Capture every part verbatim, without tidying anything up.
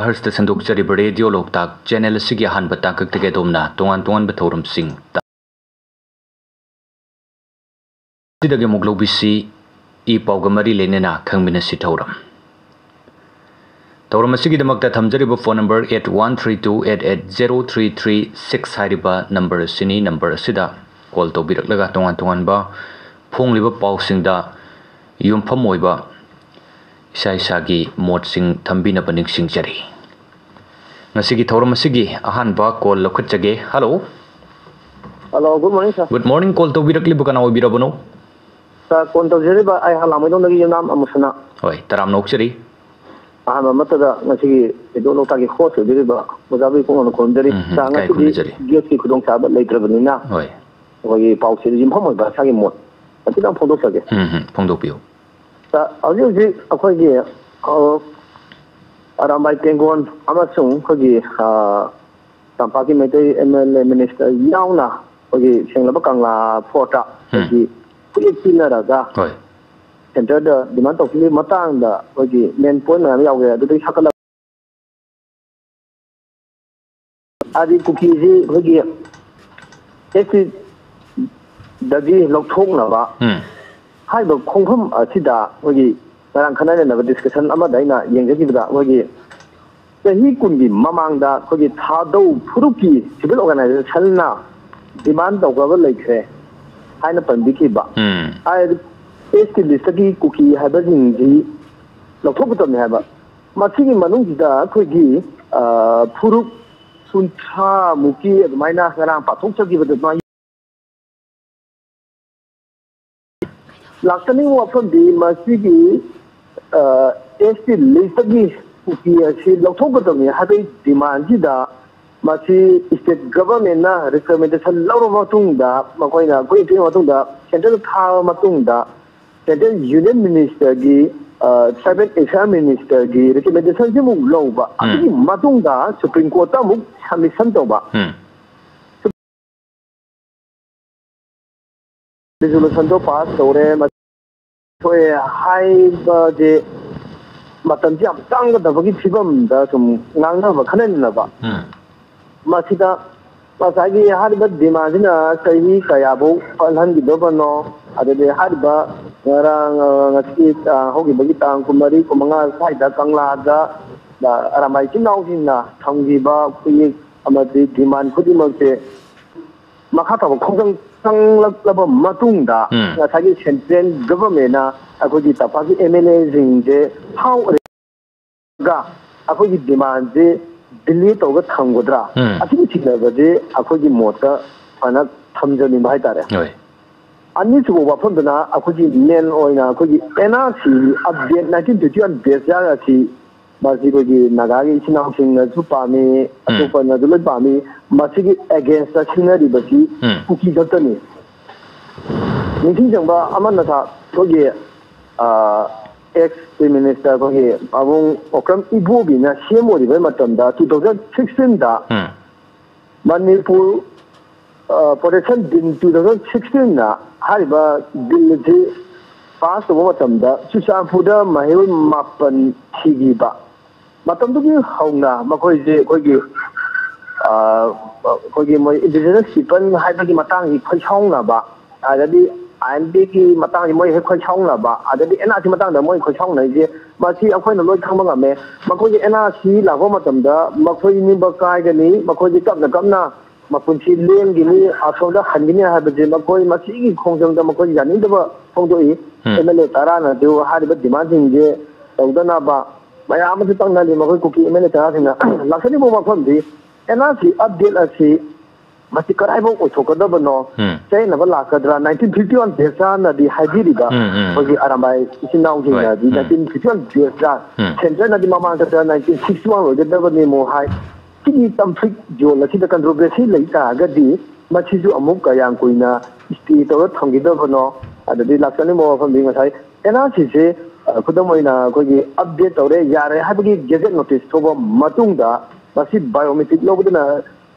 ꯍꯔꯁꯇ ꯁꯟꯗꯣꯛꯆꯔꯤꯕ radio ꯂꯣꯛꯇꯥꯛ channel ꯑꯁꯤꯒꯤ ꯑꯍꯥꯟꯕ ꯇꯥꯡꯀꯛꯇꯒꯤ ꯑꯗꯣꯝꯅ ꯇꯣꯉꯥꯟ ꯇꯣꯉꯥꯟꯕ ꯊꯧꯔꯝꯁꯤꯡ ꯇ-, ꯑꯁꯤꯗꯒꯤ ꯑꯃꯨꯛ ꯂꯧꯕꯤꯁꯤ꯫ ꯏ ꯄꯥꯎꯒ ꯃꯔꯤ ꯂꯩꯅꯅ ꯈꯪꯃꯤꯟꯅꯁꯤ ꯊꯧꯔꯝ꯫ ꯊꯧꯔꯝ ꯑꯁꯤꯒꯤꯗꯃꯛꯇ ꯊꯝꯖꯔꯤꯕ phone number eight one three two eight eight zero three three six ꯍꯥꯏꯔꯤꯕ ꯅꯝꯕꯔ ꯑꯁꯤꯅꯤ꯫ ꯅꯝꯕꯔ ꯑꯁꯤꯗ ꯀꯣꯜ ꯇꯧꯕꯤꯔꯛꯂꯒ ꯇꯣꯉꯥꯟ ꯇꯣꯉꯥꯟꯕ ꯐꯣꯡꯂꯤꯕ ꯄꯥꯎꯁꯤꯡꯗ ꯌꯨꯝꯐꯝ ꯑꯣꯏꯕ ꯏꯁꯥ ꯏꯁꯥꯒꯤ ꯃꯣꯠꯁꯤꯡ ꯊꯝꯕꯤꯅꯕ ꯅꯤꯡꯁꯤꯡꯖꯔꯤ꯫ ꯉꯁꯤꯒꯤ ꯊꯧꯔꯝ ꯑꯁꯤꯒꯤ ꯑꯍꯥꯟꯕ ꯀꯣꯜ ꯂꯧꯈꯠꯆꯒꯦ꯫ Hello. Hello, good morning, sir꯫ Good morning, call ꯇꯧꯕꯤꯔꯛꯂꯤꯕ ꯀꯅꯥ ꯑꯣꯏꯕꯤꯔꯕꯅꯣ? Sir, ꯀꯣꯜ ꯇꯧꯖꯔꯤꯕ ꯑꯩ ꯍꯂꯥꯡꯃꯩꯗꯣꯡꯗꯒꯤ ꯌꯨꯝꯅꯥꯝ ꯑꯃꯨꯁꯅꯥ꯫ ꯍꯣꯏ, ꯇꯔꯥꯝꯅ ꯑꯣꯛꯆꯔꯤ꯫ ꯑꯍꯥꯟꯕ ꯑꯃꯠꯇꯗ ꯉꯁꯤꯒꯤ ꯏꯗꯣ ꯂꯣꯛꯇꯥꯛꯀꯤ host ꯑꯣꯏꯕꯤꯔꯤꯕ ꯑꯣꯖꯥꯕꯨ ꯄꯨꯛꯅꯤꯡ ꯈꯨꯔꯨꯝꯖꯔꯤ꯫ ꯎꯝ, ꯎꯝ, ꯁꯥꯔ, ꯏꯀꯥꯏ ꯉꯁꯤꯗꯤ ꯈꯨꯝꯅꯖꯔꯤ꯫ Guest ꯀꯤ ꯈꯨꯗꯣꯡꯆꯥꯕ ꯂꯩꯇ꯭ꯔꯕꯅꯤꯅ, ꯍꯣꯏ꯫ ꯑꯩꯈꯣꯏꯒꯤ ꯄꯥꯎꯁꯤꯗ ꯌꯨꯝꯐꯝ ꯑꯣꯏꯕ ꯏꯁꯥꯒꯤ ꯃꯣꯠ ꯈꯤꯇꯪ ꯐꯣꯡꯗꯣꯛꯆꯒꯦ꯫ ꯎꯝ, ꯎꯝ, ꯐꯣꯡꯗꯣꯛꯄꯤꯌꯨ꯫ ꯁꯥꯔ, ꯍꯧꯖꯤꯛ ꯍꯧꯖꯤꯛ ꯑꯩꯈꯣꯏꯒꯤ, ꯑ, ꯑꯔꯥꯝꯕꯥꯏ ꯇꯦꯡꯒꯣꯟ ꯑꯃꯁꯨꯡ ꯑꯩꯈꯣꯏꯒꯤ, ꯑ, ꯇꯝꯄꯥꯛꯀꯤ ꯃꯩꯇꯩ MLA minister ꯌꯥꯎꯅ ꯑꯩꯈꯣꯏꯒꯤ ꯁꯦꯡꯂꯕ ꯀꯪꯂꯥ ꯐꯣꯔꯠꯇ ꯎꯝ꯫ ꯑꯩꯈꯣꯏꯒꯤ ꯈꯨꯌꯦꯛ ꯄꯤꯅꯔꯒ ꯍꯣꯏ꯫ Centre ꯗ demand ꯇꯧꯈꯤꯕꯒꯤ ꯃꯇꯥꯡꯗ ꯑꯩꯈꯣꯏꯒꯤ main point ꯃꯌꯥꯝ ꯌꯥꯎꯈ꯭ꯔꯦ꯫ ꯑꯗꯨꯗꯒꯤ ꯁꯥꯀꯠꯂ-, ꯍꯥꯏꯗꯤ ꯀꯨꯀꯤꯁꯤ ꯑꯩꯈꯣꯏꯒꯤ ST ꯗꯒꯤ ꯂꯧꯊꯣꯛꯅꯕ ꯎꯝ꯫ ꯍꯥꯏꯔꯤꯕ ꯈꯣꯡꯐꯝ ꯑꯁꯤꯗ ꯑꯩꯈꯣꯏꯒꯤ ꯉꯔꯥꯡ ꯈꯟꯅ ꯅꯩꯅꯕ discussion ꯑꯃꯗ ꯑꯩꯅ ꯌꯦꯡꯖꯈꯤꯕꯗ ꯑꯩꯈꯣꯏꯒꯤ ꯆꯍꯤ ꯀꯨꯟꯒꯤ ꯃꯃꯥꯡꯗ ꯑꯩꯈꯣꯏꯒꯤ ꯊꯥꯗꯧ ꯐꯨꯔꯨꯞꯀꯤ civil organization ꯅ demand ꯇꯧꯈ꯭ꯔꯕ ꯂꯩꯈ꯭ꯔꯦ ꯍꯥꯏꯅ ꯄꯟꯕꯤꯈꯤꯕ꯫ ꯎꯝ꯫ ꯍꯥꯏꯔꯤꯕ ST list ꯇꯒꯤ ꯀꯨꯀꯤ ꯍꯥꯏꯕꯁꯤꯡꯁꯤ ꯂꯧꯊꯣꯛꯀꯗꯕꯅꯤ ꯍꯥꯏꯕ꯫ ꯃꯁꯤꯒꯤ ꯃꯅꯨꯡꯁꯤꯗ ꯑꯩꯈꯣꯏꯒꯤ, ꯑ, ꯐꯨꯔꯨꯞ ꯀꯨꯟꯊ꯭ꯔꯥ ꯃꯨꯛꯀꯤ ꯑꯗꯨꯃꯥꯏꯅ ꯉꯔꯥꯡ ꯄꯥꯊꯣꯛꯆꯈꯤꯕꯗ ꯑꯗꯨꯃꯥꯏꯅ ꯂꯥꯛꯆꯅꯤꯡꯕ ꯋꯥꯐꯝꯗꯤ ꯃꯁꯤꯒꯤ, ꯑ, ST list ꯇꯒꯤ ꯀꯨꯀꯤ ꯑꯁꯤ ꯂꯧꯊꯣꯛꯀꯗꯕꯅꯤ ꯍꯥꯏꯕꯒꯤ demand ꯁꯤꯗ ꯃꯁꯤ state government ꯅ recommendation ꯂꯧꯔꯕ ꯃꯇꯨꯡꯗ, ꯃꯈꯣꯏꯅ green ꯄꯤꯔꯕ ꯃꯇꯨꯡꯗ, centre ꯗ ꯊꯥꯔꯕ ꯃꯇꯨꯡꯗ, central union minister ꯒꯤ, ꯑ, tribal affairs minister ꯒꯤ recommendation ꯁꯤꯃꯨꯛ ꯂꯧꯕ, ꯎꯝ꯫ ꯑꯗꯨꯒꯤ ꯃꯇꯨꯡꯗ Supreme Court ꯇ ꯑꯃꯨꯛ submission ꯇꯧꯕ꯫ ꯎꯝ꯫ Resolution ꯗꯣ pass ꯇꯧꯔꯦ, ꯃ-, ꯊꯣꯛꯑꯦ ꯍꯥꯏꯕꯁꯦ ꯃꯇꯝꯁꯤ ꯌꯥꯝ ꯆꯪꯒꯗꯕꯒꯤ ꯐꯤꯕꯝꯗ ꯁꯨꯝ ꯉꯥꯡꯅꯕ ꯈꯟꯅꯅꯕ꯫ ꯎꯝ꯫ ꯃꯁꯤꯗ ꯉꯁꯥꯏꯒꯤ ꯍꯥꯏꯔꯤꯕ ꯗꯤꯃꯥꯟꯁꯤꯅ ꯆꯍꯤ ꯀꯌꯥꯐꯧ ꯄꯜꯍꯟꯈꯤꯗꯕꯅꯣ? ꯑꯗꯨꯗꯒꯤ ꯍꯥꯏꯔꯤꯕ ꯉꯔꯥꯡ, ꯑ, ꯉꯁꯤ, ꯑ, ꯍꯧꯈꯤꯕꯒꯤ ꯇꯥꯡ ꯀꯨꯟꯃꯔꯤ, ꯀꯨꯟꯃꯉꯥ ꯁ꯭ꯋꯥꯏꯗ ꯀꯪꯂꯥꯗ, ꯑ, ꯑꯔꯥꯝꯕꯥꯏ ꯏꯆꯤꯟ ꯏꯅꯥꯎꯁꯤꯡꯅ ꯊꯝꯈꯤꯕ ꯈꯨꯌꯦꯛ ꯑꯃꯗꯤ ꯗꯤꯃꯥꯟ ꯈꯨꯗꯤꯡꯃꯛꯁꯦ ꯃꯈꯥ ꯇꯥꯕ ꯈꯣꯡꯖꯪ ꯆꯪꯂꯛꯂꯕ ꯃꯇꯨꯡꯗ, ꯎꯝ꯫ ꯉꯁꯥꯏꯒꯤ central government ꯅ ꯑꯩꯈꯣꯏꯒꯤ ꯇꯝꯄꯥꯛꯀꯤ M L A ꯁꯤꯡꯁꯦ ꯐꯥꯎꯔꯒ ꯑꯩꯈꯣꯏꯒꯤ ꯗꯤꯃꯥꯟꯁꯦ delay ꯇꯧꯔꯒ ꯊꯝꯒꯗ꯭ꯔꯥ? ꯎꯝ꯫ ꯑꯁꯤꯒꯤ ꯆꯤꯡꯅꯕꯁꯦ ꯑꯩꯈꯣꯏꯒꯤ ꯃꯣꯠꯇ ꯁꯨꯃꯥꯏꯅ ꯊꯝꯖꯅꯤꯡꯕ ꯍꯥꯏꯇꯥꯔꯦ꯫ ꯍꯣꯏ꯫ ꯑꯅꯤꯁꯨꯕ ꯋꯥꯐꯝꯗꯅ ꯑꯩꯈꯣꯏꯒꯤ main ꯑꯣꯏꯅ ꯑꯩꯈꯣꯏꯒꯤ N R C update, nineteen fifty one base ꯑꯁꯤ ꯃꯁꯤ ꯑꯩꯈꯣꯏꯒꯤ ꯅꯥꯒꯥꯒꯤ ꯏꯆꯤꯟ ꯏꯅꯥꯎꯁꯤꯡꯅꯁꯨ ꯄꯥꯝꯃꯤ, ꯑꯇꯣꯞꯄꯅꯁꯨ ꯂꯣꯏ ꯄꯥꯝꯃꯤ꯫ ꯃꯁꯤꯒꯤ against ꯇ ꯁꯤꯖꯤꯟꯅꯔꯤꯕꯁꯤ ꯎꯝ꯫ ꯀꯨꯀꯤ ꯈꯛꯇꯅꯤ꯫ ꯅꯤꯡꯁꯤꯡ ꯆꯪꯕ ꯑꯃꯅ ꯁꯥ-, ꯑꯩꯈꯣꯏꯒꯤ, ꯑ, ex Chief Minister ꯑꯩꯈꯣꯏꯒꯤ ꯄꯥꯕꯨꯡ ꯑꯣꯀ꯭ꯔꯝ ꯏꯕꯣꯕꯤꯅ C M ꯑꯣꯏꯔꯤꯕ ꯃꯇꯝꯗ two thousand sixteen ꯗ ꯎꯝ꯫ ꯃꯅꯤꯄꯨꯔ, ꯑ, Protection Bill two thousand sixteen ꯅ ꯍꯥꯏꯔꯤꯕ bill ꯑꯁꯤ pass ꯇꯧꯕ ꯃꯇꯝꯗ ꯆꯨꯔꯆꯥꯟꯄꯨꯔꯗ ꯃꯍꯩꯔꯣꯏ ꯃꯥꯄꯟ ꯁꯤꯈꯤꯕ꯫ ꯃꯇꯝꯗꯨꯒꯤ ꯍꯧꯅ ꯃꯈꯣꯏꯁꯦ ꯑꯩꯈꯣꯏꯒꯤ, ꯑ, ꯑꯩꯈꯣꯏꯒꯤ ꯃꯣꯏ indigenous people ꯍꯥꯏꯕꯒꯤ ꯃꯇꯥꯡꯒꯤ ꯈꯣꯏꯁꯥꯎꯅꯕ, ꯑꯗꯒꯤ ꯑꯥꯏ ꯑꯦꯟ ꯕꯤꯒꯤ ꯃꯇꯥꯡꯁꯤ ꯃꯣꯏ ꯍꯦꯛ ꯈꯣꯏꯁꯥꯎꯅꯕ, ꯑꯗꯒꯤ N R C ꯃꯇꯥꯡꯗ ꯃꯣꯏ ꯈꯣꯏꯁꯥꯎꯅꯩꯁꯦ, ꯃꯁꯤ ꯑꯩꯈꯣꯏꯅ ꯂꯣꯏ ꯈꯪꯕ ꯉꯝꯃꯦ꯫ ꯃꯈꯣꯏꯒꯤ N R C ꯂꯥꯛꯄ ꯃꯇꯝꯗ ꯃꯈꯣꯏ ꯅꯤꯡꯕ ꯀꯥꯏꯒꯅꯤ, ꯃꯈꯣꯏꯒꯤ ꯇꯞꯅ ꯇꯞꯅ ꯃꯄꯨꯟꯁꯤ ꯂꯦꯟꯒꯅꯤ, ꯑꯁꯣꯝꯗ ꯍꯟꯒꯅꯤ ꯍꯥꯏꯕꯁꯦ ꯃꯈꯣꯏ ꯃꯁꯤꯒꯤ ꯈꯣꯡꯖꯪꯗ ꯃꯈꯣꯏ ꯌꯥꯅꯤꯡꯗꯕ ꯐꯣꯡꯗꯣꯛꯏ꯫ ꯎꯝ꯫ M L A ꯇꯔꯥꯅꯁꯨ ꯍꯥꯏꯔꯤꯕ demand ꯁꯤꯡꯁꯦ ꯇꯧꯗꯅꯕ ꯃꯌꯥꯝ ꯑꯃꯁꯨ ꯇꯧꯅꯔꯤ꯫ ꯃꯈꯣꯏ ꯀꯨꯀꯤ M L A ꯇꯔꯥꯁꯤꯡꯅ ꯂꯥꯛꯆꯔꯤꯕ ꯋꯥꯐꯝꯗꯤ N R C update ꯑꯁꯤ ꯃꯁꯤ ꯀꯗꯥꯏꯐꯥꯎ ꯑꯣꯏꯊꯣꯛꯀꯗꯕꯅꯣ, ꯎꯝ꯫ ꯆꯌꯦꯠꯅꯕ ꯂꯥꯛꯀꯗ꯭ꯔꯥ? Nineteen fifty one base ꯅꯗꯤ ꯍꯥꯏꯕꯤꯔꯤꯕ ꯎꯝ, ꯎꯝ꯫ ꯑꯩꯈꯣꯏꯒꯤ ꯑꯔꯥꯝꯕꯥꯏ ꯏꯆꯤꯟ ꯏꯅꯥꯎꯁꯤꯡꯅꯗꯤ ꯍꯣꯏ, ꯎꯝ꯫ Nineteen fifty one base ꯎꯝ꯫ central ꯅꯗꯤ ꯃꯃꯥꯡꯗ nineteen sixty one ꯑꯣꯏꯒꯗꯕꯅꯤ ꯑꯃꯨꯛ ꯍꯥꯏ꯫ ꯁꯤꯒꯤ conflict zone ꯑꯁꯤꯗ controversy ꯂꯩ ꯇꯥꯔꯒꯗꯤ ꯃꯁꯤꯁꯨ ꯑꯃꯨꯛ ꯀꯌꯥꯝ ꯀꯨꯏꯅ stay ꯇꯧꯔ ꯊꯝꯈꯤꯗꯕꯅꯣ? ꯑꯗꯨꯗꯤ ꯂꯥꯛꯆꯅꯤꯡꯕ ꯋꯥꯐꯝꯗꯤ ꯉꯁꯥꯏ N R C ꯁꯦ, ꯑ, ꯈꯨꯗꯝ ꯑꯣꯏꯅ ꯑꯩꯈꯣꯏꯒꯤ update ꯇꯧꯔꯦ, ꯌꯥꯔꯦ ꯍꯥꯏꯕꯒꯤ gazette notice ꯊꯣꯛꯄ ꯃꯇꯨꯡꯗ ꯃꯁꯤ biometric ꯂꯧꯕꯗꯨꯅ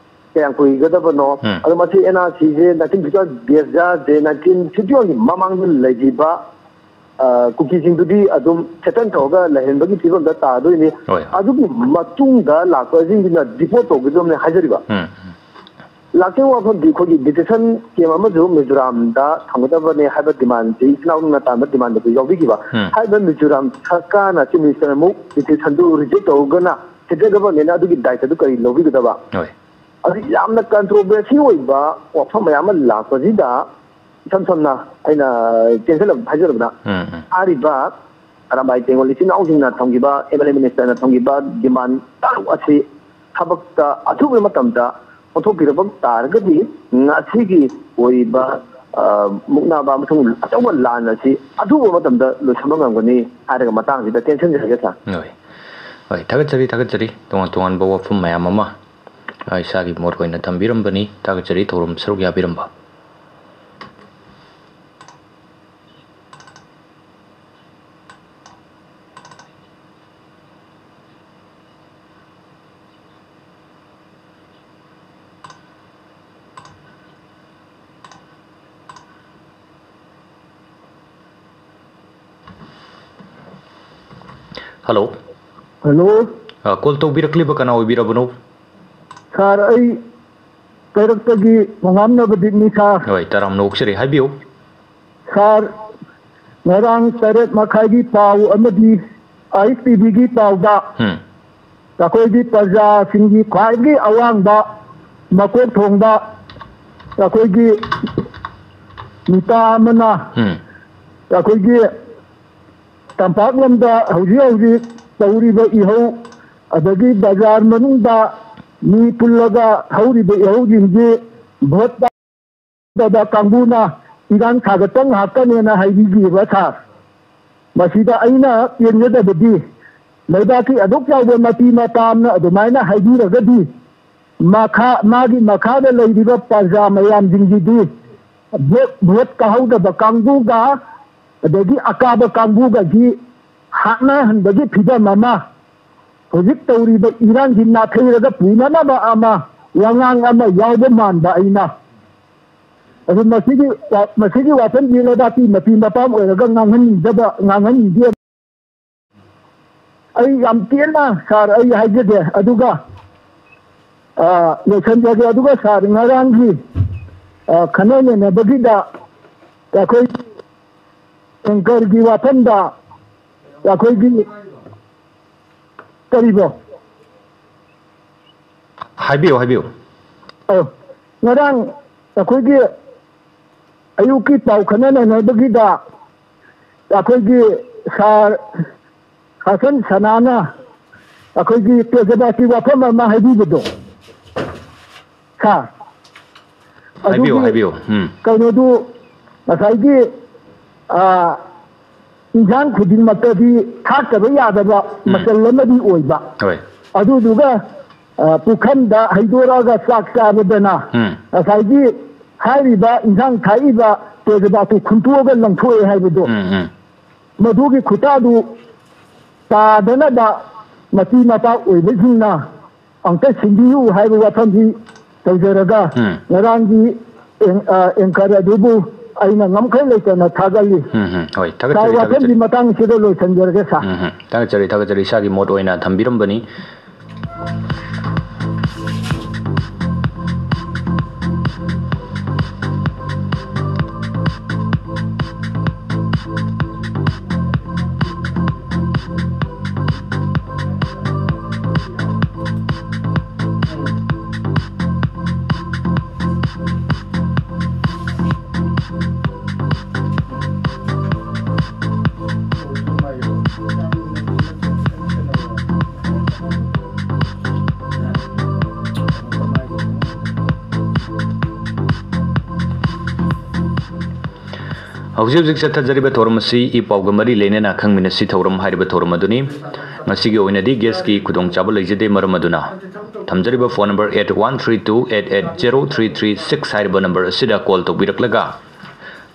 ꯀꯌꯥꯝ ꯀꯨꯏꯒꯗꯕꯅꯣ? ꯎꯝ꯫ ꯑꯗꯣ ꯃꯁꯤ N R C ꯁꯦ nineteen fifty one base ꯁꯦ nineteen fifty one ꯒꯤ ꯃꯃꯥꯡꯗ ꯂꯩꯈꯤꯕ ꯑ, ꯀꯨꯀꯤꯁꯤꯡꯗꯨꯗꯤ ꯑꯗꯨꯝ ꯁꯦꯇꯜ ꯇꯧꯔꯒ ꯂꯩꯍꯟꯕꯒꯤ ꯐꯤꯕꯝꯗ ꯇꯥꯗꯣꯏꯅꯤ꯫ ꯍꯣꯏ꯫ ꯑꯗꯨꯒꯤ ꯃꯇꯨꯡꯗ ꯂꯥꯛꯄꯁꯤꯡꯗꯨꯅ ꯗꯤꯄꯣꯔꯠ ꯇꯧꯒꯗꯕꯅꯤ ꯍꯥꯏꯖꯔꯤꯕ꯫ ꯎꯝ, ꯎꯝ꯫ ꯂꯥꯛꯇ꯭ꯔꯤꯕ ꯋꯥꯐꯝꯗꯤ ꯑꯩꯈꯣꯏꯒꯤ ꯗꯤꯇꯦꯟꯁꯟ ꯀꯦꯝ ꯑꯃꯁꯨ ꯃꯤꯖꯣꯔꯥꯝꯗ ꯊꯝꯒꯗꯕꯅꯦ ꯍꯥꯏꯕ ꯗꯤꯃꯥꯟꯁꯤ ꯏꯆꯤꯜ ꯏꯅꯥꯎꯅ ꯇꯥꯟꯕ ꯗꯤꯃꯥꯟꯗꯁꯨ ꯌꯥꯎꯕꯤꯈꯤꯕ꯫ ꯎꯝ꯫ ꯍꯥꯏꯔꯤꯕ ꯃꯤꯖꯣꯔꯥꯝ ꯁꯔꯀꯥꯔꯅ ꯆꯤꯐ ꯃꯤꯅꯤꯁꯇꯔ ꯑꯃꯨꯛ ꯗꯤꯇꯦꯟꯁꯟꯗꯨ ꯔꯤꯖꯦꯛ ꯇꯧꯔꯒꯅ ꯁꯦꯟꯇ꯭ꯔꯦꯜ ꯒꯚꯔꯟꯃꯦꯟꯅ ꯑꯗꯨꯒꯤ ꯗꯥꯏꯇꯗꯨ ꯀꯔꯤ ꯂꯧꯕꯤꯒꯗꯕ? ꯍꯣꯏ꯫ ꯑꯗꯨ ꯌꯥꯝꯅ ꯀꯟꯇ꯭ꯔꯣꯚꯔꯁꯤ ꯑꯣꯏꯕ ꯋꯥꯐꯝ ꯃꯌꯥꯝ ꯑꯃ ꯂꯥꯛꯄꯁꯤꯗ ꯏꯁꯝ ꯁꯝꯅ ꯑꯩꯅ ꯇꯦꯟꯁꯤꯜꯂ ꯍꯥꯏꯖꯔꯕꯗ ꯎꯝ, ꯎꯝ꯫ ꯍꯥꯏꯔꯤꯕ ꯑꯔꯥꯝꯕꯥꯏ ꯇꯦꯡꯒꯣꯜ ꯏꯆꯤꯟ ꯏꯅꯥꯎꯁꯤꯡꯅ ꯊꯝꯈꯤꯕ, ꯑꯦꯝ ꯑꯦꯜ ꯑꯦ ꯃꯤꯅꯤꯁꯇꯔꯅ ꯊꯝꯈꯤꯕ ꯗꯤꯃꯥꯟ ꯇꯔꯨꯛ ꯑꯁꯤ ꯊꯕꯛꯇ ꯑꯊꯨꯕ ꯃꯇꯝꯗ ꯑꯣꯟꯊꯣꯛꯄꯤꯔꯕ ꯇꯥꯔꯒꯗꯤ ꯉꯁꯤꯒꯤ ꯑꯣꯏꯔꯤꯕ, ꯑ, ꯃꯨꯛꯅꯥꯕ ꯑꯃꯁꯨꯡ ꯑꯆꯧꯕ ꯂꯥꯟ ꯑꯁꯤ ꯑꯊꯨꯕ ꯃꯇꯝꯗ ꯂꯣꯏꯁꯤꯟꯕ ꯉꯝꯒꯅꯤ ꯍꯥꯏꯔꯒ ꯃꯇꯥꯡꯁꯤꯗ ꯇꯦꯟꯁꯤꯟꯖꯔꯒꯦ, ꯁꯥꯔ꯫ ꯍꯣꯏ꯫ ꯍꯣꯏ, ꯊꯥꯒꯠꯆꯔꯤ, ꯊꯥꯒꯠꯆꯔꯤ꯫ ꯇꯣꯉꯥꯟ ꯇꯣꯉꯥꯟꯕ ꯋꯥꯐꯝ ꯃꯌꯥꯝ ꯑꯃ, ꯑ, ꯏꯁꯥꯒꯤ ꯃꯣꯠ ꯑꯣꯏꯅ ꯊꯝꯕꯤꯔꯝꯕꯅꯤ꯫ ꯊꯥꯒꯠꯆꯔꯤ ꯊꯧꯔꯝ ꯁꯔꯨꯛ ꯌꯥꯕꯤꯔꯝꯕ꯫ ꯍꯜꯂꯣ꯫ ꯍꯜꯂꯣ꯫ ꯑ, ꯀꯣꯜ ꯇꯧꯕꯤꯔꯛꯂꯤꯕ ꯀꯅꯥ ꯑꯣꯏꯕꯤꯔꯕꯅꯣ? ꯁꯥꯔ, ꯑꯩ ꯀꯩꯔꯛꯇꯒꯤ ꯈꯣꯡꯉꯥꯝ ꯅꯕꯗꯤꯞꯅꯤ, ꯁꯥꯔ꯫ ꯍꯣꯏ, ꯇꯔꯥꯝꯅ ꯑꯣꯛꯆꯔꯤ, ꯍꯥꯏꯕꯤꯌꯨ꯫ ꯁꯥꯔ, ꯉꯔꯥꯡ ꯇꯔꯦꯠ ꯃꯈꯥꯏꯒꯤ ꯄꯥꯎ ꯑꯃꯗꯤ ꯑꯥꯏ ꯑꯦꯁ ꯇꯤ ꯚꯤꯒꯤ ꯄꯥꯎꯗ ꯎꯝ꯫ ꯑꯩꯈꯣꯏꯒꯤ ꯄ꯭ꯔꯖꯥꯁꯤꯡꯒꯤ ꯈ꯭ꯋꯥꯏꯗꯒꯤ ꯑꯋꯥꯡꯕ ꯃꯀꯣꯛ ꯊꯣꯡꯕ ꯑꯩꯈꯣꯏꯒꯤ ꯅꯨꯄꯥ ꯑꯃꯅ ꯎꯝ꯫ ꯑꯩꯈꯣꯏꯒꯤ ꯇꯝꯄꯥꯛ ꯂꯝꯗ ꯍꯧꯖꯤꯛ ꯍꯧꯖꯤꯛ ꯇꯧꯔꯤꯕ ꯏꯍꯧ, ꯑꯗꯒꯤ ꯕꯖꯥꯔ ꯃꯅꯨꯡꯗ ꯃꯤ ꯄꯨꯜꯂꯒ ꯍꯧꯔꯤꯕ ꯏꯍꯧꯁꯤꯡꯁꯤ ꯚꯣꯠ ꯗꯕ ꯀꯥꯡꯕꯨꯅ ꯏꯔꯥꯡ ꯁꯥꯒꯠꯄ ꯉꯥꯛꯇꯅꯦꯅ ꯍꯥꯏꯕꯤꯈꯤꯕ, ꯁꯥꯔ꯫ ꯃꯁꯤꯗ ꯑꯩꯅ ꯄꯦꯟꯖꯗꯕꯗꯤ, ꯂꯩꯕꯥꯛꯀꯤ ꯑꯗꯨꯛ ꯆꯥꯎꯕ ꯃꯄꯤ ꯃꯄꯥ ꯑꯃꯅ ꯑꯗꯨꯃꯥꯏꯅ ꯍꯥꯏꯕꯤꯔꯒꯗꯤ, ꯃꯈꯥ, ꯃꯥꯒꯤ ꯃꯈꯥꯗ ꯂꯩꯔꯤꯕ ꯄ꯭ꯔꯖꯥ ꯃꯌꯥꯝꯁꯤꯡꯁꯤꯗꯤ ꯚꯣꯠ, ꯚꯣꯠ ꯀꯥꯍꯧꯗꯕ ꯀꯥꯡꯕꯨꯒ ꯑꯗꯒꯤ ꯑꯀꯥꯕ ꯀꯥꯡꯕꯨꯒꯒꯤ ꯍꯥꯠꯅꯍꯟꯕꯒꯤ ꯐꯤꯕꯝ ꯑꯃ, ꯍꯧꯖꯤꯛ ꯇꯧꯔꯤꯕ ꯏꯔꯥꯡꯁꯤ ꯅꯥꯊꯩꯔꯒ ꯄꯨꯅꯅꯕ ꯑꯃ, ꯋꯥꯉꯥꯡ ꯑꯃ ꯌꯥꯎꯕ ꯃꯥꯟꯕ ꯑꯩꯅ꯫ ꯑꯗꯨ ꯃꯁꯤꯒꯤ ꯋꯥ-, ꯃꯁꯤꯒꯤ ꯋꯥꯐꯝꯁꯤ ꯂꯩꯕꯥꯛꯀꯤ ꯃꯄꯤ ꯃꯄꯥ ꯑꯣꯏꯔꯒ ꯉꯥꯡꯍꯟꯅꯤꯡꯗꯕ, ꯉꯥꯡꯍꯟꯅꯤꯡꯗꯦ꯫ ꯑꯩ ꯌꯥꯝ ꯇꯦꯟꯅ ꯁꯥꯔ ꯑꯩ ꯍꯥꯏꯖꯒꯦ꯫ ꯑꯗꯨꯒ, ꯑ, ꯂꯣꯏꯁꯤꯟꯖꯒꯦ꯫ ꯑꯗꯨꯒ ꯁꯥꯔ, ꯉꯔꯥꯡꯒꯤ, ꯑ, ꯈꯟꯅ ꯅꯩꯅꯕꯒꯤꯗ ꯑꯩꯈꯣꯏ ꯑꯦꯡꯀꯔꯒꯤ ꯋꯥꯐꯝꯗ ꯑꯩꯈꯣꯏꯒꯤ ꯀꯔꯤꯕꯣ? ꯍꯥꯏꯕꯤꯌꯨ, ꯍꯥꯏꯕꯤꯌꯨ꯫ ꯑꯧ, ꯉꯔꯥꯡ ꯑꯩꯈꯣꯏꯒꯤ ꯑꯌꯨꯛꯀꯤ ꯄꯥꯎ ꯈꯟꯅ ꯅꯩꯅꯕꯒꯤꯗ ꯑꯩꯈꯣꯏꯒꯤ ꯁꯥꯔ ꯍꯁꯟ ꯁꯅꯥꯅ ꯑꯩꯈꯣꯏꯒꯤ ꯇꯦꯖꯕꯥꯇꯤ ꯋꯥꯐꯝ ꯑꯃ ꯍꯥꯏꯕꯤꯕꯗꯣ, ꯁꯥꯔ, ꯍꯥꯏꯕꯤꯌꯨ, ꯑꯗꯨꯒꯤ ꯍꯥꯏꯕꯤꯌꯨ꯫ ꯎꯝ꯫ ꯀꯩꯅꯣꯗꯨ ꯉꯁꯥꯏꯒꯤ, ꯑ, ꯏꯟꯁꯥꯡ ꯈꯨꯗꯤꯡꯃꯛꯇꯗꯤ ꯊꯥꯛꯇꯕ ꯌꯥꯗꯕ ꯎꯝ꯫ ꯃꯆꯜ ꯑꯃꯗꯤ ꯑꯣꯏꯕ꯫ ꯍꯣꯏ꯫ ꯑꯗꯨꯗꯨꯒ, ꯑ, ꯄꯨꯈꯝꯗ ꯍꯩꯗꯣꯔꯛꯑꯒ ꯆꯥꯛ ꯆꯥꯕꯗꯅ ꯎꯝ꯫ ꯉꯁꯥꯏꯒꯤ ꯍꯥꯏꯔꯤꯕ ꯏꯟꯁꯥꯡ ꯊꯥꯛꯏꯕ ꯇꯦꯖꯕꯥꯇꯨ ꯈꯨꯟꯇꯣꯛꯑꯒ ꯂꯪꯊꯣꯛꯑꯦ ꯍꯥꯏꯕꯗꯣ, ꯎꯝ, ꯎꯝ꯫ ꯃꯗꯨꯒꯤ ꯈꯨꯠꯇꯗꯨ ꯇꯥꯗꯅꯕ ꯃꯄꯤ ꯃꯄꯥ ꯑꯣꯏꯕꯁꯤꯡꯅ ꯑꯝꯇ ꯁꯤꯟꯕꯤꯌꯨ ꯍꯥꯏꯕ ꯋꯥꯐꯝꯁꯤ ꯇꯧꯖꯔꯒ, ꯎꯝ꯫ ꯉꯔꯥꯡꯒꯤ ꯑꯦꯡ-, ꯑ, ꯑꯦꯡꯀꯔ ꯑꯗꯨꯕꯨ ꯑꯩꯅ ꯉꯝꯈꯩ ꯂꯩꯇꯅ ꯊꯥꯒꯠꯂꯤ꯫ ꯎꯝ, ꯎꯝ꯫ ꯍꯣꯏ, ꯁꯥꯔ, ꯊꯥꯒꯠꯆꯔꯤ, ꯋꯥꯐꯝꯁꯤ ꯊꯥꯒꯠꯆꯔꯤ꯫ ꯃꯇꯥꯡꯁꯤꯗ ꯂꯣꯏꯁꯤꯟꯖꯔꯒꯦ, ꯁꯥꯔ꯫ ꯎꯝ, ꯎꯝ꯫ ꯊꯥꯒꯠꯆꯔꯤ, ꯊꯥꯒꯠꯆꯔꯤ꯫ ꯏꯁꯥꯒꯤ ꯃꯣꯠ ꯑꯣꯏꯅ ꯊꯝꯕꯤꯔꯝꯕꯅꯤ꯫ ꯍꯧꯖꯤꯛ ꯍꯧꯖꯤꯛ ꯆꯠꯊꯖꯔꯤꯕ ꯊꯧꯔꯝ ꯑꯁꯤ ꯏ ꯄꯥꯎꯒ ꯃꯔꯤ ꯂꯩꯅꯅ ꯈꯪꯃꯤꯟꯅꯁꯤ ꯊꯧꯔꯝ ꯍꯥꯏꯔꯤꯕ ꯊꯧꯔꯝ ꯑꯗꯨꯅꯤ꯫ ꯉꯁꯤꯒꯤ ꯑꯣꯏꯅꯗꯤ ꯒꯦꯁꯀꯤ ꯈꯨꯗꯣꯡꯆꯥꯕ ꯂꯩꯖꯗꯦ, ꯃꯔꯝ ꯑꯗꯨꯅ ꯊꯝꯖꯔꯤꯕ phone number eight one three two eight eight zero three three six ꯍꯥꯏꯔꯤꯕ number ꯑꯁꯤꯗ call ꯇꯧꯕꯤꯔꯛꯂꯒ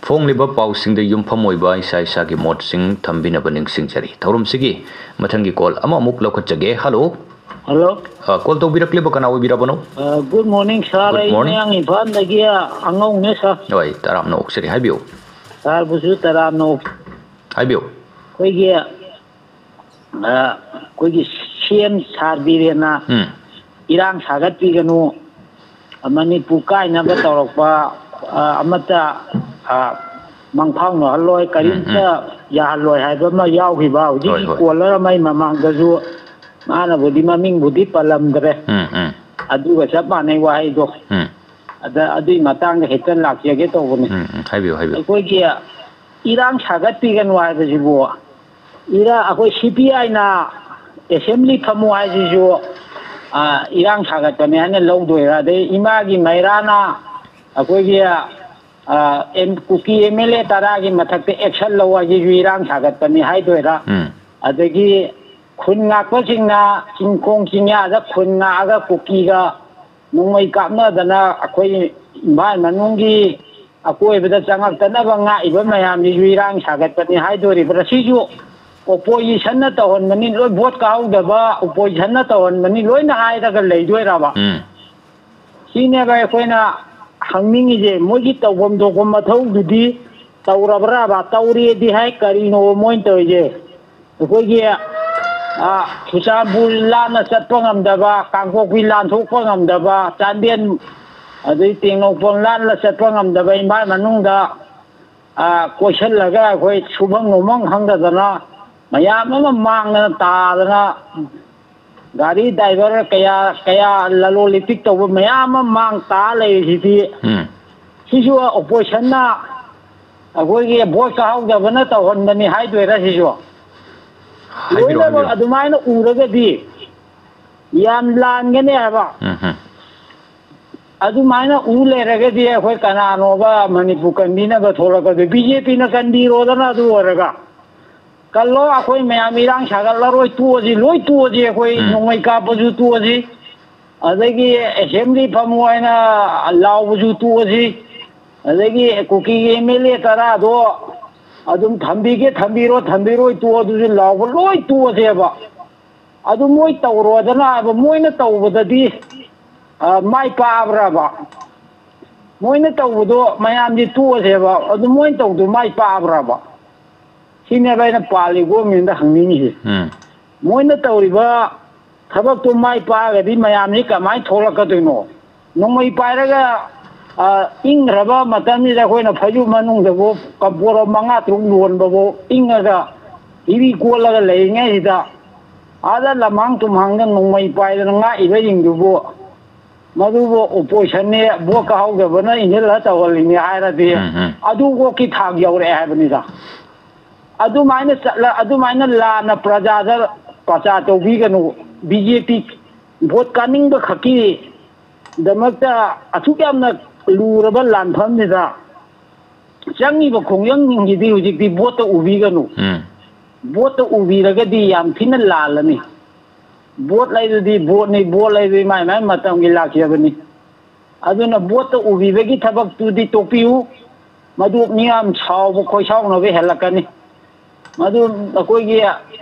ꯐꯣꯡꯂꯤꯕ ꯄꯥꯎꯁꯤꯡꯗ ꯌꯨꯝꯐꯝ ꯑꯣꯏꯕ ꯏꯁꯥ ꯏꯁꯥꯒꯤ ꯃꯣꯠꯁꯤꯡ ꯊꯝꯕꯤꯅꯕ ꯅꯤꯡꯁꯤꯡꯖꯔꯤ꯫ ꯊꯧꯔꯝꯁꯤꯒꯤ ꯃꯊꯪꯒꯤ call ꯑꯃꯃꯨꯛ ꯂꯧꯈꯠꯆꯒꯦ꯫ Hello꯫ ꯍꯜꯂꯣ꯫ ꯑ, call ꯇꯧꯕꯤꯔꯛꯂꯤꯕ ꯀꯅꯥ ꯑꯣꯏꯕꯤꯔꯕꯅꯣ? ꯑ, good morning, sir. Good morning. ꯑꯩ ꯃꯌꯥꯡ ꯏꯝꯐꯥꯜꯗꯒꯤ ꯑꯉꯧꯅꯦ, sir. ꯍꯣꯏ, ꯇꯔꯥꯝꯅ ꯑꯣꯛꯆꯔꯤ, ꯍꯥꯏꯕꯤꯌꯨ꯫ Sir ꯕꯨꯁꯨ ꯇꯔꯥꯝꯅ ꯑꯣꯛ-, ꯍꯥꯏꯕꯤꯌꯨ꯫ ꯑꯩꯈꯣꯏꯒꯤ, ꯑ, ꯑꯩꯈꯣꯏꯒꯤ C M sir ꯕꯤꯔꯦꯟꯅ ꯎꯝ꯫ ꯏꯔꯥꯡ ꯁꯥꯒꯠꯄꯤꯒꯅꯨ, ꯃꯅꯤꯄꯨꯔ ꯀꯥꯏꯅꯕ ꯇꯧꯔꯛꯄ, ꯑ, ꯑꯃꯠꯇ, ꯑ, ꯃꯪꯐꯥꯎꯅꯍꯜꯂꯣꯏ, ꯀꯔꯤꯝꯇ ꯎꯝ, ꯎꯝ꯫ ꯌꯥꯍꯜꯂꯣꯏ ꯍꯥꯏꯕ ꯑꯃ ꯌꯥꯎꯈꯤꯕ꯫ ꯍꯧꯖꯤꯛꯀꯤ ꯍꯣꯏ, ꯍꯣꯏ꯫ Caller ꯑꯃꯒꯤ ꯃꯃꯥꯡꯗꯁꯨ ꯃꯥꯅꯕꯨꯗꯤ ꯃꯃꯤꯡꯕꯨꯗꯤ ꯄꯜꯂꯝꯗ꯭ꯔꯦ꯫ ꯎꯝ, ꯎꯝ꯫ ꯑꯗꯨꯒ ꯆꯞ ꯃꯥꯟꯅꯩ ꯋꯥꯍꯩꯗꯣ꯫ ꯎꯝ꯫ ꯑꯗ ꯑꯗꯨꯒꯤ ꯃꯇꯥꯡꯗ ꯍꯦꯛꯇ ꯂꯥꯛꯆꯒꯦ ꯇꯧꯕꯅꯤ꯫ ꯎꯝ, ꯎꯝ, ꯍꯥꯏꯕꯤꯌꯨ, ꯍꯥꯏꯕꯤꯌꯨ꯫ ꯑꯩꯈꯣꯏꯒꯤ ꯏꯔꯥꯡ ꯁꯥꯒꯠꯄꯤꯒꯅꯨ ꯍꯥꯏꯕꯁꯤꯕꯨ, ꯏꯔꯥ-, ꯑꯩꯈꯣꯏ C P I ꯅ assembly ꯐꯝꯃꯨ ꯍꯥꯏꯁꯤꯁꯨ, ꯑ, ꯏꯔꯥꯡ ꯁꯥꯒꯠꯄꯅꯤ ꯍꯥꯏꯅ ꯂꯧꯗꯣꯏꯔꯥ? ꯑꯗꯩ ꯏꯃꯥꯒꯤ ꯃꯩꯔꯥꯅ ꯑꯩꯈꯣꯏꯒꯤ, ꯑ, M-, Kuki M L A ꯇꯔꯥꯒꯤ ꯃꯊꯛꯇ action ꯂꯧ ꯍꯥꯏꯁꯤꯁꯨ ꯏꯔꯥꯡ ꯁꯥꯒꯠꯄꯅꯤ ꯍꯥꯏꯗꯣꯏꯔꯥ? ꯎꯝ꯫ ꯑꯗꯒꯤ ꯈꯨꯟ ꯉꯥꯛꯄꯁꯤꯡꯅ ꯆꯤꯡꯈꯣꯡ ꯆꯤꯡꯌꯥꯗ ꯈꯨꯟ ꯉꯥꯛꯑꯒ ꯀꯨꯀꯤꯒ ꯅꯣꯡꯃꯩ ꯀꯥꯞꯅꯗꯅ ꯑꯩꯈꯣꯏ ꯏꯝꯐꯥꯜ ꯃꯅꯨꯡꯒꯤ ꯑꯀꯣꯏꯕꯗ ꯆꯪꯉꯛꯇꯅꯕ ꯉꯥꯛꯏꯕ ꯃꯌꯥꯝꯁꯤꯁꯨ ꯏꯔꯥꯡ ꯁꯥꯒꯠꯄꯅꯤ ꯍꯥꯏꯗꯣꯔꯤꯕ꯭ꯔꯥ? ꯁꯤꯁꯨ opposition ꯅ ꯇꯧꯍꯟꯕꯅꯤ, ꯂꯣꯏ vote ꯀꯥꯍꯧꯗꯕ opposition ꯅ ꯇꯧꯍꯟꯕꯅꯤ ꯂꯣꯏꯅ ꯍꯥꯏꯔꯒ ꯂꯩꯗꯣꯏꯔꯕ? ꯎꯝ꯫ ꯁꯤꯅꯦꯕ ꯑꯩꯈꯣꯏꯅ ꯍꯪꯅꯤꯡꯉꯤꯁꯦ, ꯃꯣꯏꯒꯤ ꯇꯧꯐꯝ ꯊꯣꯛꯄ ꯃꯊꯧꯗꯨꯗꯤ ꯇꯧꯔꯕ꯭ꯔꯥꯕ? ꯇꯧꯔꯦꯗꯤ ꯍꯥꯏ, ꯀꯔꯤꯅꯣ ꯃꯣꯏꯅ ꯇꯧꯔꯤꯁꯦ? ꯑꯩꯈꯣꯏꯒꯤ, ꯑ, ꯆꯨꯔꯆꯥꯟꯄꯨꯔ ꯂꯥꯟꯅ ꯆꯠꯄ ꯉꯝꯗꯕ, ꯀꯥꯡꯄꯣꯛꯄꯤ ꯂꯥꯟꯊꯣꯛꯄ ꯉꯝꯗꯕ, ꯆꯥꯟꯗꯦꯜ ꯑꯗꯩ ꯇꯦꯡꯅꯧꯄꯜ ꯂꯥꯟꯅ ꯆꯠꯄ ꯉꯝꯗꯕ, ꯏꯝꯐꯥꯜ ꯃꯅꯨꯡꯗ, ꯑ, ꯀꯣꯏꯁꯤꯜꯂꯒ ꯑꯩꯈꯣꯏ ꯁꯨꯐꯝ ꯅꯣꯝꯐꯝ ꯈꯪꯗꯗꯅ ꯃꯌꯥꯝ ꯑꯃ ꯃꯥꯡꯗꯅ ꯇꯥꯗꯅ ꯒꯥꯔꯤ driver ꯀꯌꯥ, ꯀꯌꯥ ꯂꯂꯣꯟ ꯏꯇꯤꯛ ꯇꯧꯕ ꯃꯌꯥꯝ ꯑꯃ ꯃꯥꯡ ꯇꯥ ꯂꯩꯔꯤꯁꯤꯗꯤ, ꯎꯝ꯫ ꯁꯤꯁꯨ opposition ꯅ ꯑꯩꯈꯣꯏꯒꯤ vote ꯀꯥꯍꯧꯗꯕꯅ ꯇꯧꯍꯟꯕꯅꯤ ꯍꯥꯏꯗꯣꯏꯔꯥ ꯁꯤꯁꯨ? ꯍꯥꯏꯕꯤꯔꯣ, ꯂꯣꯏꯅꯃꯛ ꯍꯥꯏꯕꯤꯔꯣ꯫ ꯑꯗꯨꯃꯥꯏꯅ ꯎꯔꯒꯗꯤ ꯌꯥꯝ ꯂꯥꯟꯒꯅꯤ ꯍꯥꯏꯕ꯫ ꯎꯝ, ꯎꯝ꯫ ꯑꯗꯨꯃꯥꯏꯅ ꯎ ꯂꯩꯔꯒꯗꯤ ꯑꯩꯈꯣꯏ ꯀꯅꯥꯅꯣꯕ ꯃꯅꯤꯄꯨꯔ ꯀꯟꯕꯤꯅꯕ ꯊꯣꯛꯂꯛꯀꯗꯣꯏ? B J P ꯅ ꯀꯟꯕꯤꯔꯣꯗꯅ ꯑꯗꯨ ꯑꯣꯏꯔꯒ꯫ ꯀꯜꯂꯣ, ꯑꯩꯈꯣꯏ ꯃꯌꯥꯝ ꯏꯔꯥꯡ ꯁꯥꯒꯠꯂꯔꯣꯏ, ꯇꯣꯛꯑꯁꯤ, ꯂꯣꯏ ꯇꯣꯛꯑꯁꯤ, ꯑꯩꯈꯣꯏ ꯎꯝ꯫ ꯅꯣꯡꯃꯩ ꯀꯥꯞꯄꯁꯨ ꯇꯣꯛꯑꯁꯤ, ꯑꯗꯒꯤ assembly ꯐꯝꯃꯨ ꯍꯥꯏꯅ ꯂꯥꯎꯕꯁꯨ ꯇꯣꯛꯑꯁꯤ, ꯑꯗꯒꯤ ꯀꯨꯀꯤꯒꯤ M L A ꯇꯔꯥꯗꯣ ꯑꯗꯨꯝ ꯊꯝꯕꯤꯒꯦ ꯊꯝꯕꯤꯔꯣ, ꯊꯝꯕꯤꯔꯣꯏ ꯇꯣꯛꯑꯣ, ꯑꯗꯨꯁꯨ ꯂꯥꯎꯕ ꯂꯣꯏ ꯇꯣꯛꯑꯁꯦꯕ꯫ ꯑꯗꯨ ꯃꯣꯏ ꯇꯧꯔꯣꯗꯅ ꯍꯥꯏꯕ, ꯃꯣꯏꯅ ꯇꯧꯕꯗꯗꯤ, ꯑ, ꯃꯥꯏ ꯄꯥꯛꯑꯕ꯭ꯔꯕ? ꯃꯣꯏꯅ ꯇꯧꯕꯗꯣ ꯃꯌꯥꯝꯗꯤ ꯇꯣꯛꯑꯁꯦꯕ, ꯑꯗꯨ ꯃꯣꯏꯅ ꯇꯧꯕꯗꯣ ꯃꯥꯏ ꯄꯥꯛꯑꯕ꯭ꯔꯕ? ꯁꯤꯅꯦꯕ ꯑꯩꯅ ꯄꯥꯜꯂꯤ ꯒꯣꯔꯃꯦꯟꯗ ꯍꯪꯅꯤꯡꯉꯤꯁꯦ꯫ ꯎꯝ꯫ ꯃꯣꯏꯅ ꯇꯧꯔꯤꯕ ꯊꯕꯛꯇꯣ ꯃꯥꯏ ꯄꯥꯛꯑꯒꯗꯤ ꯃꯌꯥꯝꯁꯤ ꯀꯃꯥꯏꯅ ꯊꯣꯛꯂꯛꯀꯗꯣꯏꯅꯣ? ꯅꯣꯡꯃꯩ ꯄꯥꯏꯔꯒ, ꯑ, ꯏꯪꯈ꯭ꯔꯕ ꯃꯇꯝꯁꯤꯗ ꯑꯩꯈꯣꯏꯅ ꯐꯩꯖꯨꯞ ꯃꯅꯨꯡꯗꯕꯨ ꯀꯝꯄꯣꯔ ꯃꯉꯥ ꯇꯔꯨꯛ ꯂꯣꯟꯕꯕꯨ ꯏꯪꯉꯒ ꯍꯤꯔꯤ ꯀꯣꯜꯂꯒ ꯂꯩꯔꯤꯉꯩꯁꯤꯗ, ꯑꯥꯗ ꯂꯝꯍꯥꯡ ꯇꯨꯝꯍꯥꯡꯗ ꯅꯣꯡꯃꯩ ꯄꯥꯏꯗꯅ ꯉꯥꯛꯏꯕꯁꯤꯡꯗꯨꯕꯨ, ꯃꯗꯨꯕꯨ ꯑꯣꯄꯣꯖꯤꯁꯟꯅꯤ, ꯚꯣꯠ ꯀꯥꯍꯧꯗꯕꯅ ꯏꯟꯁꯤꯜꯂ ꯇꯧꯍꯜꯂꯤꯅꯤ ꯍꯥꯏꯔꯗꯤ, ꯎꯝ, ꯎꯝ꯫ ꯑꯗꯨꯐꯥꯎꯀꯤ ꯊꯥꯛ ꯌꯧꯔꯛꯑꯦ ꯍꯥꯏꯕꯅꯤꯗ꯫ ꯑꯗꯨꯃꯥꯏꯅ ꯆꯠꯂ-, ꯑꯗꯨꯃꯥꯏꯅ ꯂꯥꯟꯅ ꯄ꯭ꯔꯖꯥꯗ ꯄ꯭ꯔꯆꯥꯔ ꯇꯧꯕꯤꯒꯅꯨ꯫ ꯕꯤ ꯖꯦ ꯄꯤ ꯚꯣꯠ ꯀꯥꯅꯤꯡꯕ ꯈꯛꯀꯤꯗꯃꯛꯇ ꯑꯁꯨꯛ ꯌꯥꯝꯅ ꯂꯨꯔꯕ ꯂꯥꯟꯐꯝꯁꯤꯗ ꯆꯪꯉꯤꯕ ꯈꯣꯡꯖꯪꯁꯤꯡꯁꯤꯗꯤ ꯍꯧꯖꯤꯛꯇꯤ ꯚꯣꯠꯇ ꯎꯕꯤꯒꯅꯨ꯫ ꯎꯝ꯫ ꯚꯣꯠꯇ ꯎꯕꯤꯔꯒꯗꯤ ꯌꯥꯝ ꯊꯤꯅ ꯂꯥꯜꯂꯅꯤ꯫ ꯚꯣꯠ ꯍꯥꯏꯗꯨꯗꯤ ꯚꯣꯠꯅꯤ, ꯚꯣꯠ ꯍꯥꯏꯗꯨꯗꯤ ꯃꯥꯏ ꯃꯥꯏ ꯃꯇꯝꯒꯤ ꯂꯥꯛꯆꯕꯅꯤ꯫ ꯑꯗꯨꯅ ꯚꯣꯠꯇ ꯎꯕꯤꯕꯒꯤ ꯊꯕꯛꯇꯨꯗꯤ ꯇꯣꯛꯄꯤꯌꯨ꯫ ꯃꯗꯨ ꯃꯤꯌꯥꯝ ꯁꯥꯎꯕ ꯈꯣꯏꯁꯥꯎꯅꯕ ꯍꯦꯜꯂꯛꯀꯅꯤ꯫ ꯃꯗꯨ ꯑꯩꯈꯣꯏꯒꯤ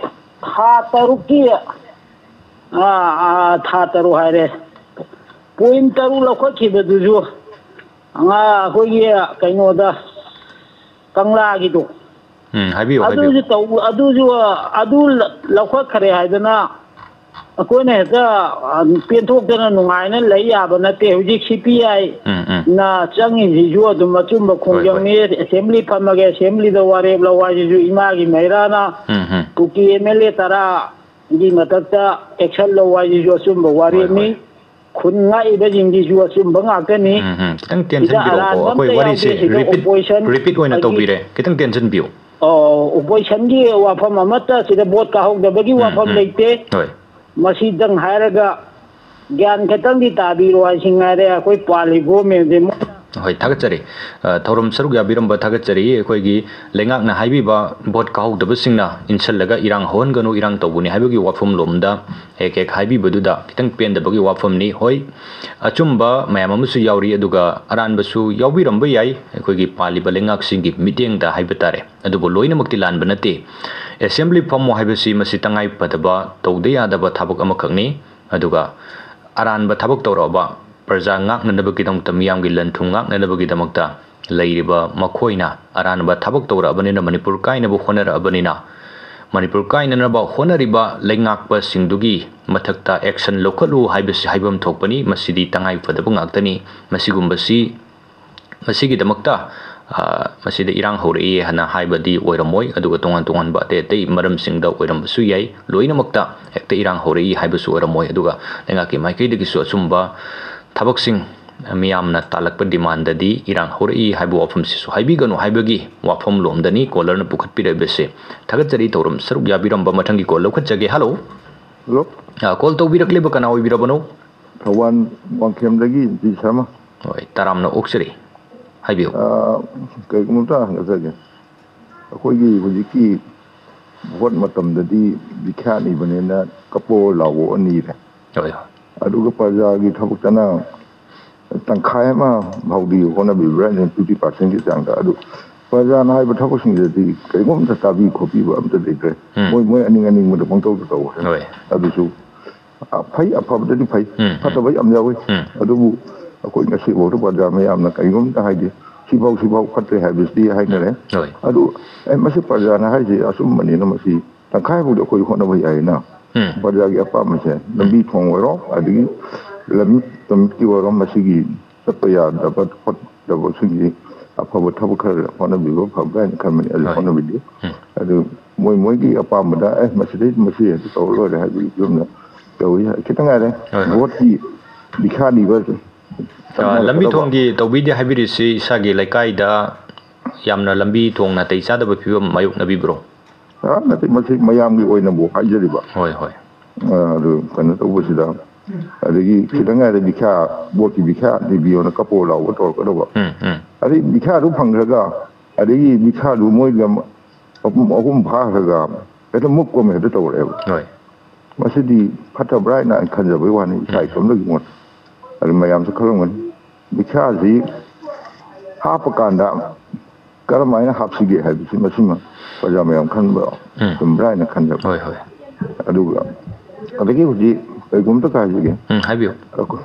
ꯊꯥ ꯇꯔꯨꯛꯀꯤ, ꯑꯥ, ꯑꯥ, ꯊꯥ ꯇꯔꯨꯛ ꯍꯥꯏꯔꯦ, ꯄꯣꯏꯟ ꯇꯔꯨꯛ ꯂꯧꯈꯠꯈꯤꯕꯗꯨꯁꯨ, ꯑꯉꯥ-, ꯑꯩꯈꯣꯏꯒꯤ ꯀꯩꯅꯣꯗ, ꯀꯪꯂꯥꯒꯤꯗꯣ, ꯎꯝ, ꯍꯥꯏꯕꯤꯌꯨ, ꯑꯗꯨꯁꯨ ꯍꯥꯏꯕꯤꯌꯨ꯫ ꯇꯧ-, ꯑꯗꯨꯁꯨ, ꯑꯗꯨ ꯂ-, ꯂꯧꯈꯠꯈ꯭ꯔꯦ ꯍꯥꯏꯗꯅ ꯑꯩꯈꯣꯏꯅ ꯍꯦꯛꯇ, ꯑ, ꯄꯦꯟꯊꯣꯛꯇꯅ ꯅꯨꯡꯉꯥꯏꯅ ꯂꯩ ꯌꯥꯕ ꯅꯠꯇꯦ꯫ ꯍꯧꯖꯤꯛ ꯁꯤ ꯄꯤ ꯑꯥꯏ ꯎꯝ, ꯎꯝ꯫ ꯅ ꯆꯪꯉꯤꯁꯤꯁꯨ ꯑꯗꯨꯝ ꯑꯆꯨꯝꯕ ꯍꯣꯏ, ꯍꯣꯏ꯫ ꯈꯣꯡꯖꯪꯅꯤ꯫ ꯑꯦꯁꯦꯝꯕ꯭ꯂꯤ ꯐꯝꯃꯒꯦ, ꯑꯦꯁꯦꯝꯕ꯭ꯂꯤꯗ ꯋꯥꯔꯦꯞ ꯂꯧ ꯍꯥꯏꯁꯤꯁꯨ ꯏꯃꯥꯒꯤ ꯃꯩꯔꯥꯅ ꯎꯝ, ꯎꯝ꯫ ꯀꯨꯀꯤ ꯑꯦꯝ ꯑꯦꯜ ꯑꯦ ꯇꯔꯥꯒꯤ ꯃꯊꯛꯇ ꯑꯦꯛꯁꯟ ꯂꯧ ꯍꯥꯏꯁꯤꯁꯨ ꯑꯆꯨꯝꯕ ꯍꯣꯏ, ꯋꯥꯔꯦꯞꯅꯤ꯫ ꯍꯣꯏ꯫ ꯈꯨꯟ ꯉꯥꯛꯏꯕꯁꯤꯡꯁꯤꯁꯨ ꯑꯆꯨꯝꯕ ꯉꯥꯛꯇꯅꯤ꯫ ꯎꯝ, ꯎꯝ꯫ ꯈꯤꯇꯪ ꯁꯤꯗ ꯇꯦꯟꯁꯤꯟꯕꯤꯔꯛꯑꯣꯀꯣ꯫ ꯑꯔꯥꯟꯕ ꯑꯩꯈꯣꯏ ꯑꯝꯇ ꯋꯥꯔꯤꯁꯦ ꯌꯥꯎꯗꯦ꯫ ꯁꯤꯗ ꯔꯤꯄꯤꯠ, ꯑꯣꯄꯣꯖꯤꯁꯟ ꯔꯤꯄꯤꯠ ꯑꯣꯏꯅ ꯑꯩꯒꯤ ꯇꯧꯕꯤꯔꯦ꯫ ꯈꯤꯇꯪ ꯇꯦꯟꯁꯤꯟꯕꯤꯌꯨ꯫ ꯑꯣ, ꯑꯣꯄꯣꯖꯤꯁꯟꯒꯤ ꯋꯥꯐꯝ ꯑꯃꯠꯇ ꯁꯤꯗ ꯚꯣꯠ ꯀꯥꯍꯧꯗꯕꯒꯤ ꯎꯝ, ꯋꯥꯐꯝ ꯎꯝ꯫ ꯂꯩꯇꯦ꯫ ꯍꯣꯏ꯫ ꯃꯁꯤꯗꯪ ꯍꯥꯏꯔꯒ ꯒ꯭ꯌꯥꯟ ꯈꯤꯇꯪꯗꯤ ꯇꯥꯕꯤꯔꯣ ꯍꯥꯏꯁꯤ ꯉꯥꯏꯔꯦ꯫ ꯑꯩꯈꯣꯏ ꯄꯥꯜꯂꯤ ꯒꯣꯔꯃꯦꯟꯁꯦ ꯃꯣꯏꯅ ꯍꯣꯏ, ꯊꯥꯒꯠꯆꯔꯤ꯫ ꯑ, ꯊꯧꯔꯝ ꯁꯔꯨꯛ ꯌꯥꯕꯤꯔꯝꯕ ꯊꯥꯒꯠꯆꯔꯤ꯫ ꯑꯩꯈꯣꯏꯒꯤ ꯂꯩꯉꯥꯛꯅ ꯍꯥꯏꯕꯤꯕ, ꯚꯣꯠ ꯀꯥꯍꯧꯗꯕꯁꯤꯡꯅ ꯏꯟꯁꯤꯜꯂꯒ ꯏꯔꯥꯡ ꯍꯧꯍꯟꯒꯅꯨ, ꯏꯔꯥꯡ ꯇꯧꯕꯅꯤ ꯍꯥꯏꯕꯒꯤ ꯋꯥꯐꯝꯂꯣꯝꯗ ꯍꯦꯛ ꯍꯦꯛ ꯍꯥꯏꯕꯤꯕꯗꯨꯗ ꯈꯤꯇꯪ ꯄꯦꯟꯗꯕꯒꯤ ꯋꯥꯐꯝꯅꯤ꯫ ꯍꯣꯏ, ꯑꯆꯨꯝꯕ ꯃꯌꯥꯝ ꯑꯃꯁꯨ ꯌꯥꯎꯔꯤ, ꯑꯗꯨꯒ ꯑꯔꯥꯟꯕꯁꯨ ꯌꯥꯎꯕꯤꯔꯝꯕ ꯌꯥꯏ, ꯑꯩꯈꯣꯏꯒꯤ ꯄꯥꯜꯂꯤꯕ ꯂꯩꯉꯥꯛꯁꯤꯡꯒꯤ ꯃꯤꯠꯌꯦꯡꯗ ꯍꯥꯏꯕ ꯇꯥꯔꯦ꯫ ꯑꯗꯨꯕꯨ ꯂꯣꯏꯅꯃꯛꯇꯤ ꯂꯥꯟꯕ ꯅꯠꯇꯦ꯫ ꯑꯦꯁꯦꯝꯕ꯭ꯂꯤ ꯐꯝꯃꯣ ꯍꯥꯏꯕꯁꯤ ꯃꯁꯤ ꯇꯉꯥꯏ ꯐꯗꯕ, ꯇꯧꯗ ꯌꯥꯗꯕ ꯊꯕꯛ ꯑꯃꯈꯛꯅꯤ꯫ ꯑꯗꯨꯒ ꯑꯔꯥꯟꯕ ꯊꯕꯛ ꯇꯧꯔꯛꯑꯕ, ꯄ꯭ꯔꯖꯥ ꯉꯥꯛꯅꯅꯕꯒꯤꯗꯃꯛꯇ, ꯃꯤꯌꯥꯝꯒꯤ ꯂꯟ ꯊꯨꯝ ꯉꯥꯛꯅꯅꯕꯒꯤꯗꯃꯛꯇ ꯂꯩꯔꯤꯕ ꯃꯈꯣꯏꯅ ꯑꯔꯥꯟꯕ ꯊꯕꯛ ꯇꯧꯔꯛꯑꯕꯅꯤꯅ, ꯃꯅꯤꯄꯨꯔ ꯀꯥꯏꯅꯕ ꯍꯣꯠꯅꯔꯛꯑꯕꯅꯤꯅ, ꯃꯅꯤꯄꯨꯔ ꯀꯥꯏꯅꯅꯕ ꯍꯣꯠꯅꯔꯤꯕ ꯂꯩꯉꯥꯛꯄꯁꯤꯡꯗꯨꯒꯤ ꯃꯊꯛꯇ action ꯂꯧꯈꯠꯂꯨ ꯍꯥꯏꯕꯁꯤ ꯍꯥꯏꯐꯝ ꯊꯣꯛꯄꯅꯤ꯫ ꯃꯁꯤꯗꯤ ꯇꯉꯥꯏ ꯐꯗꯕ ꯉꯥꯛꯇꯅꯤ꯫ ꯃꯁꯤꯒꯨꯝꯕꯁꯤ, ꯃꯁꯤꯒꯤꯗꯃꯛꯇ, ꯑ, ꯃꯁꯤꯗ ꯏꯔꯥꯡ ꯍꯧꯔꯛꯏ ꯍꯥꯏꯅ ꯍꯥꯏꯕꯗꯤ ꯑꯣꯏꯔꯝꯃꯣꯏ, ꯑꯗꯨꯒ ꯇꯣꯉꯥꯟ ꯇꯣꯉꯥꯟꯕ ꯑꯇꯩ ꯑꯇꯩ ꯃꯔꯝꯁꯤꯡꯗ ꯑꯣꯏꯔꯝꯕꯁꯨ ꯌꯥꯏ꯫ ꯂꯣꯏꯅꯃꯛꯇ ꯍꯦꯛꯇ ꯏꯔꯥꯡ ꯍꯧꯔꯛꯏ ꯍꯥꯏꯕꯁꯨ ꯑꯣꯏꯔꯝꯃꯣꯏ꯫ ꯑꯗꯨꯒ ꯂꯩꯉꯥꯛꯀꯤ ꯃꯥꯏꯀꯩꯗꯒꯤꯁꯨ ꯑꯆꯨꯝꯕ ꯊꯕꯛꯁꯤꯡ, ꯃꯤꯌꯥꯝꯅ ꯇꯥꯜꯂꯛꯄ demandꯗꯤ ꯏꯔꯥꯡ ꯍꯧꯔꯛꯏ ꯍꯥꯏꯕ ꯋꯥꯐꯝꯁꯤꯁꯨ ꯍꯥꯏꯕꯤꯒꯅꯨ ꯍꯥꯏꯕꯒꯤ ꯋꯥꯐꯝꯂꯣꯝꯗꯅꯤ caller-ꯅ ꯄꯨꯈꯠꯄꯤꯔꯛꯂꯤꯕꯁꯦ꯫ ꯊꯥꯒꯠꯆꯔꯤ꯫ ꯊꯧꯔꯝ ꯁꯔꯨꯛ ꯌꯥꯕꯤꯔꯝꯕ ꯃꯊꯪꯒꯤ call ꯂꯧꯈꯠꯆꯒꯦ꯫ Hello꯫ Hello꯫ ꯑ, call ꯇꯧꯕꯤꯔꯛꯂꯤꯕ ꯀꯅꯥ ꯑꯣꯏꯕꯤꯔꯕꯅꯣ? ꯊꯧꯕꯥꯜ ꯋꯥꯡꯈꯦꯝꯗꯒꯤ ꯖꯤ ꯁꯔꯃ꯫ ꯍꯣꯏ, ꯇꯔꯥꯝꯅ ꯑꯣꯛꯆꯔꯤ꯫ ꯍꯥꯏꯕꯤꯌꯨ꯫ ꯑ, ꯀꯩꯒꯨꯝꯕ ꯑꯝꯇ ꯍꯪꯖꯒꯦ꯫ ꯑꯩꯈꯣꯏꯒꯤ ꯍꯧꯖꯤꯛꯀꯤ ꯚꯣꯠ ꯃꯇꯝꯗꯗꯤ ꯕꯤꯈ꯭ꯌꯥꯠ ꯅꯤꯕꯅꯦꯅ ꯀꯞꯄꯣ ꯂꯥꯎꯕ ꯅꯤꯔꯦ꯫ ꯍꯣꯏ, ꯍꯣꯏ꯫ ꯑꯗꯨꯒ ꯄ꯭ꯔꯖꯥꯒꯤ ꯊꯕꯛꯇꯅ ꯇꯪꯈꯥꯏ ꯑꯃ ꯐꯥꯎꯗꯤ ꯍꯣꯠꯅꯕꯤꯕ꯭ꯔꯥ, ꯐꯤꯐꯇꯤ ꯄꯥꯔꯁꯦꯟꯒꯤ ꯆꯥꯡꯗ꯫ ꯑꯗꯨ ꯄ꯭ꯔꯖꯥꯅ ꯍꯥꯏꯕ ꯊꯕꯛꯁꯤꯡꯗꯗꯤ ꯀꯔꯤꯒꯨꯝꯇ ꯇꯥꯕꯤ ꯈꯣꯠꯄꯤꯕ ꯑꯝꯇ ꯂꯩꯇ꯭ꯔꯦ꯫ ꯎꯝ꯫ ꯃꯣꯏ, ꯃꯣꯏ ꯑꯅꯤꯡ ꯑꯅꯤꯡꯕꯗ ꯄꯪꯇꯧꯗ ꯇꯧꯈ꯭ꯔꯦ꯫ ꯍꯣꯏ꯫ ꯑꯗꯨꯁꯨ ꯑ, ꯐꯩ, ꯑꯐꯕꯗꯗꯤ ꯐꯩ, ꯎꯝ, ꯎꯝ꯫ ꯐꯠꯇꯕ ꯌꯥꯝ ꯌꯥꯎꯏ꯫ ꯎꯝ꯫ ꯑꯗꯨꯕꯨ ꯑꯩꯈꯣꯏ ꯉꯁꯤꯐꯥꯎꯗ ꯄ꯭ꯔꯖꯥ ꯃꯌꯥꯝꯅ ꯀꯔꯤꯒꯨꯝꯇ ꯍꯥꯏꯗꯦ, ꯁꯤꯐꯥꯎ, ꯁꯤꯐꯥꯎ ꯐꯠꯇ꯭ꯔꯦ ꯍꯥꯏꯕꯁꯤꯗꯤ ꯍꯥꯏꯅꯔꯦ꯫ ꯍꯣꯏ꯫ ꯑꯗꯨ, ꯑꯦ, ꯃꯁꯤ ꯄ꯭ꯔꯖꯥꯅ ꯍꯥꯏꯁꯦ ꯑꯆꯨꯝꯕꯅꯤꯅ ꯃꯁꯤ ꯇꯪꯈꯥꯏ ꯐꯥꯎꯗꯤ ꯑꯩꯈꯣꯏ ꯍꯣꯠꯅꯕ ꯌꯥꯏꯅ꯫ ꯎꯝ꯫ ꯄ꯭ꯔꯖꯥꯒꯤ ꯑꯄꯥꯝꯕꯁꯦ, ꯂꯝꯕꯤ ꯊꯣꯡ ꯑꯣꯏꯔꯣ, ꯑꯗꯒꯤ ꯂꯝ ꯇꯨꯃꯤꯠꯀꯤ ꯑꯣꯏꯔꯣ, ꯃꯁꯤꯒꯤ ꯆꯠꯄ ꯌꯥꯗꯕ ꯈꯣꯠꯇꯕꯁꯤꯡꯁꯤ ꯑꯐꯕ ꯊꯕꯛ ꯈꯔ ꯍꯣꯠꯅꯕꯤꯕ ꯐꯕ꯭ꯔꯥ ꯍꯥꯏꯅ ꯈꯟꯕꯅꯤ꯫ ꯑꯗꯨ ꯍꯣꯏ꯫ ꯍꯣꯠꯅꯕꯤꯗꯦ꯫ ꯎꯝ꯫ ꯑꯗꯨ ꯃꯣꯏ ꯃꯣꯏꯒꯤ ꯑꯄꯥꯝꯕꯗ, "ꯑꯦ, ꯃꯁꯤꯗꯩ ꯃꯁꯤ ꯍꯦꯛꯇ ꯇꯧꯔ ꯂꯣꯏꯔꯦ" ꯍꯥꯏꯕꯒꯤ ꯐꯤꯕꯝꯗ ꯇꯧꯏ꯫ ꯈꯤꯇꯪ ꯉꯥꯏꯔꯦ꯫ ꯍꯣꯏ, ꯍꯣꯏ꯫ ꯚꯣꯠꯀꯤ ꯕꯤꯈ꯭ꯌꯥꯠ ꯅꯤꯕ ꯑ, ꯂꯝꯕꯤ ꯊꯣꯡꯒꯤ ꯇꯧꯕꯤꯗꯦ ꯍꯥꯏꯕꯤꯔꯤꯁꯤ ꯏꯁꯥꯒꯤ ꯂꯩꯀꯥꯏꯗ ꯌꯥꯝꯅ ꯂꯝꯕꯤ ꯊꯣꯡ ꯅꯥꯇꯩ ꯆꯥꯗꯕ ꯐꯤꯕꯝ ꯃꯥꯌꯣꯛꯅꯕꯤꯕ꯭ꯔꯣ? ꯑ, ꯅꯠꯇꯦ, ꯃꯁꯤ ꯃꯌꯥꯝꯒꯤ ꯑꯣꯏꯅꯕꯨ ꯍꯥꯏꯖꯔꯤꯕ꯫ ꯍꯣꯏ, ꯍꯣꯏ꯫ ꯑ, ꯑꯗꯨ ꯀꯩꯅꯣ ꯇꯧꯕꯁꯤꯗ, ꯑꯗꯒꯤ ꯈꯤꯇꯪ ꯉꯥꯏꯔꯦ ꯕꯤꯈ꯭ꯌꯥ, ꯕꯣꯠꯀꯤ ꯕꯤꯈ꯭ꯌꯥ ꯅꯤꯕꯤꯌꯣꯅ ꯀꯄꯣ ꯂꯥꯎꯕ ꯇꯧꯔꯛꯀꯗꯧꯕ꯫ ꯎꯝ, ꯎꯝ꯫ ꯑꯗꯩ ꯕꯤꯈ꯭ꯌꯥꯗꯨ ꯐꯪꯈ꯭ꯔꯒ, ꯑꯗꯒꯤ ꯕꯤꯈ꯭ꯌꯥꯗꯨ ꯃꯣꯏ ꯂꯝ ꯑꯍꯨꯝ, ꯑꯍꯨꯝ ꯐꯥꯈ꯭ꯔꯒ ꯍꯦꯛꯇ ꯃꯨꯛꯄ ꯑꯃ ꯍꯦꯛꯇ ꯇꯧꯔꯛꯑꯦꯕ꯫ ꯍꯣꯏ꯫ ꯃꯁꯤꯗꯤ ꯐꯠꯇꯕ꯭ꯔꯥ ꯍꯥꯏꯅ ꯑꯩ ꯈꯟꯖꯕꯩ ꯋꯥꯅꯤ, ꯏꯁꯥ ꯎꯝ꯫ ꯏꯇꯣꯝꯗꯒꯤ ꯃꯣꯠ꯫ ꯑꯗꯨ ꯃꯌꯥꯝꯁꯨ ꯈꯜꯂꯝꯒꯅꯤ꯫ ꯕꯤꯈ꯭ꯌꯥꯁꯤ ꯍꯥꯞꯄ ꯀꯥꯟꯗ ꯀꯔꯝ ꯍꯥꯏꯅ ꯍꯥꯞꯁꯤꯒꯦ ꯍꯥꯏꯕꯁꯤ ꯃꯁꯤꯃ ꯄ꯭ꯔꯖꯥ ꯃꯌꯥꯝ ꯈꯟꯕ ꯎꯝ꯫ ꯆꯨꯝꯕ꯭ꯔꯥ ꯍꯥꯏꯅ ꯈꯟꯖꯕ꯫ ꯍꯣꯏ, ꯍꯣꯏ꯫ ꯑꯗꯨꯒ ꯑꯗꯒꯤ ꯍꯧꯖꯤꯛ ꯀꯩꯒꯨꯝꯇ ꯍꯥꯏꯖꯒꯦ꯫ ꯎꯝ, ꯍꯥꯏꯕꯤꯌꯨ꯫ ꯑꯩꯈꯣꯏ-,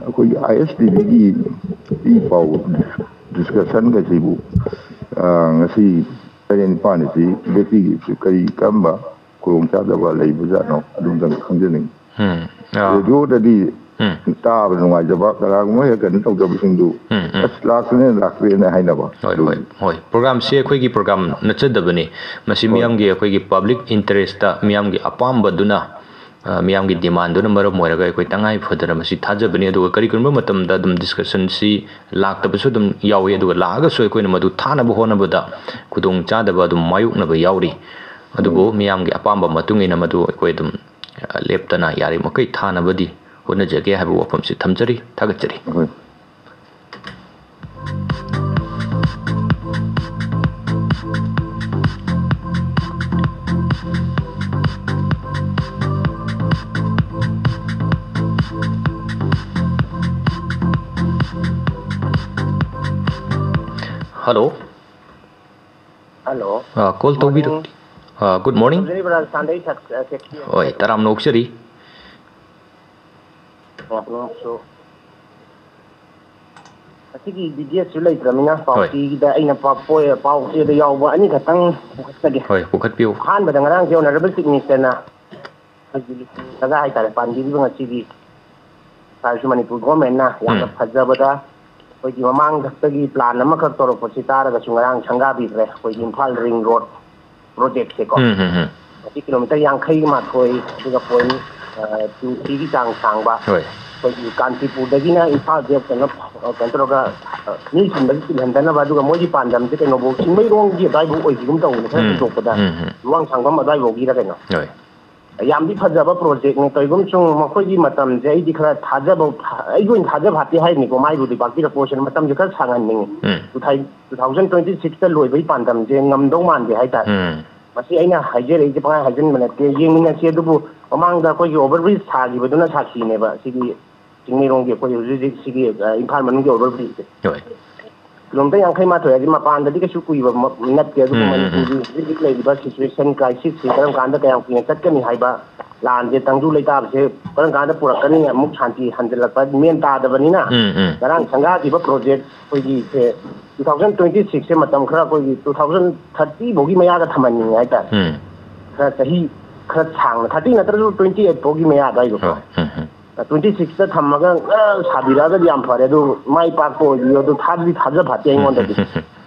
ꯑꯩꯈꯣꯏꯒꯤ ISTV ꯒꯤ ꯏ ꯄꯥꯎ discussion ꯒꯁꯤꯕꯨ, ꯑ, ꯉꯁꯤ ꯇꯔꯦꯠ ꯅꯤꯄꯥꯜꯅꯤꯁꯤ ꯕꯦꯇ꯭ꯔꯤꯒꯤ ꯀꯔꯤ ꯀꯔꯝꯕ ꯈꯨꯗꯣꯡꯆꯥꯗꯕ ꯂꯩꯕꯖꯥꯠꯅꯣ ꯑꯗꯨꯝꯇꯪ ꯈꯪꯖꯅꯤꯡꯉꯤ꯫ ꯎꯝ, ꯑꯥ꯫ ꯔꯦꯗꯤꯑꯣꯗꯗꯤ ꯎꯝ꯫ ꯇꯥꯕ ꯅꯨꯡꯉꯥꯏꯖꯕ, ꯀꯅꯥꯒꯨꯝꯕ ꯍꯦꯛ ꯀꯩꯅꯣ ꯇꯧꯖꯕꯁꯤꯡꯗꯨ, ꯎꯝ, ꯎꯝ꯫ "ꯑꯁ, ꯂꯥꯛꯇ꯭ꯔꯦꯅꯦ, ꯂꯥꯛꯇ꯭ꯔꯦꯅꯦ" ꯍꯥꯏꯅꯕ꯫ ꯍꯣꯏ, ꯑꯗꯨꯒꯤ ꯍꯣꯏ, ꯍꯣꯏ꯫ ꯄ꯭ꯔꯣꯒ꯭ꯔꯥꯝꯁꯤ ꯑꯩꯈꯣꯏꯒꯤ ꯄ꯭ꯔꯣꯒ꯭ꯔꯥꯝ ꯅꯠꯆꯗꯕꯅꯤ꯫ ꯃꯁꯤ ꯍꯣꯏ꯫ ꯃꯤꯌꯥꯝꯒꯤ, ꯑꯩꯈꯣꯏꯒꯤ ꯄꯕ꯭ꯂꯤꯛ ꯏꯟꯇꯔꯦꯁꯇ, ꯃꯤꯌꯥꯝꯒꯤ ꯑꯄꯥꯝꯕꯗꯨꯅ, ꯑ, ꯃꯤꯌꯥꯝꯒꯤ ꯗꯤꯃꯥꯟꯗꯨꯅ ꯃꯔꯝ ꯑꯣꯏꯔꯒ ꯑꯩꯈꯣꯏ ꯇꯉꯥꯏ ꯐꯗꯅ ꯃꯁꯤ ꯊꯥꯖꯕꯅꯤ꯫ ꯑꯗꯨꯒ ꯀꯔꯤꯒꯨꯝꯕ ꯃꯇꯝꯗ ꯑꯗꯨꯝ ꯗꯤꯁꯀꯁꯟꯁꯤ ꯂꯥꯛꯇꯕꯁꯨ ꯑꯗꯨꯝ ꯌꯥꯎꯏ꯫ ꯑꯗꯨꯒ ꯂꯥꯛꯑꯒꯁꯨ ꯑꯩꯈꯣꯏꯅ ꯃꯗꯨ ꯊꯥꯅꯕ ꯍꯣꯠꯅꯕꯗ ꯈꯨꯗꯣꯡꯆꯥꯗꯕ ꯑꯗꯨꯝ ꯃꯥꯌꯣꯛꯅꯕ ꯌꯥꯎꯔꯤ꯫ ꯑꯗꯨꯕꯨ ꯎꯝ꯫ ꯃꯤꯌꯥꯝꯒꯤ ꯑꯄꯥꯝꯕ ꯃꯇꯨꯡ ꯏꯟꯅ ꯃꯗꯨ ꯑꯩꯈꯣꯏ ꯑꯗꯨꯝ, ꯑ, ꯂꯦꯞꯇꯅ ꯌꯥꯔꯤꯃꯈꯩ ꯊꯥꯅꯕꯗꯤ ꯍꯣꯠꯅꯖꯒꯦ ꯍꯥꯏꯕ ꯋꯥꯐꯝꯁꯤ ꯊꯝꯖꯔꯤ꯫ ꯊꯥꯒꯠꯆꯔꯤ꯫ ꯍꯣꯏ꯫ ꯍꯜꯂꯣ꯫ ꯍꯜꯂꯣ꯫ ꯑ, ꯀꯣꯜ ꯇꯧꯕꯤꯔꯛ-, ꯃꯣꯔꯅꯤꯡ꯫ ꯑ, ꯒꯨꯗ ꯃꯣꯔꯅꯤꯡ꯫ ꯇꯧꯖꯔꯤꯕ꯭ꯔꯥ? ꯁꯥꯟꯗꯩ ꯁꯛ-, ꯑ, ꯁꯦꯛꯁꯤ ꯍꯣꯏ, ꯍꯥꯏꯕ꯫ ꯇꯔꯥꯝꯅ ꯑꯣꯛꯆꯔꯤ꯫ ꯑ, ꯅꯣꯛꯁꯨ꯫ ꯉꯁꯤꯒꯤ ꯕꯤ ꯗꯤ ꯑꯦꯁꯁꯨ ꯂꯩꯇ꯭ꯔꯕꯅꯤꯅ ꯍꯣꯏ꯫ ꯄꯥꯎꯆꯦꯗ ꯑꯩꯅ ꯄꯥ-, ꯄꯣ-, ꯄꯥꯎꯆꯦꯗ ꯌꯥꯎꯕ ꯑꯅꯤꯈꯛꯇꯪ ꯄꯨꯈꯠꯆꯒꯦ꯫ ꯍꯣꯏ, ꯄꯨꯈꯠꯄꯤꯌꯨ꯫ ꯑꯍꯥꯟꯕꯗ ꯉꯔꯥꯡꯁꯦ ꯑꯣꯅꯔꯦꯕꯜ ꯆꯤꯐ ꯃꯤꯅꯤꯁꯇꯔꯅ ꯑꯩꯈꯣꯏꯒꯤ ꯂꯨꯆꯤꯡꯂꯒ ꯍꯥꯏꯇꯥꯔꯦ, ꯄꯥꯟꯕꯤꯔꯤꯕ ꯉꯁꯤꯒꯤ ꯁꯥꯔꯁꯨ ꯃꯅꯤꯄꯨꯔ ꯒꯣꯔꯃꯦꯟꯅ ꯌꯥꯝꯅ ꯎꯝ꯫ ꯐꯖꯕꯗ ꯑꯩꯈꯣꯏꯒꯤ ꯃꯃꯥꯡꯗꯛꯇꯒꯤ ꯄ꯭ꯂꯥꯟ ꯑꯃꯈꯛ ꯇꯧꯔꯛꯄꯁꯤ ꯇꯥꯔꯒꯁꯨ ꯉꯔꯥꯡ ꯁꯪꯒꯥꯕꯤꯈ꯭ꯔꯦ꯫ ꯑꯩꯈꯣꯏꯒꯤ ꯏꯝꯐꯥꯜ ꯔꯤꯡ ꯔꯣꯗ ꯄ꯭ꯔꯣꯖꯦꯛꯁꯦꯀꯣ꯫ ꯎꯝ, ꯎꯝ, ꯎꯝ꯫ ꯃꯁꯤ ꯀꯤꯂꯣꯃꯤꯇꯔ ꯌꯥꯡꯈꯩ ꯃꯥꯊꯣꯏ, ꯑꯗꯨꯒ ꯄꯣꯏꯟ, ꯑ, ꯇꯨ ꯊ꯭ꯔꯤꯒꯤ ꯆꯥꯡ ꯁꯥꯡꯕ꯫ ꯍꯣꯏ꯫ ꯑꯩꯈꯣꯏꯒꯤ ꯀꯥꯟꯆꯤꯄꯨꯔꯗꯒꯤꯅ ꯏꯝꯐꯥꯜꯁꯦ ꯀꯩꯅꯣ, ꯑ, ꯀꯩꯅꯣ ꯇꯧꯔꯒ, ꯑ, ꯃꯤ ꯆꯤꯟꯕꯗꯤ ꯆꯤꯜꯍꯟꯗꯅꯕ, ꯑꯗꯨꯒ ꯃꯣꯏꯒꯤ ꯄꯥꯟꯗꯝꯁꯦ ꯀꯩꯅꯣꯐꯧ, ꯆꯤꯡꯃꯩꯔꯣꯡꯒꯤ ꯑꯗꯨꯋꯥꯏꯐꯥꯎ ꯑꯣꯏꯈꯤꯒꯨꯝ ꯇꯧꯕꯅꯦ, ꯈꯔ ꯎꯝ, ꯍꯦꯟꯗꯣꯛꯄꯗ꯫ ꯎꯝ, ꯎꯝ꯫ ꯂꯨꯋꯥꯡꯁꯥꯡꯕꯝ ꯑꯗꯨꯋꯥꯏꯐꯥꯎꯒꯤꯔ ꯀꯩꯅꯣ꯫ ꯍꯣꯏ꯫ ꯌꯥꯝꯗꯤ ꯐꯖꯕ ꯄ꯭ꯔꯣꯖꯦꯛꯅꯤ꯫ ꯀꯔꯤꯒꯨꯝꯕ ꯁꯨꯝ ꯃꯈꯣꯏꯒꯤ ꯃꯇꯝꯁꯦ ꯑꯩꯗꯤ ꯈꯔ ꯊꯥꯖꯕ, ꯑꯩꯒꯤ ꯑꯣꯏꯅ ꯊꯥꯖꯕ ꯍꯥꯞꯄꯤ ꯍꯥꯏꯅꯤꯀꯣ, ꯃꯥꯏꯕꯨꯗꯤ ꯄꯥꯛꯄꯤꯔꯛꯄ ꯑꯣꯏꯁꯅꯨ, ꯃꯇꯝꯁꯦ ꯈꯔ ꯁꯥꯡꯍꯟꯅꯤꯡꯉꯤ꯫ ꯎꯝ꯫ ꯇꯨ ꯊꯥꯎꯖꯟ ꯇ꯭ꯋꯦꯟꯇꯤ ꯁꯤꯛꯁꯇ ꯂꯣꯏꯕꯒꯤ ꯄꯥꯟꯗꯝꯁꯦ ꯉꯝꯗꯧ ꯃꯥꯟꯗꯦ ꯍꯥꯏꯇꯥꯔꯦ꯫ ꯎꯝ꯫ ꯃꯁꯤ ꯑꯩꯅ ꯍꯥꯏꯖꯔꯛꯏꯁꯦ ꯄꯪꯍꯥꯏ ꯍꯥꯏꯖꯤꯟꯕ ꯅꯠꯇꯦ, ꯌꯦꯡꯃꯤꯟꯅꯁꯤ꯫ ꯑꯗꯨꯕꯨ ꯃꯃꯥꯡꯗ ꯑꯩꯈꯣꯏꯒꯤ ꯑꯣꯚꯔ ꯕ꯭ꯔꯤꯖ ꯁꯥꯈꯤꯕꯗꯨꯅ ꯁꯥꯈꯤꯅꯦꯕ꯫ ꯁꯤꯒꯤ ꯆꯤꯡꯃꯩꯔꯣꯡꯒꯤ ꯑꯩꯈꯣꯏ ꯍꯧꯖꯤꯛ ꯍꯧꯖꯤꯛ ꯁꯤꯒꯤ, ꯑ, ꯏꯝꯐꯥꯜ ꯃꯅꯨꯡꯒꯤ ꯑꯣꯚꯔ ꯕ꯭ꯔꯤꯖꯁꯦ꯫ ꯍꯣꯏ꯫ ꯀꯤꯂꯣꯃꯤꯇꯔ ꯌꯥꯡꯈꯩ ꯃꯥꯊꯣꯏ ꯍꯥꯏꯗꯤ ꯃꯄꯥꯟꯗꯗꯤ ꯀꯩꯁꯨ ꯀꯨꯏꯕ ꯃ-, ꯅꯠꯇꯦ꯫ ꯑꯗꯨꯕꯨ ꯎꯝ, ꯎꯝ, ꯃꯅꯤꯄꯨꯔꯒꯤ ꯍꯧꯖꯤꯛ ꯍꯧꯖꯤꯛ ꯂꯩꯔꯤꯕ ꯁꯤꯆꯨꯋꯦꯁꯟ, ꯀ꯭ꯔꯥꯏꯁꯤꯁꯁꯤ ꯀꯔꯝ ꯀꯥꯟꯗ ꯀꯌꯥꯝ ꯀꯨꯏꯅ ꯆꯠꯀꯅꯤ ꯍꯥꯏꯕ, ꯂꯥꯟꯁꯦ, ꯇꯪꯗꯨ ꯂꯩꯇꯥꯕꯁꯦ ꯀꯔꯝ ꯀꯥꯟꯗ ꯄꯨꯔꯛꯀꯅꯤ, ꯑꯃꯨꯛ ꯁꯥꯟꯇꯤ ꯍꯟꯖꯤꯜꯂꯛꯄ ꯃꯦꯟ ꯇꯥꯗꯕꯅꯤꯅ, ꯎꯝ, ꯎꯝ꯫ ꯉꯔꯥꯡ ꯁꯪꯒꯥꯈꯤꯕ ꯄ꯭ꯔꯣꯖꯦꯛ ꯑꯩꯈꯣꯏꯒꯤꯁꯦ ꯇꯨ ꯊꯥꯎꯖꯟ ꯇ꯭ꯋꯦꯟꯇꯤ ꯁꯤꯛꯁꯁꯦ ꯃꯇꯝ ꯈꯔ ꯑꯩꯈꯣꯏꯒꯤ ꯇꯨ ꯊꯥꯎꯖꯟ ꯊꯥꯔꯇꯤ ꯐꯥꯎꯒꯤ ꯃꯌꯥꯗ ꯊꯝꯍꯟꯅꯤꯡꯉꯦ ꯍꯥꯏꯇꯥꯔꯦ꯫ ꯎꯝ꯫ ꯈꯔ ꯆꯍꯤ ꯈꯔ ꯁꯥꯡꯅ, ꯊꯥꯔꯇꯤ ꯅꯠꯇ꯭ꯔꯁꯨ ꯇ꯭ꯋꯦꯟꯇꯤ ꯑꯩꯠ ꯐꯥꯎꯒꯤ ꯃꯌꯥ ꯑꯗꯨꯋꯥꯏꯗꯀꯣ꯫ ꯍꯣꯏ꯫ ꯎꯝ, ꯎꯝ꯫ ꯇ꯭ꯋꯦꯟꯇꯤ ꯁꯤꯛꯁꯇ ꯊꯝꯃꯒ, ꯑ, ꯁꯥꯕꯤꯔꯛꯑꯒꯗꯤ ꯌꯥꯝ ꯐꯔꯦ꯫ ꯑꯗꯨ ꯃꯥꯏ ꯄꯥꯛꯄ ꯑꯣꯏꯕꯤꯌꯣ꯫ ꯑꯗꯨ ꯊꯥꯖꯗꯤ ꯊꯥꯖ ꯐꯥꯠꯇꯦ ꯑꯩꯉꯣꯟꯗꯗꯤ꯫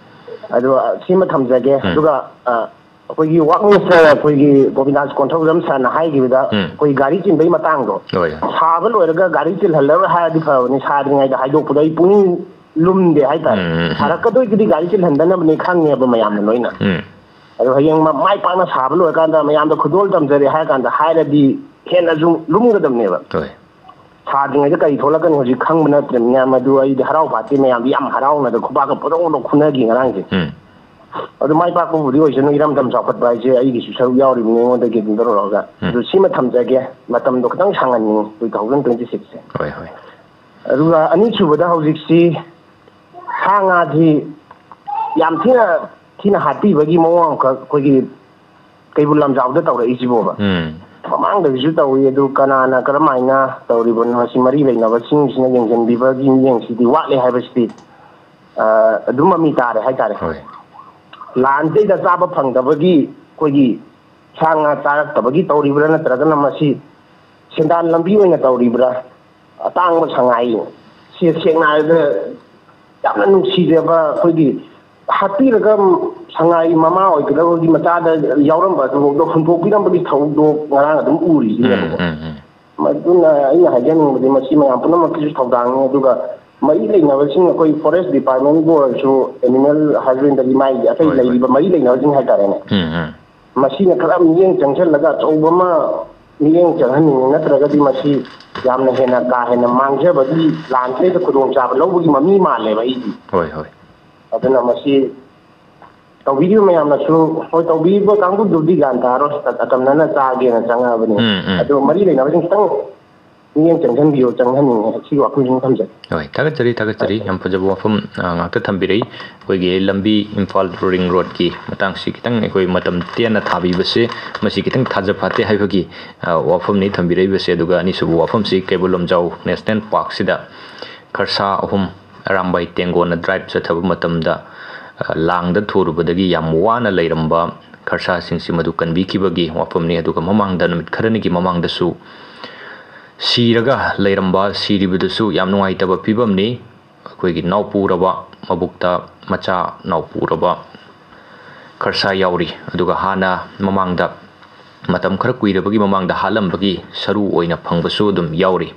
ꯑꯗꯣ, ꯑ, ꯁꯤꯃ ꯊꯝꯖꯒꯦ꯫ ꯎꯝ꯫ ꯑꯗꯨꯒ, ꯑ, ꯑꯩꯈꯣꯏꯒꯤ ꯋꯥꯛ ꯃꯤꯅꯤꯁꯇꯔ ꯑꯩꯈꯣꯏꯒꯤ ꯒꯣꯕꯤꯟꯗꯥꯁ ꯀꯣꯟꯊꯧꯖꯝ ꯁꯥꯔꯅ ꯍꯥꯏꯈꯤꯕꯗ, ꯎꯝ꯫ ꯑꯩꯈꯣꯏ ꯒꯥꯔꯤ ꯆꯤꯟꯕꯒꯤ ꯃꯇꯥꯡꯗꯣ, ꯍꯣꯏ꯫ ꯁꯥꯕ ꯂꯣꯏꯔꯒ ꯒꯥꯔꯤ ꯆꯤꯜꯍꯜꯂꯔꯣꯏ ꯍꯥꯏꯔꯗꯤ ꯐꯕꯅꯤ, ꯁꯥꯗ꯭ꯔꯤꯉꯩꯗ ꯍꯥꯏꯗꯣꯛꯄꯗꯣ ꯑꯩ ꯄꯨꯛꯅꯤꯡ ꯂꯨꯝꯗꯦ ꯍꯥꯏꯇꯥꯔꯦ꯫ ꯎꯝ, ꯎꯝ, ꯎꯝ꯫ ꯁꯥꯔꯛꯀꯗꯣꯏꯗꯨꯗꯤ ꯒꯥꯔꯤ ꯆꯤꯜꯍꯟꯗꯅꯕꯅꯤ ꯈꯪꯉꯦꯕ ꯃꯌꯥꯝꯅ ꯂꯣꯏꯅ꯫ ꯎꯝ꯫ ꯑꯗꯣ ꯍꯌꯦꯡ ꯃ-, ꯃꯥꯏ ꯄꯥꯛꯅ ꯁꯥꯕ ꯂꯣꯏꯔꯀꯥꯟꯗ ꯃꯌꯥꯝꯗ ꯈꯨꯗꯣꯜ ꯇꯝꯖꯔꯦ ꯍꯥꯏꯔ ꯀꯥꯟꯗ ꯍꯥꯏꯔꯗꯤ ꯍꯦꯟꯅꯁꯨ ꯂꯨꯝꯒꯗꯕꯅꯦꯕ꯫ ꯍꯣꯏ꯫ ꯁꯥꯗ꯭ꯔꯤꯉꯩꯗ ꯀꯔꯤ ꯊꯣꯛꯂꯛꯀꯅꯤ ꯍꯧꯖꯤꯛ ꯈꯪꯕ ꯅꯠꯇ꯭ꯔꯕꯅꯤꯅ, ꯃꯗꯨ ꯑꯩꯗꯤ ꯍꯔꯥꯎ ꯐꯥꯠꯇꯦ꯫ ꯃꯌꯥꯝꯗꯤ ꯌꯥꯝ ꯍꯔꯥꯎꯅꯗ ꯈꯨꯕꯥꯛꯀ ꯄꯨꯔꯧ ꯄꯨꯔꯧ ꯈꯨꯅꯈꯤ ꯉꯔꯥꯡꯁꯦ꯫ ꯎꯝ꯫ ꯑꯗꯨ ꯃꯥꯏ ꯄꯥꯛꯄꯕꯨꯗꯤ ꯑꯣꯏꯁꯅꯨ, ꯏꯔꯝꯗꯝ ꯆꯥꯎꯈꯠꯄ ꯍꯥꯏꯁꯦ ꯑꯩꯒꯤꯁꯨ ꯁꯔꯨꯛ ꯌꯥꯎꯔꯤꯕꯅꯤ, ꯑꯩꯉꯣꯟꯗꯒꯤ ꯑꯗꯨꯝ ꯂꯧꯔꯛꯑꯒ꯫ ꯎꯝ꯫ ꯑꯗꯨ ꯁꯤꯃ ꯊꯝꯖꯒꯦ, ꯃꯇꯝꯗꯣ ꯈꯤꯇꯪ ꯁꯥꯡꯍꯟꯅꯤꯡꯉꯤ, ꯇꯨ ꯊꯥꯎꯖꯟ ꯇ꯭ꯋꯦꯟꯇꯤ ꯁꯤꯛꯁꯁꯦ꯫ ꯍꯣꯏ, ꯍꯣꯏ꯫ ꯑꯗꯨꯒ ꯑꯅꯤꯁꯨꯕꯗ ꯍꯧꯖꯤꯛꯁꯤ ꯁꯥ ꯉꯥꯁꯤ ꯌꯥꯝ ꯊꯤꯅ, ꯊꯤꯅ ꯍꯥꯠꯄꯤꯕꯒꯤ ꯃꯑꯣꯡ ꯑꯃꯈꯛ ꯑꯩꯈꯣꯏꯒꯤ ꯀꯩꯕꯨꯜ ꯂꯝꯖꯥꯎꯗ ꯇꯧꯔꯛꯏꯁꯤꯕꯣꯕ꯫ ꯎꯝ꯫ ꯃꯃꯥꯡꯗꯒꯤꯁꯨ ꯇꯧꯏ, ꯑꯗꯨ ꯀꯅꯥꯅ ꯀꯔꯝꯍꯥꯏꯅ ꯇꯧꯔꯤꯕꯅꯣ, ꯃꯁꯤ ꯃꯔꯤ ꯂꯩꯅꯕꯁꯤꯡꯁꯤꯅ ꯌꯦꯡꯁꯤꯟꯕꯤꯕꯒꯤ ꯃꯤꯠꯌꯦꯡꯁꯤꯗꯤ ꯋꯥꯠꯂꯦ ꯍꯥꯏꯕꯁꯤꯗꯤ, ꯑ, ꯑꯗꯨꯝ ꯃꯃꯤ ꯇꯥꯔꯦ ꯍꯥꯏꯇꯥꯔꯦ꯫ ꯍꯣꯏ꯫ ꯂꯥꯟꯁꯤꯗꯩꯗ ꯆꯥꯕ ꯐꯪꯗꯕꯒꯤ ꯑꯩꯈꯣꯏꯒꯤ ꯁꯥ ꯉꯥ ꯆꯥꯔꯛꯇꯕꯒꯤ ꯇꯧꯔꯤꯕ꯭ꯔꯥ, ꯅꯠꯇ꯭ꯔꯒꯅ ꯃꯁꯤ ꯁꯦꯟꯗꯥꯟ ꯂꯝꯕꯤ ꯑꯣꯏꯅ ꯇꯧꯔꯤꯕ꯭ꯔꯥ? ꯑꯇꯥꯡꯕ ꯁꯉꯥꯏ, ꯁꯤ ꯁꯦꯡꯅ ꯍꯥꯏꯔꯕꯗ ꯌꯥꯝꯅ ꯅꯨꯡꯁꯤꯖꯕ, ꯑꯩꯈꯣꯏꯒꯤ ꯍꯥꯠꯄꯤꯔꯒ ꯁꯉꯥꯏ ꯃꯃꯥ ꯑꯣꯏꯒꯗꯕꯒꯤ ꯃꯆꯥꯗ ꯌꯥꯎꯔꯝꯕ ꯑꯗꯨꯐꯥꯎꯗ ꯍꯨꯟꯗꯣꯛꯄꯤꯔꯝꯕꯒꯤ ꯊꯧꯗꯣꯛ ꯉꯔꯥꯡ ꯑꯗꯨꯝ ꯎꯔꯤꯁꯤꯅꯦꯕꯀꯣ꯫ ꯎꯝ, ꯎꯝ, ꯎꯝ꯫ ꯃꯗꯨꯅ ꯑꯩꯅ ꯍꯥꯏꯖꯅꯤꯡꯕꯗꯤ ꯃꯁꯤ ꯃꯌꯥꯝ ꯄꯨꯝꯅꯃꯛꯀꯤꯁꯨ ꯊꯧꯗꯥꯡꯅꯤ, ꯑꯗꯨꯒ ꯃꯔꯤ ꯂꯩꯅꯕꯁꯤꯡ, ꯑꯩꯈꯣꯏ ꯐꯣꯔꯦꯁ ꯗꯤꯄꯥꯔꯠꯃꯦꯟꯕꯨ ꯑꯣꯏꯔꯁꯨ, ꯑꯦꯅꯤꯃꯦꯜ ꯍꯖꯕꯦꯟꯗꯔꯤ, ꯃꯥꯒꯤ ꯑꯇꯩ ꯍꯣꯏ, ꯍꯣꯏ꯫ ꯂꯩꯔꯤꯕ ꯃꯔꯤ ꯂꯩꯅꯕꯁꯤꯡ ꯍꯥꯏꯇꯥꯔꯦꯅꯦ, ꯎꯝ, ꯎꯝ꯫ ꯃꯁꯤꯅ ꯈꯔ ꯃꯤꯠꯌꯦꯡ ꯆꯪꯁꯤꯜꯂꯒ ꯑꯆꯧꯕ ꯑꯃ ꯃꯤꯠꯌꯦꯡ ꯆꯪꯍꯟꯅꯤꯡꯉꯤ, ꯅꯠꯇ꯭ꯔꯒꯗꯤ ꯃꯁꯤ ꯌꯥꯝꯅ ꯍꯦꯟꯅ ꯀꯥ ꯍꯦꯟꯅ ꯃꯥꯡꯖꯕꯒꯤ ꯂꯥꯟꯁꯤꯗꯩꯗ ꯈꯨꯗꯣꯡꯆꯥꯕ ꯂꯧꯕꯒꯤ ꯃꯃꯤ ꯃꯥꯜꯂꯦꯕ ꯑꯩꯗꯤ꯫ ꯍꯣꯏ, ꯍꯣꯏ꯫ ꯑꯗꯨꯅ ꯃꯁꯤ ꯇꯧꯕꯤꯔꯤꯕ ꯃꯌꯥꯝꯅꯁꯨ, ꯍꯣꯏ, ꯇꯧꯕꯤꯔꯤꯕ ꯀꯥꯡꯕꯨꯗꯨꯕꯨꯗꯤ ꯒ꯭ꯌꯥꯟ ꯇꯥꯔꯣꯏ, ꯑꯇꯝꯅꯅ ꯆꯥꯒꯦꯅ ꯆꯪꯉꯛꯑꯕꯅꯤ꯫ ꯎꯝ, ꯎꯝ꯫ ꯑꯗꯣ ꯃꯔꯤ ꯂꯩꯅꯕꯁꯤꯡ ꯈꯤꯇꯪ ꯃꯤꯠꯌꯦꯡ ꯆꯪꯁꯤꯟꯕꯤꯌꯣ, ꯆꯪꯍꯟꯅꯤꯡꯉꯦ꯫ ꯁꯤꯒꯤ ꯋꯥꯐꯝꯁꯤꯃ ꯊꯝꯖꯒꯦ꯫ ꯍꯣꯏ, ꯊꯥꯒꯠꯆꯔꯤ, ꯊꯥꯒꯠꯆꯔꯤ꯫ ꯌꯥꯝ ꯐꯖꯕ ꯋꯥꯐꯝ, ꯑ, ꯉꯥꯛꯇ ꯊꯝꯕꯤꯔꯛꯏ꯫ ꯑꯩꯈꯣꯏꯒꯤ ꯂꯝꯕꯤ, ꯏꯝꯐꯥꯜ ꯔꯤꯡ ꯔꯣꯗꯀꯤ ꯃꯇꯥꯡꯁꯤ ꯈꯤꯇꯪ ꯑꯩꯈꯣꯏ ꯃꯇꯝ ꯇꯦꯟꯅ ꯊꯥꯕꯤꯕꯁꯦ, ꯃꯁꯤ ꯈꯤꯇꯪ ꯊꯥꯖ ꯐꯥꯠꯇꯦ ꯍꯥꯏꯕꯒꯤ, ꯑ, ꯋꯥꯐꯝꯅꯤ ꯊꯝꯕꯤꯔꯛꯏꯕꯁꯦ꯫ ꯑꯗꯨꯒ ꯑꯅꯤꯁꯨꯕ ꯋꯥꯐꯝꯁꯤ ꯀꯩꯕꯨꯜ ꯂꯝꯖꯥꯎ ꯅꯦꯁꯅꯦꯜ ꯄꯥꯔꯛꯁꯤꯗ ꯈꯔꯁꯥ ꯑꯍꯨꯝ, ꯑꯔꯥꯝꯕꯥꯏ ꯇꯦꯡꯒꯣꯅ ꯗ꯭ꯔꯥꯏꯚ ꯆꯠꯊꯕ ꯃꯇꯝꯗ, ꯑ, ꯂꯥꯡꯗ ꯊꯨꯔꯨꯕꯗꯒꯤ ꯌꯥꯝ ꯋꯥꯅ ꯂꯩꯔꯝꯕ ꯈꯔꯁꯥꯁꯤꯡꯁꯤ ꯃꯗꯨ ꯀꯟꯕꯤꯈꯤꯕꯒꯤ ꯋꯥꯐꯝꯅꯤ꯫ ꯑꯗꯨꯒ ꯃꯃꯥꯡꯗ, ꯅꯨꯃꯤꯠ ꯈꯔꯅꯤꯒꯤ ꯃꯃꯥꯡꯗꯁꯨ ꯁꯤꯔꯒ ꯂꯩꯔꯝꯕ, ꯁꯤꯔꯤꯕꯗꯨꯁꯨ ꯌꯥꯝ ꯅꯨꯡꯉꯥꯏꯇꯕ ꯐꯤꯕꯝꯅꯤ꯫ ꯑꯩꯈꯣꯏꯒꯤ ꯅꯥꯎꯄꯨꯔꯕ, ꯃꯕꯨꯛꯇ ꯃꯆꯥ ꯅꯥꯎꯄꯨꯔꯕ ꯈꯔꯁꯥ ꯌꯥꯎꯔꯤ꯫ ꯑꯗꯨꯒ ꯍꯥꯟꯅ ꯃꯃꯥꯡꯗ, ꯃꯇꯝ ꯈꯔ ꯀꯨꯏꯔꯕꯒꯤ ꯃꯃꯥꯡꯗ ꯍꯥꯠꯂꯝꯕꯒꯤ ꯁꯔꯨ ꯑꯣꯏꯅ ꯐꯪꯕꯁꯨ ꯑꯗꯨꯝ ꯌꯥꯎꯔꯤ꯫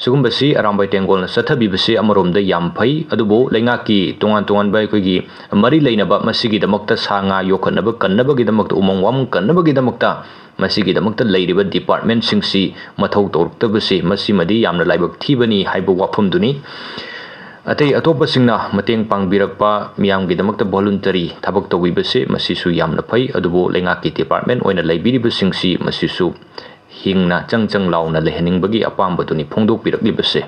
ꯁꯤꯒꯨꯝꯕꯁꯤ ꯑꯔꯥꯝꯕꯥꯏ ꯇꯦꯡꯒꯣꯜꯅ ꯆꯠꯊꯕꯤꯕꯁꯦ ꯑꯃꯔꯣꯝꯗ ꯌꯥꯝ ꯐꯩ, ꯑꯗꯨꯕꯨ ꯂꯩꯉꯥꯛꯀꯤ ꯇꯣꯉꯥꯟ ꯇꯣꯉꯥꯟꯕ ꯑꯩꯈꯣꯏꯒꯤ ꯃꯔꯤ ꯂꯩꯅꯕ ꯃꯁꯤꯒꯤꯗꯃꯛꯇ ꯁꯥ ꯉꯥ ꯌꯣꯛꯈꯠꯅꯕ ꯀꯟꯅꯕꯒꯤꯗꯃꯛꯇ, ꯎꯃꯪ ꯋꯥꯃꯪ ꯀꯟꯅꯕꯒꯤꯗꯃꯛꯇ ꯃꯁꯤꯒꯤꯗꯃꯛꯇ ꯂꯩꯔꯤꯕ ꯗꯤꯄꯥꯔꯠꯃꯦꯟꯁꯤꯡꯁꯤ ꯃꯊꯧ ꯇꯧꯔꯛꯇꯕꯁꯤ, ꯃꯁꯤꯃꯗꯤ ꯌꯥꯝꯅ ꯂꯥꯏꯕꯛ ꯊꯤꯕꯅꯤ ꯍꯥꯏꯕ ꯋꯥꯐꯝꯗꯨꯅꯤ꯫ ꯑꯇꯩ ꯑꯇꯣꯞꯄꯁꯤꯡꯅ ꯃꯇꯦꯡ ꯄꯥꯡꯕꯤꯔꯛꯄ, ꯃꯤꯌꯥꯝꯒꯤꯗꯃꯛꯇ ꯚꯣꯂꯨꯟꯇꯔꯤ ꯊꯕꯛ ꯇꯧꯕꯤꯕꯁꯦ, ꯃꯁꯤꯁꯨ ꯌꯥꯝꯅ ꯐꯩ꯫ ꯑꯗꯨꯕꯨ ꯂꯩꯉꯥꯛꯀꯤ ꯗꯤꯄꯥꯔꯠꯃꯦꯟ ꯑꯣꯏꯅ ꯂꯩꯕꯤꯔꯤꯕꯁꯤꯡꯁꯤ, ꯃꯁꯤꯁꯨ ꯍꯤꯡꯅ ꯆꯪ ꯆꯪ ꯂꯥꯎꯅ ꯂꯩꯍꯟꯅꯤꯡꯕꯒꯤ ꯑꯄꯥꯝꯕꯗꯨꯅꯤ ꯐꯣꯡꯗꯣꯛꯄꯤꯔꯛꯂꯤꯕꯁꯦ꯫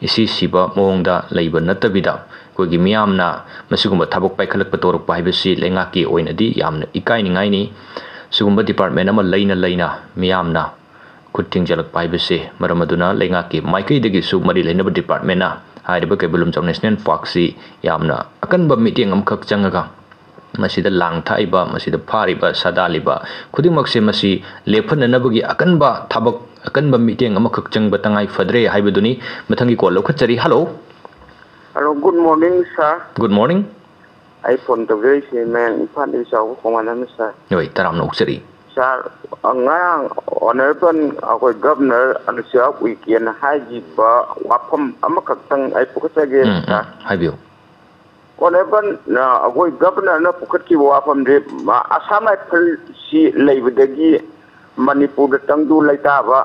ꯏꯁꯤ ꯁꯤꯕ ꯃꯑꯣꯡꯗ ꯂꯩꯕ ꯅꯠꯇꯕꯤꯗ, ꯑꯩꯈꯣꯏꯒꯤ ꯃꯤꯌꯥꯝꯅ ꯃꯁꯤꯒꯨꯝꯕ ꯊꯕꯛ ꯄꯥꯏꯈꯠꯂꯛꯄ ꯇꯧꯔꯛꯄ ꯍꯥꯏꯕꯁꯤ ꯂꯩꯉꯥꯛꯀꯤ ꯑꯣꯏꯅꯗꯤ ꯌꯥꯝꯅ ꯏꯀꯥꯏꯅꯤꯡꯉꯥꯏꯅꯤ꯫ ꯁꯤꯒꯨꯝꯕ ꯗꯤꯄꯥꯔꯠꯃꯦꯟ ꯑꯃ ꯂꯩꯅ ꯂꯩꯅ ꯃꯤꯌꯥꯝꯅ ꯈꯨꯠ ꯊꯤꯡꯖꯤꯜꯂꯛꯄ ꯍꯥꯏꯕꯁꯦ ꯃꯔꯝ ꯑꯗꯨꯅ ꯂꯩꯉꯥꯛꯀꯤ ꯃꯥꯏꯀꯩꯗꯒꯤꯁꯨ ꯃꯔꯤ ꯂꯩꯅꯕ ꯗꯤꯄꯥꯔꯠꯃꯦꯟꯅ ꯍꯥꯏꯔꯤꯕ ꯀꯩꯕꯨꯜ ꯂꯝꯖꯥꯎ ꯅꯦꯁꯅꯦꯜ ꯄꯥꯔꯛꯁꯤ ꯌꯥꯝꯅ ꯑꯀꯟꯕ ꯃꯤꯠꯌꯦꯡ ꯑꯃꯈꯛ ꯆꯪꯉꯒ, ꯃꯁꯤꯗ ꯂꯥꯡ ꯊꯥꯛꯏꯕ, ꯃꯁꯤꯗ ꯐꯥꯔꯤꯕ, ꯁꯥꯗꯥꯜꯂꯤꯕ ꯈꯨꯗꯤꯡꯃꯛꯁꯦ, ꯃꯁꯤ ꯂꯦꯞꯍꯟꯅꯅꯕꯒꯤ ꯑꯀꯟꯕ ꯊꯕꯛ, ꯑꯀꯟꯕ ꯃꯤꯠꯌꯦꯡ ꯑꯃꯈꯛ ꯆꯪꯕ ꯇꯉꯥꯏ ꯐꯗ꯭ꯔꯦ ꯍꯥꯏꯕꯗꯨꯅꯤ꯫ ꯃꯊꯪꯒꯤ ꯀꯣꯜ ꯂꯧꯈꯠꯆꯔꯤ꯫ Hello. Hello, good morning, sir. Good morning. ꯑꯩ ꯐꯣꯟ ꯇꯧꯖꯔꯛꯏꯁꯦ ꯃꯌꯥꯡ ꯏꯝꯐꯥꯜꯗꯒꯤ ꯆꯥꯎꯕ ꯈꯣꯡꯕꯥꯟ ꯑꯃꯅꯤ, sir. ꯍꯣꯏ, ꯇꯔꯥꯝꯅ ꯑꯣꯛꯆꯔꯤ꯫ Sir, ꯉꯔꯥꯡ honourable ꯑꯩꯈꯣꯏ governor ꯑꯅꯨꯁꯨꯌꯥ ꯎꯏꯀꯦꯅ ꯍꯥꯏꯈꯤꯕ ꯋꯥꯐꯝ ꯑꯃꯈꯛꯇꯪ ꯑꯩ ꯄꯨꯈꯠꯆꯒꯦ, ꯎꯝ, ꯎꯝ, sir. ꯍꯥꯏꯕꯤꯌꯨ꯫ Honorable, ꯑ, ꯑꯩꯈꯣꯏ Governorꯅ ꯄꯨꯈꯠꯈꯤꯕ ꯋꯥꯐꯝꯁꯦ, ꯑ, ꯑꯁꯥꯝ ꯔꯥꯏꯐꯜꯁꯤ ꯂꯩꯕꯗꯒꯤ ꯃꯅꯤꯄꯨꯔꯗ ꯇꯪꯗꯨ ꯂꯩꯇꯥꯕ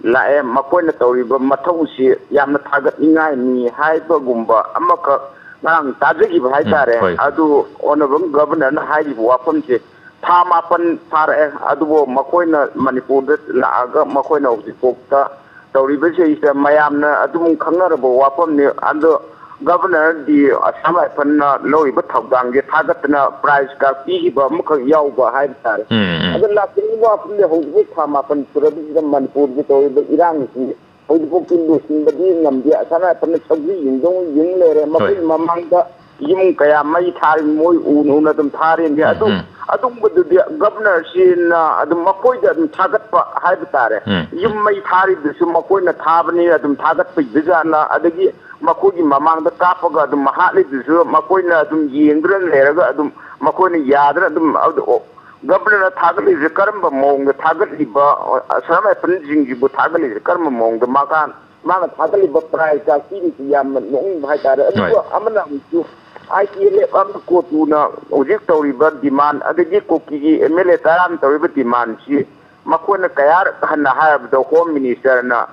ꯂꯥꯛꯑꯦ, ꯃꯈꯣꯏꯅ ꯇꯧꯔꯤꯕ ꯃꯊꯧꯁꯤ ꯌꯥꯝꯅ ꯊꯥꯒꯠꯅꯤꯡꯉꯥꯏꯅꯤ ꯍꯥꯏꯕꯒꯨꯝꯕ ꯑꯃꯈꯛ ꯉꯔꯥꯡ ꯇꯥꯖꯈꯤꯕ ꯎꯝ, ꯍꯥꯏꯇꯥꯔꯦ꯫ ꯍꯣꯏ꯫ ꯑꯗꯨ Honorable Governorꯅ ꯍꯥꯏꯔꯤꯕ ꯋꯥꯐꯝꯁꯦ ꯊꯥ ꯃꯥꯄꯟ ꯐꯥꯔꯛꯑꯦ, ꯑꯗꯨꯕꯨ ꯃꯈꯣꯏꯅ ꯃꯅꯤꯄꯨꯔꯗ ꯂꯥꯛꯑꯒ ꯃꯈꯣꯏꯅ ꯍꯧꯖꯤꯛꯐꯥꯎꯗ ꯇꯧꯔꯤꯕꯁꯤꯗ ꯃꯌꯥꯝꯅ ꯑꯗꯨꯝ ꯈꯪꯅꯔꯕ ꯋꯥꯐꯝꯅꯤ꯫ ꯑꯗꯣ Governorꯗꯤ ꯑꯁꯥꯝ ꯔꯥꯏꯐꯜꯅ ꯂꯧꯔꯤꯕ ꯊꯧꯗꯥꯡꯁꯦ ꯊꯥꯒꯠꯇꯅ prize ꯀꯥꯔꯗ ꯄꯤꯈꯤꯕ ꯑꯃꯈꯛ ꯌꯥꯎꯕ ꯍꯥꯏꯕ ꯇꯥꯔꯦ꯫ ꯎꯝ, ꯎꯝ꯫ ꯑꯗꯣ ꯂꯥꯛꯀꯗꯧꯔꯤꯕ ꯋꯥꯐꯝꯁꯦ ꯍꯧꯖꯤꯛꯐꯥꯎ ꯊꯥ ꯃꯥꯄꯟ ꯁꯨꯔꯕꯁꯤꯗ ꯃꯅꯤꯄꯨꯔꯒꯤ ꯇꯧꯔꯤꯕ ꯏꯔꯥꯡꯁꯤ ꯍꯧꯖꯤꯛꯐꯥꯎꯗꯤ ꯂꯣꯏꯁꯤꯟꯕꯗꯤ ꯉꯝꯗꯦ꯫ ꯑꯁꯥꯝ ꯔꯥꯏꯐꯜꯅ ꯁꯧꯒ꯭ꯔꯤ ꯌꯨꯡꯗꯧꯅ ꯌꯨꯡ ꯂꯩꯔꯦ꯫ ꯍꯣꯏ꯫ ꯃꯈꯣꯏꯒꯤ ꯃꯃꯥꯡꯗ ꯌꯨꯝ ꯀꯌꯥ ꯃꯩ ꯊꯥꯔꯤ, ꯃꯣꯏ ꯎꯅ ꯎꯅ ꯑꯗꯨꯝ ꯊꯥꯔꯤꯅꯤ꯫ ꯎꯝ, ꯑꯗꯨ, ꯎꯝ꯫ ꯑꯗꯨꯒꯨꯝꯕꯗꯨꯗꯤ Governorꯁꯤꯅ ꯑꯗꯨꯝ ꯃꯈꯣꯏꯗ ꯑꯗꯨꯝ ꯊꯥꯒꯠꯄ ꯍꯥꯏꯕ ꯇꯥꯔꯦ꯫ ꯎꯝ, ꯎꯝ꯫ ꯌꯨꯝ ꯃꯩ ꯊꯥꯔꯤꯗꯨꯁꯨ ꯃꯈꯣꯏꯅ ꯊꯥꯕꯅꯤ, ꯑꯗꯨꯝ ꯊꯥꯒꯠꯄꯤꯕꯖꯥꯠꯂ? ꯑꯗꯒꯤ ꯃꯈꯣꯏꯒꯤ ꯃꯃꯥꯡꯗ ꯀꯥꯞꯄꯒ ꯑꯗꯨꯝ ꯍꯥꯠꯂꯤꯗꯨꯁꯨ ꯃꯈꯣꯏꯅ ꯑꯗꯨꯝ ꯌꯦꯡꯗꯨꯅ ꯂꯩꯔꯒ ꯑꯗꯨꯝ ꯃꯈꯣꯏꯅ ꯌꯥꯗꯅ ꯑꯗꯨꯝ, ꯑꯗꯨ, Governorꯅ ꯊꯥꯒꯠꯂꯤꯁꯦ ꯀꯔꯝꯕ ꯃꯑꯣꯡꯗ ꯊꯥꯒꯠꯂꯤꯕ, ꯑꯁꯥꯝ ꯔꯥꯏꯐꯜꯁꯤꯡꯁꯤꯕꯨ ꯊꯥꯒꯠꯂꯤꯁꯦ ꯀꯔꯝꯕ ꯃꯑꯣꯡꯗ? ꯃꯥꯀꯥꯟ ꯃꯥꯅ ꯊꯥꯒꯠꯂꯤꯕ prize ꯀꯥꯔꯗ ꯄꯤꯔꯤꯁꯤ ꯌꯥꯝꯅ ꯅꯣꯛꯅꯤꯡꯕ ꯍꯥꯏꯇꯥꯔꯦ꯫ ꯑꯗꯨꯒ ꯍꯣꯏ꯫ ꯑꯃꯅ ꯑꯃꯨꯛꯁꯨ I T L F ꯑꯃ ꯀꯣꯇꯨꯅ ꯍꯧꯖꯤꯛ ꯇꯧꯔꯤꯕ demand, ꯑꯗꯒꯤ ꯀꯨꯀꯤꯒꯤ M L A ꯇꯔꯥꯅ ꯇꯧꯔꯤꯕ demandꯁꯤ ꯃꯈꯣꯏꯅ ꯀꯌꯥꯔꯛ ꯍꯟꯅ ꯍꯥꯏꯔꯕꯗ Home Ministerꯅ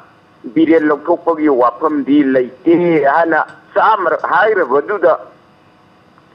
ꯕꯤꯔꯦꯟ ꯂꯧꯊꯣꯛꯄꯒꯤ ꯋꯥꯐꯝꯗꯤ ꯂꯩꯇꯦ ꯍꯥꯏꯅ ꯆꯥꯝꯃꯔꯛ ꯍꯥꯏꯔꯕꯗꯨꯗ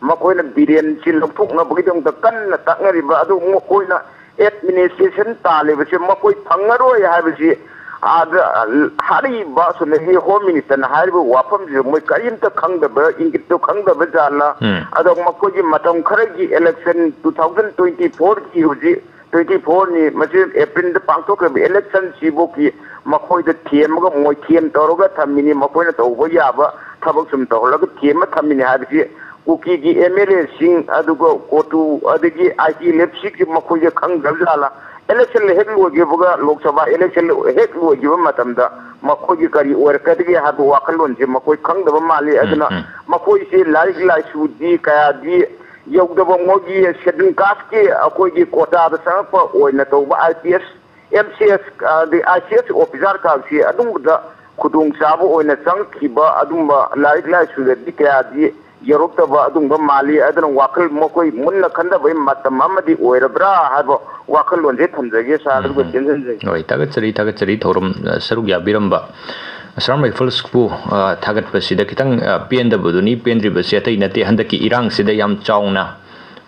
ꯃꯈꯣꯏꯅ ꯕꯤꯔꯦꯟꯁꯤ ꯂꯧꯊꯣꯛꯅꯕꯒꯤꯗꯃꯛꯇ ꯀꯟꯅ ꯇꯛꯅꯔꯤꯕ ꯑꯗꯨ ꯃꯈꯣꯏꯅ administration ꯇꯥꯜꯂꯤꯕꯁꯤ ꯃꯈꯣꯏ ꯐꯪꯉꯔꯣꯏ ꯍꯥꯏꯕꯁꯤ ꯑꯥꯗ ꯍꯥꯏꯔꯤꯕ ꯑꯁꯣꯝꯗꯒꯤ Home Ministerꯅ ꯍꯥꯏꯔꯤꯕ ꯋꯥꯐꯝꯁꯤꯁꯨ ꯃꯣꯏ ꯀꯔꯤꯝꯇ ꯈꯪꯗꯕ, ꯏꯪꯒꯤꯠꯇꯨ ꯈꯪꯗꯕ ꯖꯥꯠꯂ? ꯎꯝ꯫ ꯑꯗꯣ ꯃꯈꯣꯏꯒꯤ ꯃꯇꯝ ꯈꯔꯒꯤ election two thousand twenty fourꯒꯤ ꯍꯧꯖꯤꯛ twenty fourꯅꯤ, ꯃꯁꯤ Aprilꯗ ꯄꯥꯡꯊꯣꯛꯈ꯭ꯔꯤꯕ electionꯁꯤꯐꯥꯎꯒꯤ ꯃꯈꯣꯏꯗ ꯊꯦꯝꯃꯒ ꯃꯣꯏꯊꯦꯝ ꯇꯧꯔꯒ ꯊꯝꯃꯤꯅꯤ, ꯃꯈꯣꯏꯅ ꯇꯧꯕ ꯌꯥꯕ ꯊꯕꯛ ꯁꯨꯝ ꯇꯧꯍꯜꯂꯒ ꯊꯦꯝꯃ ꯊꯝꯃꯤꯅꯤ ꯍꯥꯏꯕꯁꯤ ꯀꯨꯀꯤꯒꯤ M L Aꯁꯤꯡ, ꯑꯗꯨꯒ ꯀꯣꯇꯨ, ꯑꯗꯒꯤ I T L Fꯁꯤꯡꯁꯤ ꯃꯈꯣꯏꯁꯦ ꯈꯪꯗ꯭ꯔꯕ ꯖꯥꯠꯂ? Election ꯍꯦꯛ ꯂꯣꯏꯈꯤꯕꯒ, ꯂꯣꯛ ꯁꯚꯥ election ꯍꯦꯛ ꯂꯣꯏꯈꯤꯕ ꯃꯇꯝꯗ ꯃꯈꯣꯏꯒꯤ ꯀꯔꯤ ꯑꯣꯏꯔꯛꯀꯗꯒꯦ ꯍꯥꯏꯕ ꯋꯥꯈꯜꯂꯣꯟꯁꯦ ꯃꯈꯣꯏ ꯈꯪꯗꯕ ꯃꯥꯜꯂꯤ꯫ ꯎꯝ, ꯑꯗꯨꯅ ꯎꯝ꯫ ꯃꯈꯣꯏꯁꯦ ꯂꯥꯏꯔꯤꯛ ꯂꯥꯏꯁꯨꯗꯤ ꯀꯌꯥꯗꯤ ꯌꯧꯗꯕ, ꯃꯣꯏꯒꯤ Scheduled Casteꯀꯤ ꯑꯩꯈꯣꯏꯒꯤ quotaꯗ ꯆꯪꯉꯛꯄ ꯑꯣꯏꯅ ꯇꯧꯕ I P S, M C S, ꯑꯗꯩ I C S officer ꯀꯥꯡꯁꯤ ꯑꯗꯨꯝꯕꯗ ꯈꯨꯗꯣꯡꯆꯥꯕ ꯑꯣꯏꯅ ꯆꯪꯈꯤꯕ ꯑꯗꯨꯝꯕ ꯂꯥꯏꯔꯤꯛ ꯂꯥꯏꯁꯨꯗꯗꯤ ꯀꯌꯥꯗꯤ ꯌꯧꯔꯛꯇꯕ ꯑꯗꯨꯒꯨꯝꯕ ꯃꯥꯜꯂꯤ꯫ ꯑꯗꯨꯅ ꯋꯥꯈꯜ ꯃꯈꯣꯏ ꯃꯨꯟꯅ ꯈꯟꯊꯕꯒꯤ ꯃꯇꯝ ꯑꯃꯗꯤ ꯑꯣꯏꯔꯕ꯭ꯔꯥ ꯍꯥꯏꯕ ꯋꯥꯈꯜꯂꯣꯟꯁꯦ ꯊꯝꯖꯒꯦ ꯁꯥꯔ, ꯑꯗꯨꯒ ꯎꯝ꯫ ꯇꯦꯟꯁꯤꯟꯖꯒꯦ꯫ ꯍꯣꯏ, ꯊꯥꯒꯠꯆꯔꯤ, ꯊꯥꯒꯠꯆꯔꯤ ꯊꯧꯔꯝ, ꯑ, ꯁꯔꯨꯛ ꯌꯥꯕꯤꯔꯝꯕ꯫ ꯑꯁꯥꯝ ꯔꯥꯏꯐꯜꯁꯄꯨ, ꯑ, ꯊꯥꯒꯠꯄꯁꯤꯗ ꯈꯤꯇꯪ, ꯑ, ꯄꯦꯟꯗꯕꯗꯨꯅꯤ꯫ ꯄꯦꯟꯗ꯭ꯔꯤꯕꯁꯤ ꯑꯇꯩ ꯅꯠꯇꯦ, ꯍꯟꯗꯛꯀꯤ ꯏꯔꯥꯡꯁꯤꯗ ꯌꯥꯝ ꯆꯥꯎꯅ,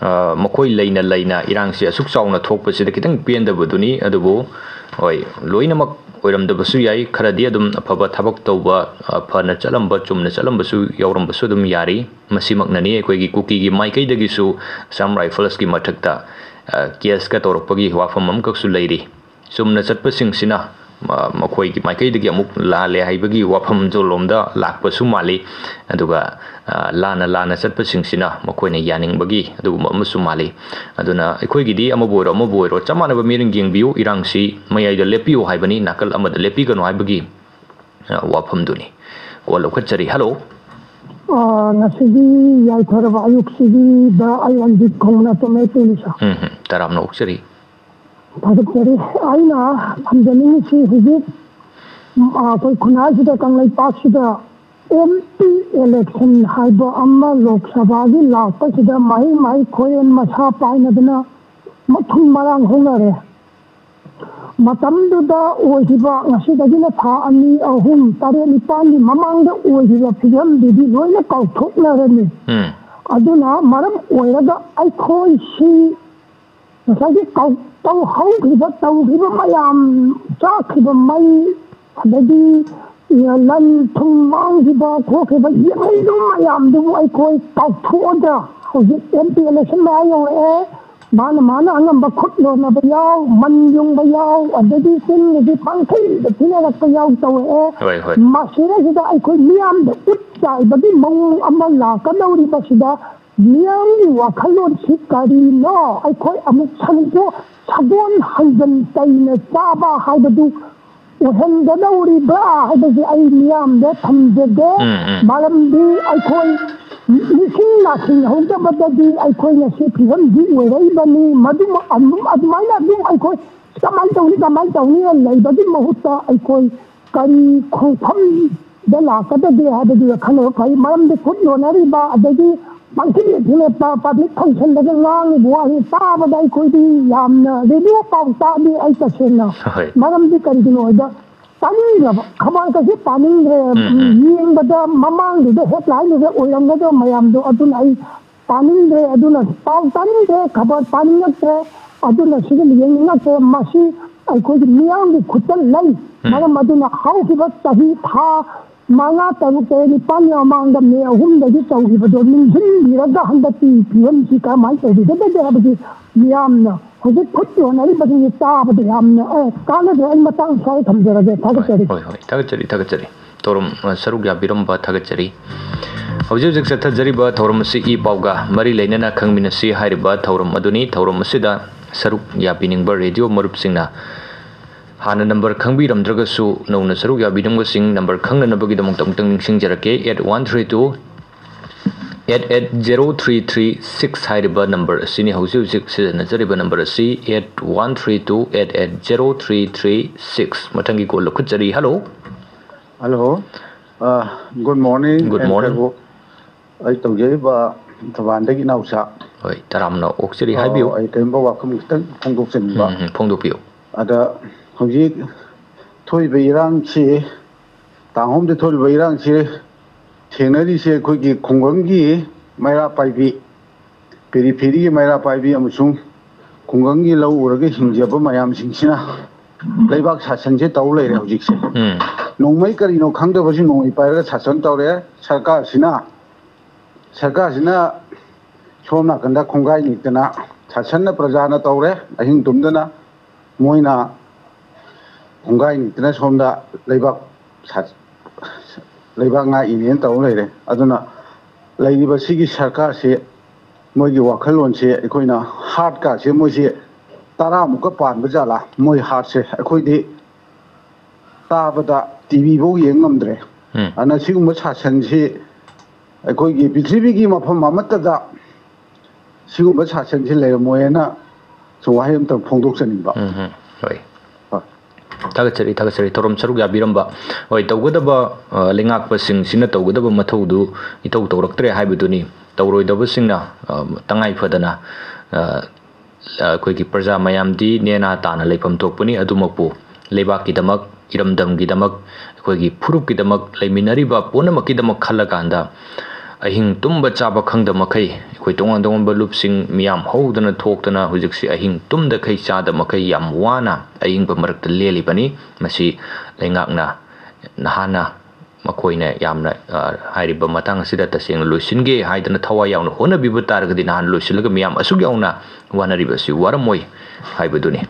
ꯑ, ꯃꯈꯣꯏ ꯂꯩꯅ ꯂꯩꯅ ꯏꯔꯥꯡꯁꯤ ꯑꯁꯨꯛ ꯆꯥꯎꯅ ꯊꯣꯛꯄꯁꯤꯗ ꯈꯤꯇꯪ ꯄꯦꯟꯗꯕꯗꯨꯅꯤ꯫ ꯑꯗꯨꯕꯨ ꯍꯣꯏ, ꯂꯣꯏꯅꯃꯛ ꯑꯣꯏꯔꯝꯗꯕꯁꯨ ꯌꯥꯏ, ꯈꯔꯗꯤ ꯑꯗꯨꯝ ꯑꯐꯕ ꯊꯕꯛ ꯇꯧꯕ, ꯑ, ꯐꯅ ꯆꯠꯂꯝꯕ, ꯆꯨꯝꯅ ꯆꯠꯂꯝꯕꯁꯨ ꯌꯥꯎꯔꯝꯕꯁꯨ ꯑꯗꯨꯝ ꯌꯥꯔꯤ꯫ ꯃꯁꯤꯃꯛꯅꯅꯤ ꯑꯩꯈꯣꯏꯒꯤ ꯀꯨꯀꯤꯒꯤ ꯃꯥꯏꯀꯩꯗꯒꯤꯁꯨ ꯑꯁꯥꯝ ꯔꯥꯏꯐꯜꯁꯀꯤ ꯃꯊꯛꯇ, ꯑ, ꯀꯦꯁꯀ ꯇꯧꯔꯛꯄꯒꯤ ꯋꯥꯐꯝ ꯑꯃꯈꯛꯁꯨ ꯂꯩꯔꯤ꯫ ꯆꯨꯝꯅ ꯆꯠꯄꯁꯤꯡꯁꯤꯅ, ꯑ, ꯃꯈꯣꯏꯒꯤ ꯃꯥꯏꯀꯩꯗꯒꯤ ꯑꯃꯨꯛ ꯂꯥꯜꯂꯦ ꯍꯥꯏꯕꯒꯤ ꯋꯥꯐꯝꯗꯨ ꯂꯣꯝꯗ ꯂꯥꯛꯄꯁꯨ ꯃꯥꯜꯂꯤ꯫ ꯑꯗꯨꯒ, ꯑ, ꯂꯥꯟꯅ ꯂꯥꯟꯅ ꯆꯠꯄꯁꯤꯡꯁꯤꯅ ꯃꯈꯣꯏꯅ ꯌꯥꯅꯤꯡꯕꯒꯤ ꯑꯗꯨꯒꯨꯝꯕ ꯑꯃꯁꯨ ꯃꯥꯜꯂꯤ꯫ ꯑꯗꯨꯅ ꯑꯩꯈꯣꯏꯒꯤꯗꯤ ꯑꯃꯕꯨ ꯑꯣꯏꯔꯣ, ꯑꯃꯕꯨ ꯑꯣꯏꯔꯣ, ꯆꯞ ꯃꯥꯟꯅꯕ ꯃꯤꯠꯌꯦꯡ ꯌꯦꯡꯕꯤꯌꯨ, ꯏꯔꯥꯡꯁꯤ ꯃꯌꯥꯏꯗ ꯂꯦꯞꯄꯤꯌꯨ ꯍꯥꯏꯕꯅꯤ, ꯅꯥꯀꯜ ꯑꯃꯗ ꯂꯦꯞꯄꯤꯒꯅꯨ ꯍꯥꯏꯕꯒꯤ, ꯑ, ꯋꯥꯐꯝꯗꯨꯅꯤ꯫ ꯀꯣꯜ ꯂꯧꯈꯠꯆꯔꯤ꯫ ꯍꯜꯂꯣ꯫ ꯑ, ꯉꯁꯤꯒꯤ ꯌꯥꯏꯐꯔꯕ ꯑꯌꯨꯛꯁꯤꯗ ꯑꯩ ꯔꯟꯖꯤꯠ ꯈꯣꯡꯅ ꯇꯣꯃꯦ ꯇꯨꯂꯤꯁ꯫ ꯎꯝ, ꯎꯝ, ꯇꯔꯥꯝꯅ ꯑꯣꯛꯆꯔꯤ꯫ ꯊꯥꯒꯠꯆꯔꯤ꯫ ꯑꯩꯅ ꯊꯝꯖꯅꯤꯡꯉꯤꯁꯤ ꯍꯧꯖꯤꯛ, ꯑ, ꯑꯩꯈꯣꯏ ꯈꯨꯟꯅꯥꯏꯁꯤꯗ, ꯀꯪꯂꯩꯄꯥꯛꯁꯤꯗ ꯑꯦꯝ ꯄꯤ ꯏꯂꯦꯛꯁꯟ ꯍꯥꯏꯕ ꯑꯃ ꯂꯣꯛ ꯁꯚꯥꯒꯤ ꯂꯥꯛꯄꯁꯤꯗ ꯃꯍꯩ ꯃꯍꯩ ꯈꯣꯏꯔꯦꯟ ꯃꯁꯥ ꯄꯥꯏꯅꯗꯅ ꯃꯊꯨꯝ ꯃꯔꯥꯡ ꯍꯧꯅꯔꯦ꯫ ꯃꯇꯝꯗꯨꯗ ꯑꯣꯏꯈꯤꯕ, ꯉꯁꯤꯗꯒꯤꯅ ꯊꯥ ꯑꯅꯤ, ꯑꯍꯨꯝ, ꯇꯔꯦꯠ, ꯅꯤꯄꯥꯜꯒꯤ ꯃꯃꯥꯡꯗ ꯑꯣꯏꯈꯤꯕ ꯐꯤꯕꯝꯗꯨꯗꯤ ꯂꯣꯏꯅ ꯀꯥꯎꯊꯣꯛꯅꯔꯅꯤ꯫ ꯎꯝ꯫ ꯑꯗꯨꯅ ꯃꯔꯝ ꯑꯣꯏꯔꯒ ꯑꯩꯈꯣꯏꯁꯤ ꯉꯁꯥꯏꯒꯤ ꯇꯧ-, ꯇꯧꯍꯧꯈꯤꯕ, ꯇꯧꯈꯤꯕ ꯃꯌꯥꯝ, ꯆꯥꯈꯤꯕ ꯃꯩ, ꯑꯗꯒꯤ ꯂꯟ ꯊꯨꯝ ꯃꯥꯡꯈꯤꯕ ꯈꯣꯠꯈꯤꯕ ꯌꯦꯡꯍꯧꯗꯕ ꯃꯌꯥꯝꯗꯨꯕꯨ ꯑꯩꯈꯣꯏ ꯀꯥꯎꯊꯣꯛꯑꯒ ꯍꯧꯖꯤꯛ ꯑꯦꯝ ꯄꯤ ꯏꯂꯦꯛꯁꯟ ꯃꯌꯥ ꯌꯧꯔꯛꯑꯦ꯫ ꯃꯥꯅ ꯃꯥꯅ ꯑꯉꯝꯕ ꯈꯨꯠ ꯂꯣꯟꯅꯕ ꯌꯥꯎ, ꯃꯟ ꯌꯨꯡꯕ ꯌꯥꯎ, ꯑꯗꯒꯤ ꯆꯤꯟꯒꯤ ꯄꯪꯊꯤꯗ ꯊꯤꯅꯔꯛꯄ ꯌꯥꯎ ꯇꯧꯔꯛꯑꯦ꯫ ꯍꯣꯏ, ꯍꯣꯏ꯫ ꯃꯁꯤꯗꯩꯁꯤꯗ ꯑꯩꯈꯣꯏ ꯃꯤꯌꯥꯝꯗ ꯎꯠ ꯆꯥꯏꯕꯒꯤ ꯃꯑꯣꯡ ꯑꯃ ꯂꯥꯛꯀꯗꯧꯔꯤꯕꯁꯤꯗ ꯃꯤꯌꯥꯝꯒꯤ ꯋꯥꯈꯜꯂꯣꯟꯁꯤ ꯀꯔꯤꯅꯣ? ꯑꯩꯈꯣꯏ ꯑꯃꯨꯛ ꯁꯟꯗꯣ-, ꯁꯒꯣꯜ ꯍꯪꯖꯟ ꯇꯩꯅ ꯆꯥꯕ ꯍꯥꯏꯕꯗꯨ ꯑꯣꯏꯍꯟꯒꯗꯧꯔꯤꯕ꯭ꯔꯥ ꯍꯥꯏꯕꯁꯤ ꯑꯩ ꯃꯤꯌꯥꯝꯗ ꯊꯝꯖꯒꯦ꯫ ꯎꯝ, ꯎꯝ꯫ ꯃꯔꯝꯗꯤ ꯑꯩꯈꯣꯏ ꯅꯤꯡꯁꯤꯡ ꯂꯥꯁꯤꯡꯍꯧꯗꯕꯗꯒꯤ ꯑꯩꯈꯣꯏ ꯉꯁꯤ ꯐꯤꯕꯝꯁꯤ ꯑꯣꯏꯔꯛꯏꯕꯅꯤ꯫ ꯃꯗꯨꯃ ꯑꯗꯨꯝ, ꯑꯗꯨꯃꯥꯏꯅ ꯑꯗꯨꯝ ꯑꯩꯈꯣꯏ ꯀꯃꯥꯏꯅ ꯇꯧꯅꯤ, ꯀꯃꯥꯏꯅ ꯇꯧꯅꯤ ꯂꯩꯕꯒꯤ ꯃꯍꯨꯠꯇ ꯑꯩꯈꯣꯏ ꯀꯔꯤ ꯈꯣꯡꯐꯝ ꯗ ꯂꯥꯛꯀꯗꯒꯦ ꯍꯥꯏꯕꯗꯨꯗ ꯈꯟꯅꯕ ꯐꯩ꯫ ꯃꯔꯝꯗꯤ ꯈꯨꯠ ꯌꯣꯟꯅꯔꯤꯕ, ꯑꯗꯒꯤ ꯄꯪꯊꯤꯟ ꯊꯤꯜꯂꯦ, ꯄ-, ꯄꯕ꯭ꯂꯤꯛ ꯐꯪꯁꯟꯗꯒ ꯉꯥꯡꯉꯤꯕ ꯋꯥꯁꯤ ꯇꯥꯕꯗ ꯑꯩꯈꯣꯏꯗꯤ ꯌꯥꯝꯅ ꯔꯦꯗꯤꯑꯣ ꯄꯥꯎ ꯇꯥꯗꯦ ꯑꯩ ꯇꯁꯦꯡꯅ꯫ ꯍꯣꯏ꯫ ꯃꯔꯝꯗꯤ ꯀꯔꯤꯒꯤꯅꯣ ꯍꯥꯏꯗ ꯇꯥꯅꯤꯡꯗ꯭ꯔꯕ, ꯈꯕꯔꯒꯁꯦ ꯄꯥꯅꯤꯡꯗ꯭ꯔꯦ꯫ ꯎꯝ, ꯎꯝ꯫ ꯌꯦꯡꯕꯗ ꯃꯃꯥꯡꯗꯨꯗ ꯍꯦꯗꯂꯥꯏꯟꯗꯨꯗ ꯑꯣꯏꯔꯝꯒꯗꯕ ꯃꯌꯥꯝꯗꯣ ꯑꯗꯨꯅ ꯑꯩ ꯇꯥꯅꯤꯡꯗ꯭ꯔꯦ, ꯑꯗꯨꯅ ꯄꯥꯎ ꯇꯥꯅꯤꯡꯗ꯭ꯔꯦ, ꯈꯕꯔ ꯄꯥꯅꯤꯡꯉꯛꯇ꯭ꯔꯦ, ꯑꯗꯨꯅ ꯁꯤꯒꯨꯝꯕ ꯌꯦꯡꯅꯤꯡꯉꯛꯇ꯭ꯔꯦ꯫ ꯃꯁꯤ ꯑꯩꯈꯣꯏꯒꯤ ꯃꯤꯌꯥꯝꯒꯤ ꯈꯨꯠꯇ ꯂꯩ꯫ ꯎꯝ꯫ ꯃꯔꯝ ꯑꯗꯨꯅ ꯍꯧꯈꯤꯕ ꯆꯍꯤ ꯊꯥ ꯃꯉꯥ, ꯇꯔꯨꯛ, ꯇꯔꯦꯠ, ꯅꯤꯄꯥꯜꯒꯤ ꯃꯃꯥꯡꯗ ꯃꯦ ꯑꯍꯨꯝꯗꯒꯤ ꯇꯧꯈꯤꯕꯗꯣ ꯅꯤꯡꯁꯤꯡꯕꯤꯔꯒ ꯍꯟꯗꯛꯀꯤ ꯐꯤꯕꯝꯁꯤ ꯀꯔꯝꯍꯥꯏꯅ ꯇꯧꯕꯤꯒꯗꯒꯦ ꯍꯥꯏꯕꯁꯤ ꯃꯤꯌꯥꯝꯅ ꯍꯧꯖꯤꯛ ꯈꯨꯠ ꯌꯣꯟꯅꯔꯤꯕꯁꯤꯡꯁꯤ ꯇꯥꯕꯗ ꯌꯥꯝꯅ, ꯑꯦ, ꯀꯥꯟꯅꯗꯦ꯫ ꯑꯩ ꯃꯇꯥꯡ ꯁ꯭ꯋꯥꯏꯗ ꯊꯝꯖꯔꯒꯦ꯫ ꯍꯣꯏ, ꯊꯥꯒꯠꯆꯔꯤ꯫ ꯍꯣꯏ, ꯍꯣꯏ꯫ ꯊꯥꯒꯠꯆꯔꯤ, ꯊꯥꯒꯠꯆꯔꯤ꯫ ꯊꯧꯔꯝ, ꯑ, ꯁꯔꯨꯛ ꯌꯥꯕꯤꯔꯝꯕ ꯊꯥꯒꯠꯆꯔꯤ꯫ ꯍꯧꯖꯤꯛ ꯍꯧꯖꯤꯛ ꯆꯠꯊꯖꯔꯤꯕ ꯊꯧꯔꯝ ꯑꯁꯤ ꯏ ꯄꯥꯎꯒ ꯃꯔꯤ ꯂꯩꯅꯅ ꯈꯪꯃꯤꯟꯅꯁꯤ ꯍꯥꯏꯔꯤꯕ ꯊꯧꯔꯝ ꯑꯗꯨꯅꯤ꯫ ꯊꯧꯔꯝ ꯑꯁꯤꯗ ꯁꯔꯨꯛ ꯌꯥꯕꯤꯅꯤꯡꯕ ꯔꯦꯗꯤꯑꯣ ꯃꯔꯨꯞꯁꯤꯡꯅ ꯍꯥꯟꯅ ꯅꯝꯕꯔ ꯈꯪꯕꯤꯔꯝꯗ꯭ꯔꯒꯁꯨ ꯅꯧꯅ ꯁꯔꯨꯛ ꯌꯥꯕꯤꯅꯤꯡꯕꯁꯤꯡ ꯅꯝꯕꯔ ꯈꯪꯅꯅꯕꯒꯤꯗꯃꯛꯇ ꯑꯃꯨꯛꯇꯪ ꯅꯤꯡꯁꯤꯡꯖꯔꯛꯀꯦ꯫ Eight one three two eight eight zero three three six ꯍꯥꯏꯔꯤꯕ ꯅꯝꯕꯔ ꯑꯁꯤꯅꯤ꯫ ꯍꯧꯖꯤꯛ ꯍꯧꯖꯤꯛ ꯁꯤꯖꯤꯟꯅꯖꯔꯤꯕ ꯅꯝꯕꯔ ꯑꯁꯤ eight one three two eight eight zero three three six꯫ ꯃꯊꯪꯒꯤ ꯀꯣꯜ ꯂꯧꯈꯠꯆꯔꯤ꯫ ꯍꯜꯂꯣ꯫ ꯍꯜꯂꯣ꯫ ꯑ, good morning, Good and morning꯫ ꯀꯩꯅꯣ, ꯑꯩ ꯇꯧꯖꯔꯤꯕ ꯊꯧꯕꯥꯜꯗꯒꯤ ꯏꯅꯥꯎꯆꯥ꯫ ꯍꯣꯏ, ꯇꯔꯥꯝꯅ ꯑꯣꯛꯆꯔꯤ, ꯑ, ꯍꯥꯏꯕꯤꯌꯨ꯫ ꯑꯩ ꯀꯔꯤꯒꯨꯝꯕ ꯋꯥꯐꯝ ꯈꯤꯇꯪ ꯐꯣꯡꯗꯣꯛꯆꯅꯤꯡꯕ꯫ ꯎꯝ, ꯎꯝ, ꯐꯣꯡꯗꯣꯛꯄꯤꯌꯨ꯫ ꯑꯗ ꯍꯧꯖꯤꯛ ꯊꯣꯛꯏꯕ ꯏꯔꯥꯡꯁꯤ, ꯇꯥꯡ ꯑꯍꯨꯝꯗ ꯊꯣꯛꯂꯤꯕ ꯏꯔꯥꯡꯁꯤ ꯊꯦꯡꯅꯔꯤꯁꯦ ꯑꯩꯈꯣꯏꯒꯤ ꯈꯨꯡꯒꯪꯒꯤ ꯃꯩꯔꯥ ꯄꯥꯏꯕꯤ, ꯄꯦꯔꯤꯐꯦꯔꯤꯒꯤ ꯃꯩꯔꯥ ꯄꯥꯏꯕꯤ ꯑꯃꯁꯨꯡ ꯈꯨꯡꯒꯪꯒꯤ ꯂꯧ ꯎꯔꯒ ꯍꯤꯡꯖꯕ ꯃꯌꯥꯝꯁꯤꯡꯁꯤꯅ ꯂꯩꯕꯥꯛ ꯁꯥꯁꯟꯁꯦ ꯇꯧ ꯂꯩꯔꯦ ꯍꯧꯖꯤꯛꯁꯦ꯫ ꯎꯝ꯫ ꯅꯣꯡꯃꯩ ꯀꯔꯤꯅꯣ ꯈꯪꯗꯕꯁꯤ ꯅꯣꯡꯃꯩ ꯄꯥꯏꯔꯒ ꯁꯥꯁꯟ ꯇꯧꯔꯦ꯫ ꯁꯔꯀꯥꯔꯁꯤꯅ, ꯁꯔꯀꯥꯔꯁꯤꯅ ꯁꯣꯝ ꯅꯥꯀꯟꯗ ꯈꯣꯡꯒꯥꯏ ꯅꯤꯛꯇꯅ ꯁꯥꯁꯟꯅ ꯄ꯭ꯔꯖꯥꯅ ꯇꯧꯔꯦ꯫ ꯑꯍꯤꯡ ꯇꯨꯝꯗꯅ ꯃꯣꯏꯅ ꯈꯣꯡꯒꯥꯏ ꯅꯤꯛꯇꯅ ꯁꯣꯝꯗ ꯂꯩꯕꯥꯛ ꯁꯥ-, ꯂꯩꯕꯥꯛ ꯉꯥꯛꯏꯅꯦꯅ ꯇꯧ ꯂꯩꯔꯦ꯫ ꯑꯗꯨꯅ ꯂꯩꯔꯤꯕ ꯁꯤꯒꯤ ꯁꯔꯀꯥꯔꯁꯤ, ꯃꯣꯏꯒꯤ ꯋꯥꯈꯜꯂꯣꯟꯁꯤ ꯑꯩꯈꯣꯏꯅ ꯍꯥꯔꯠꯀꯥꯁꯦ ꯃꯣꯏꯁꯤ ꯇꯔꯥꯃꯨꯛꯀ ꯄꯥꯟꯕ ꯖꯥꯠꯂꯥ? ꯃꯣꯏ ꯍꯥꯔꯠꯁꯦ ꯑꯩꯈꯣꯏꯗꯤ ꯇꯥꯕꯗ ꯇꯤ ꯚꯤ ꯐꯥꯎ ꯌꯦꯡ ꯉꯝꯗ꯭ꯔꯦ꯫ ꯎꯝ꯫ ꯑꯗꯨꯅ ꯁꯤꯒꯨꯝꯕ ꯁꯥꯁꯟꯁꯤ ꯑꯩꯈꯣꯏꯒꯤ ꯄ꯭ꯔꯤꯊꯤꯕꯤꯒꯤ ꯃꯐꯝ ꯑꯃꯠꯇꯗ ꯁꯤꯒꯨꯝꯕ ꯁꯥꯁꯟꯁꯤ ꯂꯩꯔꯝꯃꯣꯏꯅ ꯁꯨꯝ ꯋꯥꯍꯩ ꯑꯝꯇꯪ ꯐꯣꯡꯗꯣꯛꯆꯅꯤꯡꯕ꯫ ꯎꯝ, ꯎꯝ꯫ ꯍꯣꯏ꯫ ꯍꯣꯏ꯫ ꯊꯥꯒꯠꯆꯔꯤ, ꯊꯥꯒꯠꯆꯔꯤ꯫ ꯊꯧꯔꯝ ꯁꯔꯨꯛ ꯌꯥꯕꯤꯔꯝꯕ꯫ ꯍꯣꯏ, ꯇꯧꯒꯗꯕ, ꯑ, ꯂꯩꯉꯥꯛꯄꯁꯤꯡꯁꯤꯅ ꯇꯧꯒꯗꯕ ꯃꯊꯧꯗꯨ ꯏꯇꯧ ꯇꯧꯔꯛꯇ꯭ꯔꯦ ꯍꯥꯏꯕꯗꯨꯅꯤ꯫ ꯇꯧꯔꯣꯏꯗꯕꯁꯤꯡꯅ, ꯑ, ꯇꯉꯥꯏ ꯐꯗꯅ, ꯑ, ꯑ, ꯑꯩꯈꯣꯏꯒꯤ ꯄ꯭ꯔꯖꯥ ꯃꯌꯥꯝꯗꯤ ꯅꯦꯅꯥ ꯇꯥꯅ ꯂꯩꯐꯝ ꯊꯣꯛꯄꯅꯤ꯫ ꯑꯗꯨꯃꯛꯄꯨ ꯂꯩꯕꯥꯛꯀꯤꯗꯃꯛ, ꯏꯔꯝꯗꯝꯒꯤꯗꯃꯛ, ꯑꯩꯈꯣꯏꯒꯤ ꯐꯨꯔꯨꯞꯀꯤꯗꯃꯛ, ꯂꯩꯃꯤꯟꯅꯔꯤꯕ ꯄꯨꯝꯅꯃꯛꯀꯤꯗꯃꯛ ꯈꯜꯂꯀꯥꯟꯗ, ꯑꯍꯤꯡ ꯇꯨꯝꯕ ꯆꯥꯕ ꯈꯪꯗ ꯃꯈꯩ, ꯑꯩꯈꯣꯏ ꯇꯣꯉꯥꯟ ꯇꯣꯉꯥꯟꯕ ꯂꯨꯞꯁꯤꯡ ꯃꯤꯌꯥꯝ ꯍꯧꯗꯅ ꯊꯣꯛꯇꯅ ꯍꯧꯖꯤꯛꯁꯤ ꯑꯍꯤꯡ ꯇꯨꯝꯗꯈꯩ ꯆꯥꯗ ꯃꯈꯩ ꯌꯥꯝ ꯋꯥꯅ ꯑꯏꯪꯕ ꯃꯔꯛꯇ ꯂꯦꯜꯂꯤꯕꯅꯤ꯫ ꯃꯁꯤ ꯂꯩꯉꯥꯛꯅ ꯅꯍꯥꯟꯅ ꯃꯈꯣꯏꯅ ꯌꯥꯝꯅ, ꯑ, ꯍꯥꯏꯔꯤꯕ ꯃꯇꯥꯡ ꯑꯁꯤꯗ ꯇꯁꯦꯡꯅ ꯂꯣꯏꯁꯤꯟꯒꯦ ꯍꯥꯏꯗꯅ ꯊꯋꯥꯏ ꯌꯥꯎꯅ ꯍꯣꯠꯅꯕꯤꯕ ꯇꯥꯔꯒꯗꯤ ꯅꯍꯥꯟ ꯂꯣꯏꯁꯤꯜꯂꯒ ꯃꯤꯌꯥꯝ ꯑꯁꯨꯛ ꯌꯥꯎꯅ ꯋꯥꯅꯔꯤꯕ ꯑꯁꯤ ꯋꯥꯔꯝꯃꯣꯏ ꯍꯥꯏꯕꯗꯨꯅꯤ꯫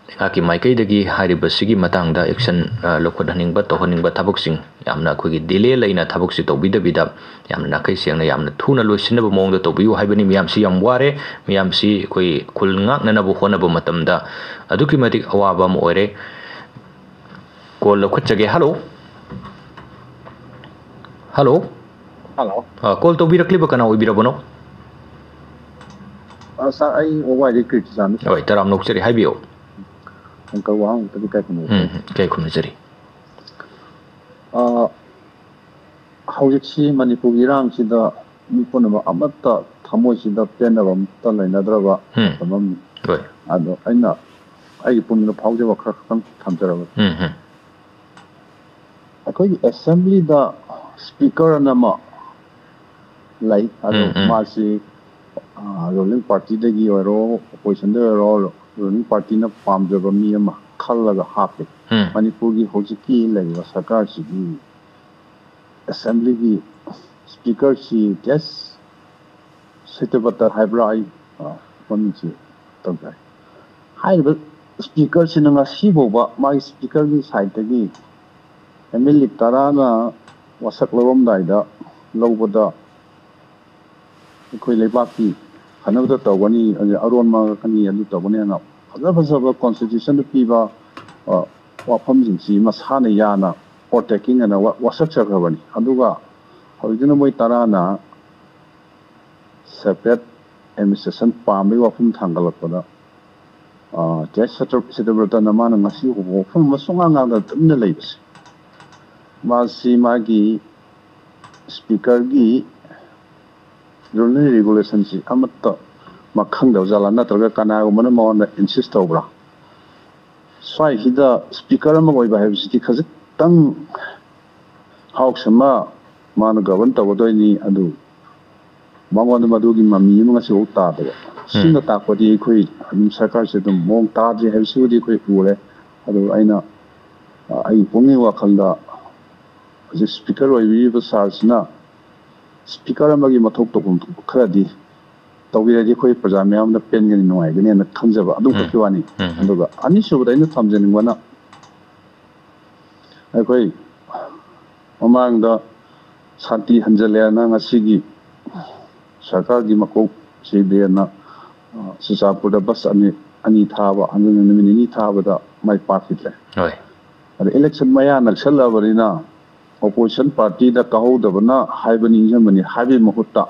ꯂꯩꯉꯥꯛꯀꯤ ꯃꯥꯏꯀꯩꯗꯒꯤ ꯍꯥꯏꯔꯤꯕꯁꯤꯒꯤ ꯃꯇꯥꯡꯗ action, ꯑ, ꯂꯧꯈꯠꯍꯟꯅꯤꯡꯕ, ꯇꯧꯍꯟꯅꯤꯡꯕ ꯊꯕꯛꯁꯤꯡ ꯌꯥꯝꯅ ꯑꯩꯈꯣꯏꯒꯤ delay ꯂꯩꯅ ꯊꯕꯛꯁꯤ ꯇꯧꯕꯤꯗꯕꯤꯗ ꯌꯥꯝꯅ ꯅꯥꯈꯩ ꯁꯦꯡꯅ ꯌꯥꯝꯅ ꯊꯨꯅ ꯂꯣꯏꯁꯤꯟꯅꯕ ꯃꯑꯣꯡꯗ ꯇꯧꯕꯤꯌꯨ ꯍꯥꯏꯕꯅꯤ꯫ ꯃꯤꯌꯥꯝꯁꯤ ꯌꯥꯝ ꯋꯥꯔꯦ, ꯃꯤꯌꯥꯝꯁꯤ ꯑꯩꯈꯣꯏ ꯈꯨꯜ ꯉꯥꯛꯅꯅꯕ ꯍꯣꯠꯅꯕ ꯃꯇꯝꯗ ꯑꯗꯨꯛꯀꯤ ꯃꯇꯤꯛ ꯑꯋꯥꯕ ꯑꯃ ꯑꯣꯏꯔꯦ꯫ Call ꯂꯧꯈꯠꯆꯒꯦ꯫ Hello꯫ Hello꯫ Hello꯫ ꯑ, call ꯇꯧꯕꯤꯔꯛꯂꯤꯕ ꯀꯅꯥ ꯑꯣꯏꯕꯤꯔꯕꯅꯣ? ꯑ, sir, ꯑꯩ ꯋꯥꯋꯥꯏꯗꯒꯤ ꯀ꯭ꯔꯤꯇꯤꯆꯥꯟꯅꯤ, sir꯫ ꯍꯣꯏ, ꯇꯔꯥꯝꯅ ꯑꯣꯛꯆꯔꯤ, ꯍꯥꯏꯕꯤꯌꯨ꯫ Uncle ꯋꯥꯍꯪ ꯑꯃꯇꯗꯤ ꯀꯥꯏ ꯈꯨꯝꯕꯤꯔꯛꯀꯦ? ꯎꯝ, ꯎꯝ, ꯀꯥꯏ ꯈꯨꯝꯅꯖꯔꯤ꯫ ꯑ, ꯍꯧꯖꯤꯛꯁꯤ ꯃꯅꯤꯄꯨꯔꯒꯤ ꯏꯔꯥꯡꯁꯤꯗ ꯃꯤ ꯄꯨꯝꯅꯃꯛ ꯑꯃꯠꯇ ꯊꯃꯣꯏꯁꯤꯗ ꯄꯦꯟꯅꯕ ꯑꯃꯠꯇ ꯂꯩꯅꯗ꯭ꯔꯕ ꯎꯝ꯫ ꯃꯇꯝ ꯑꯃꯅꯤ꯫ ꯍꯣꯏ꯫ ꯑꯗꯣ ꯑꯩꯅ ꯑꯩꯒꯤ ꯄꯨꯛꯅꯤꯡꯗ ꯐꯥꯎꯖꯕ ꯈꯔ ꯈꯛꯇꯪ ꯊꯝꯖꯔꯕꯒꯦ꯫ ꯎꯝ, ꯎꯝ꯫ ꯑꯩꯈꯣꯏꯒꯤ assemblyꯗ speaker ꯑꯅ ꯑꯃ ꯂꯩ꯫ ꯑꯗꯣ ꯎꯝ, ꯎꯝ꯫ ꯃꯥꯁꯤ, ꯑ, ruling partyꯗꯒꯤ ꯑꯣꯏꯔꯣ, oppositionꯗ ꯑꯣꯏꯔꯣ, ruling partyꯅ ꯄꯥꯝꯖꯕ ꯃꯤ ꯑꯃ ꯈꯜꯂꯒ ꯍꯥꯞꯄꯦ꯫ ꯎꯝ꯫ ꯃꯅꯤꯄꯨꯔꯒꯤ ꯍꯧꯖꯤꯛꯀꯤ ꯂꯩꯔꯤꯕ ꯁꯔꯀꯥꯔꯁꯤꯒꯤ assemblyꯒꯤ speakerꯁꯤ ꯀꯦꯁ ꯁꯇ꯭ꯌꯕ꯭ꯔꯇ ꯍꯥꯏꯕ꯭ꯔꯥ, ꯑꯩ, ꯑ, ꯃꯃꯤꯡꯁꯤ ꯇꯧꯖꯔꯦ꯫ ꯍꯥꯏꯔꯤꯕ speakerꯁꯤꯅ ꯉꯁꯤ ꯐꯥꯎꯕ ꯃꯥꯒꯤ speakerꯒꯤ sideꯇꯒꯤ MLA ꯇꯔꯥꯅ ꯋꯥꯁꯛ ꯂꯧꯔꯝꯗꯥꯏꯗ ꯂꯧꯕꯗ ꯑꯩꯈꯣꯏ ꯂꯩꯕꯥꯛꯀꯤ ꯐꯅꯕꯗ ꯇꯧꯒꯅꯤ, ꯑꯗꯩ ꯑꯔꯣꯟꯕ ꯉꯥꯛꯀꯅꯤ, ꯑꯗꯨ ꯇꯧꯒꯅꯤ ꯍꯥꯏꯅ ꯐꯖ ꯐꯖꯕ constitutionꯗ ꯄꯤꯕ, ꯑ, ꯋꯥꯐꯝꯁꯤꯡꯁꯤ ꯃꯁꯥꯅ ꯌꯥꯅ protecting ꯑꯅ ꯋꯥ-, ꯋꯥꯁꯛꯆꯈ꯭ꯔꯕꯅꯤ꯫ ꯑꯗꯨꯒ ꯍꯧꯖꯤꯛꯇꯅ ꯃꯣꯏ ꯇꯔꯥꯅ separate administration ꯄꯥꯝꯕꯒꯤ ꯋꯥꯐꯝ ꯊꯥꯡꯒꯠꯂꯛꯄꯗ ꯑ, ꯀꯦ ꯁꯇ꯭ꯌ-, ꯁꯇ꯭ꯌꯕ꯭ꯔꯇꯅ ꯃꯥꯅ ꯉꯁꯤ ꯐꯥꯎꯕ ꯋꯥꯐꯝ ꯑꯃ ꯁꯨꯡꯉꯥꯡ ꯉꯥꯡꯗꯅ ꯇꯨꯃꯤꯟꯅ ꯂꯩꯕꯁꯦ, ꯃꯥꯁꯤ ꯃꯥꯒꯤ ꯁ꯭ꯄꯤꯀꯔꯒꯤ ꯔꯨꯜ ꯑꯦꯟ ꯔꯤꯒꯨꯂꯦꯁꯟꯁꯤ ꯑꯃꯠꯇ ꯃꯥ ꯈꯪꯗꯕ ꯖꯥꯠꯂꯥ, ꯅꯠꯇ꯭ꯔꯒ ꯀꯅꯥꯒꯨꯝꯕꯅ ꯃꯉꯣꯟꯗ ꯏꯟꯁꯤꯁ ꯇꯧꯕ꯭ꯔꯥ? ꯁ꯭ꯋꯥꯏꯁꯤꯗ ꯁ꯭ꯄꯤꯀꯔ ꯑꯃ ꯑꯣꯏꯕ ꯍꯥꯏꯕꯁꯤꯗꯤ ꯈꯖꯤꯛꯇꯪ ꯍꯥꯎꯁ ꯑꯃ ꯃꯥꯅ ꯒꯕꯔꯟ ꯇꯧꯒꯗꯣꯏꯅꯤ, ꯑꯗꯨ ꯃꯉꯣꯟꯗ ꯃꯗꯨꯒꯤ ꯃꯃꯤ ꯑꯃ ꯉꯁꯤꯐꯥꯎ ꯇꯥꯗꯕ꯫ ꯁꯤꯅ ꯇꯥꯛꯄꯗꯤ ꯑꯩꯈꯣꯏ ꯑꯗꯨꯝ ꯁꯔꯀꯥꯔꯁꯦ ꯑꯗꯨꯝ ꯃꯑꯣꯡ ꯇꯥꯗ꯭ꯔꯤ ꯍꯥꯏꯕꯁꯤꯕꯨꯗꯤ ꯑꯩꯈꯣꯏ ꯎꯔꯦ꯫ ꯑꯗꯨ ꯑꯩꯅ, ꯑ, ꯑꯩꯒꯤ ꯄꯨꯛꯅꯤꯡ ꯋꯥꯈꯜꯗ ꯍꯧꯖꯤꯛ ꯁ꯭ꯄꯤꯀꯔ ꯑꯣꯏꯕꯤꯔꯤꯕ ꯁꯥꯔꯁꯤꯅ ꯁ꯭ꯄꯤꯀꯔ ꯑꯃꯒꯤ ꯃꯊꯧ ꯇꯧꯐꯝ ꯊꯣꯛꯄ ꯈꯔꯗꯤ ꯇꯧꯕꯤꯔꯗꯤ ꯑꯩꯈꯣꯏ ꯄ꯭ꯔꯖꯥ ꯃꯌꯥꯝꯅ ꯄꯦꯟꯒꯅꯤ, ꯅꯨꯡꯉꯥꯏꯒꯅꯤ ꯍꯥꯏꯅ ꯈꯟꯖꯕ ꯑꯗꯨ ꯈꯛꯀꯤ ꯋꯥꯅꯤ꯫ ꯑꯗꯨꯒ ꯑꯅꯤꯁꯨꯕꯗ ꯑꯩꯅ ꯊꯝꯖꯅꯤꯡꯕꯅ, ꯑꯩꯈꯣꯏ ꯃꯃꯥꯡꯗ ꯁꯥꯟꯇꯤ ꯍꯟꯖꯜꯂꯦꯅ ꯉꯁꯤꯒꯤ ꯁꯔꯀꯥꯔꯒꯤ ꯃꯀꯣꯛ ꯁꯤ ꯕꯤꯔꯦꯟꯅ, ꯑ, ꯆꯨꯔꯆꯥꯟꯄꯨꯔꯗ ꯕꯁ ꯑꯅꯤ, ꯑꯅꯤ ꯊꯥꯕ, ꯑꯗꯨꯅ ꯅꯨꯃꯤꯠ ꯅꯤꯅꯤ ꯊꯥꯕꯗ ꯃꯥꯏ ꯄꯥꯛꯈꯤꯗ꯭ꯔꯦ꯫ ꯍꯣꯏ꯫ ꯑꯗ ꯏꯂꯦꯛꯁꯟ ꯃꯌꯥ ꯅꯛꯁꯜꯂꯛꯑꯕꯅꯤꯅ ꯑꯣꯄꯣꯖꯤꯁꯟ ꯄꯥꯔꯇꯤꯗ ꯀꯥꯍꯧꯗꯕꯅ ꯍꯥꯏꯕꯅꯤ ꯏꯟꯖꯟꯕꯅꯤ ꯍꯥꯏꯕꯒꯤ ꯃꯍꯨꯠꯇ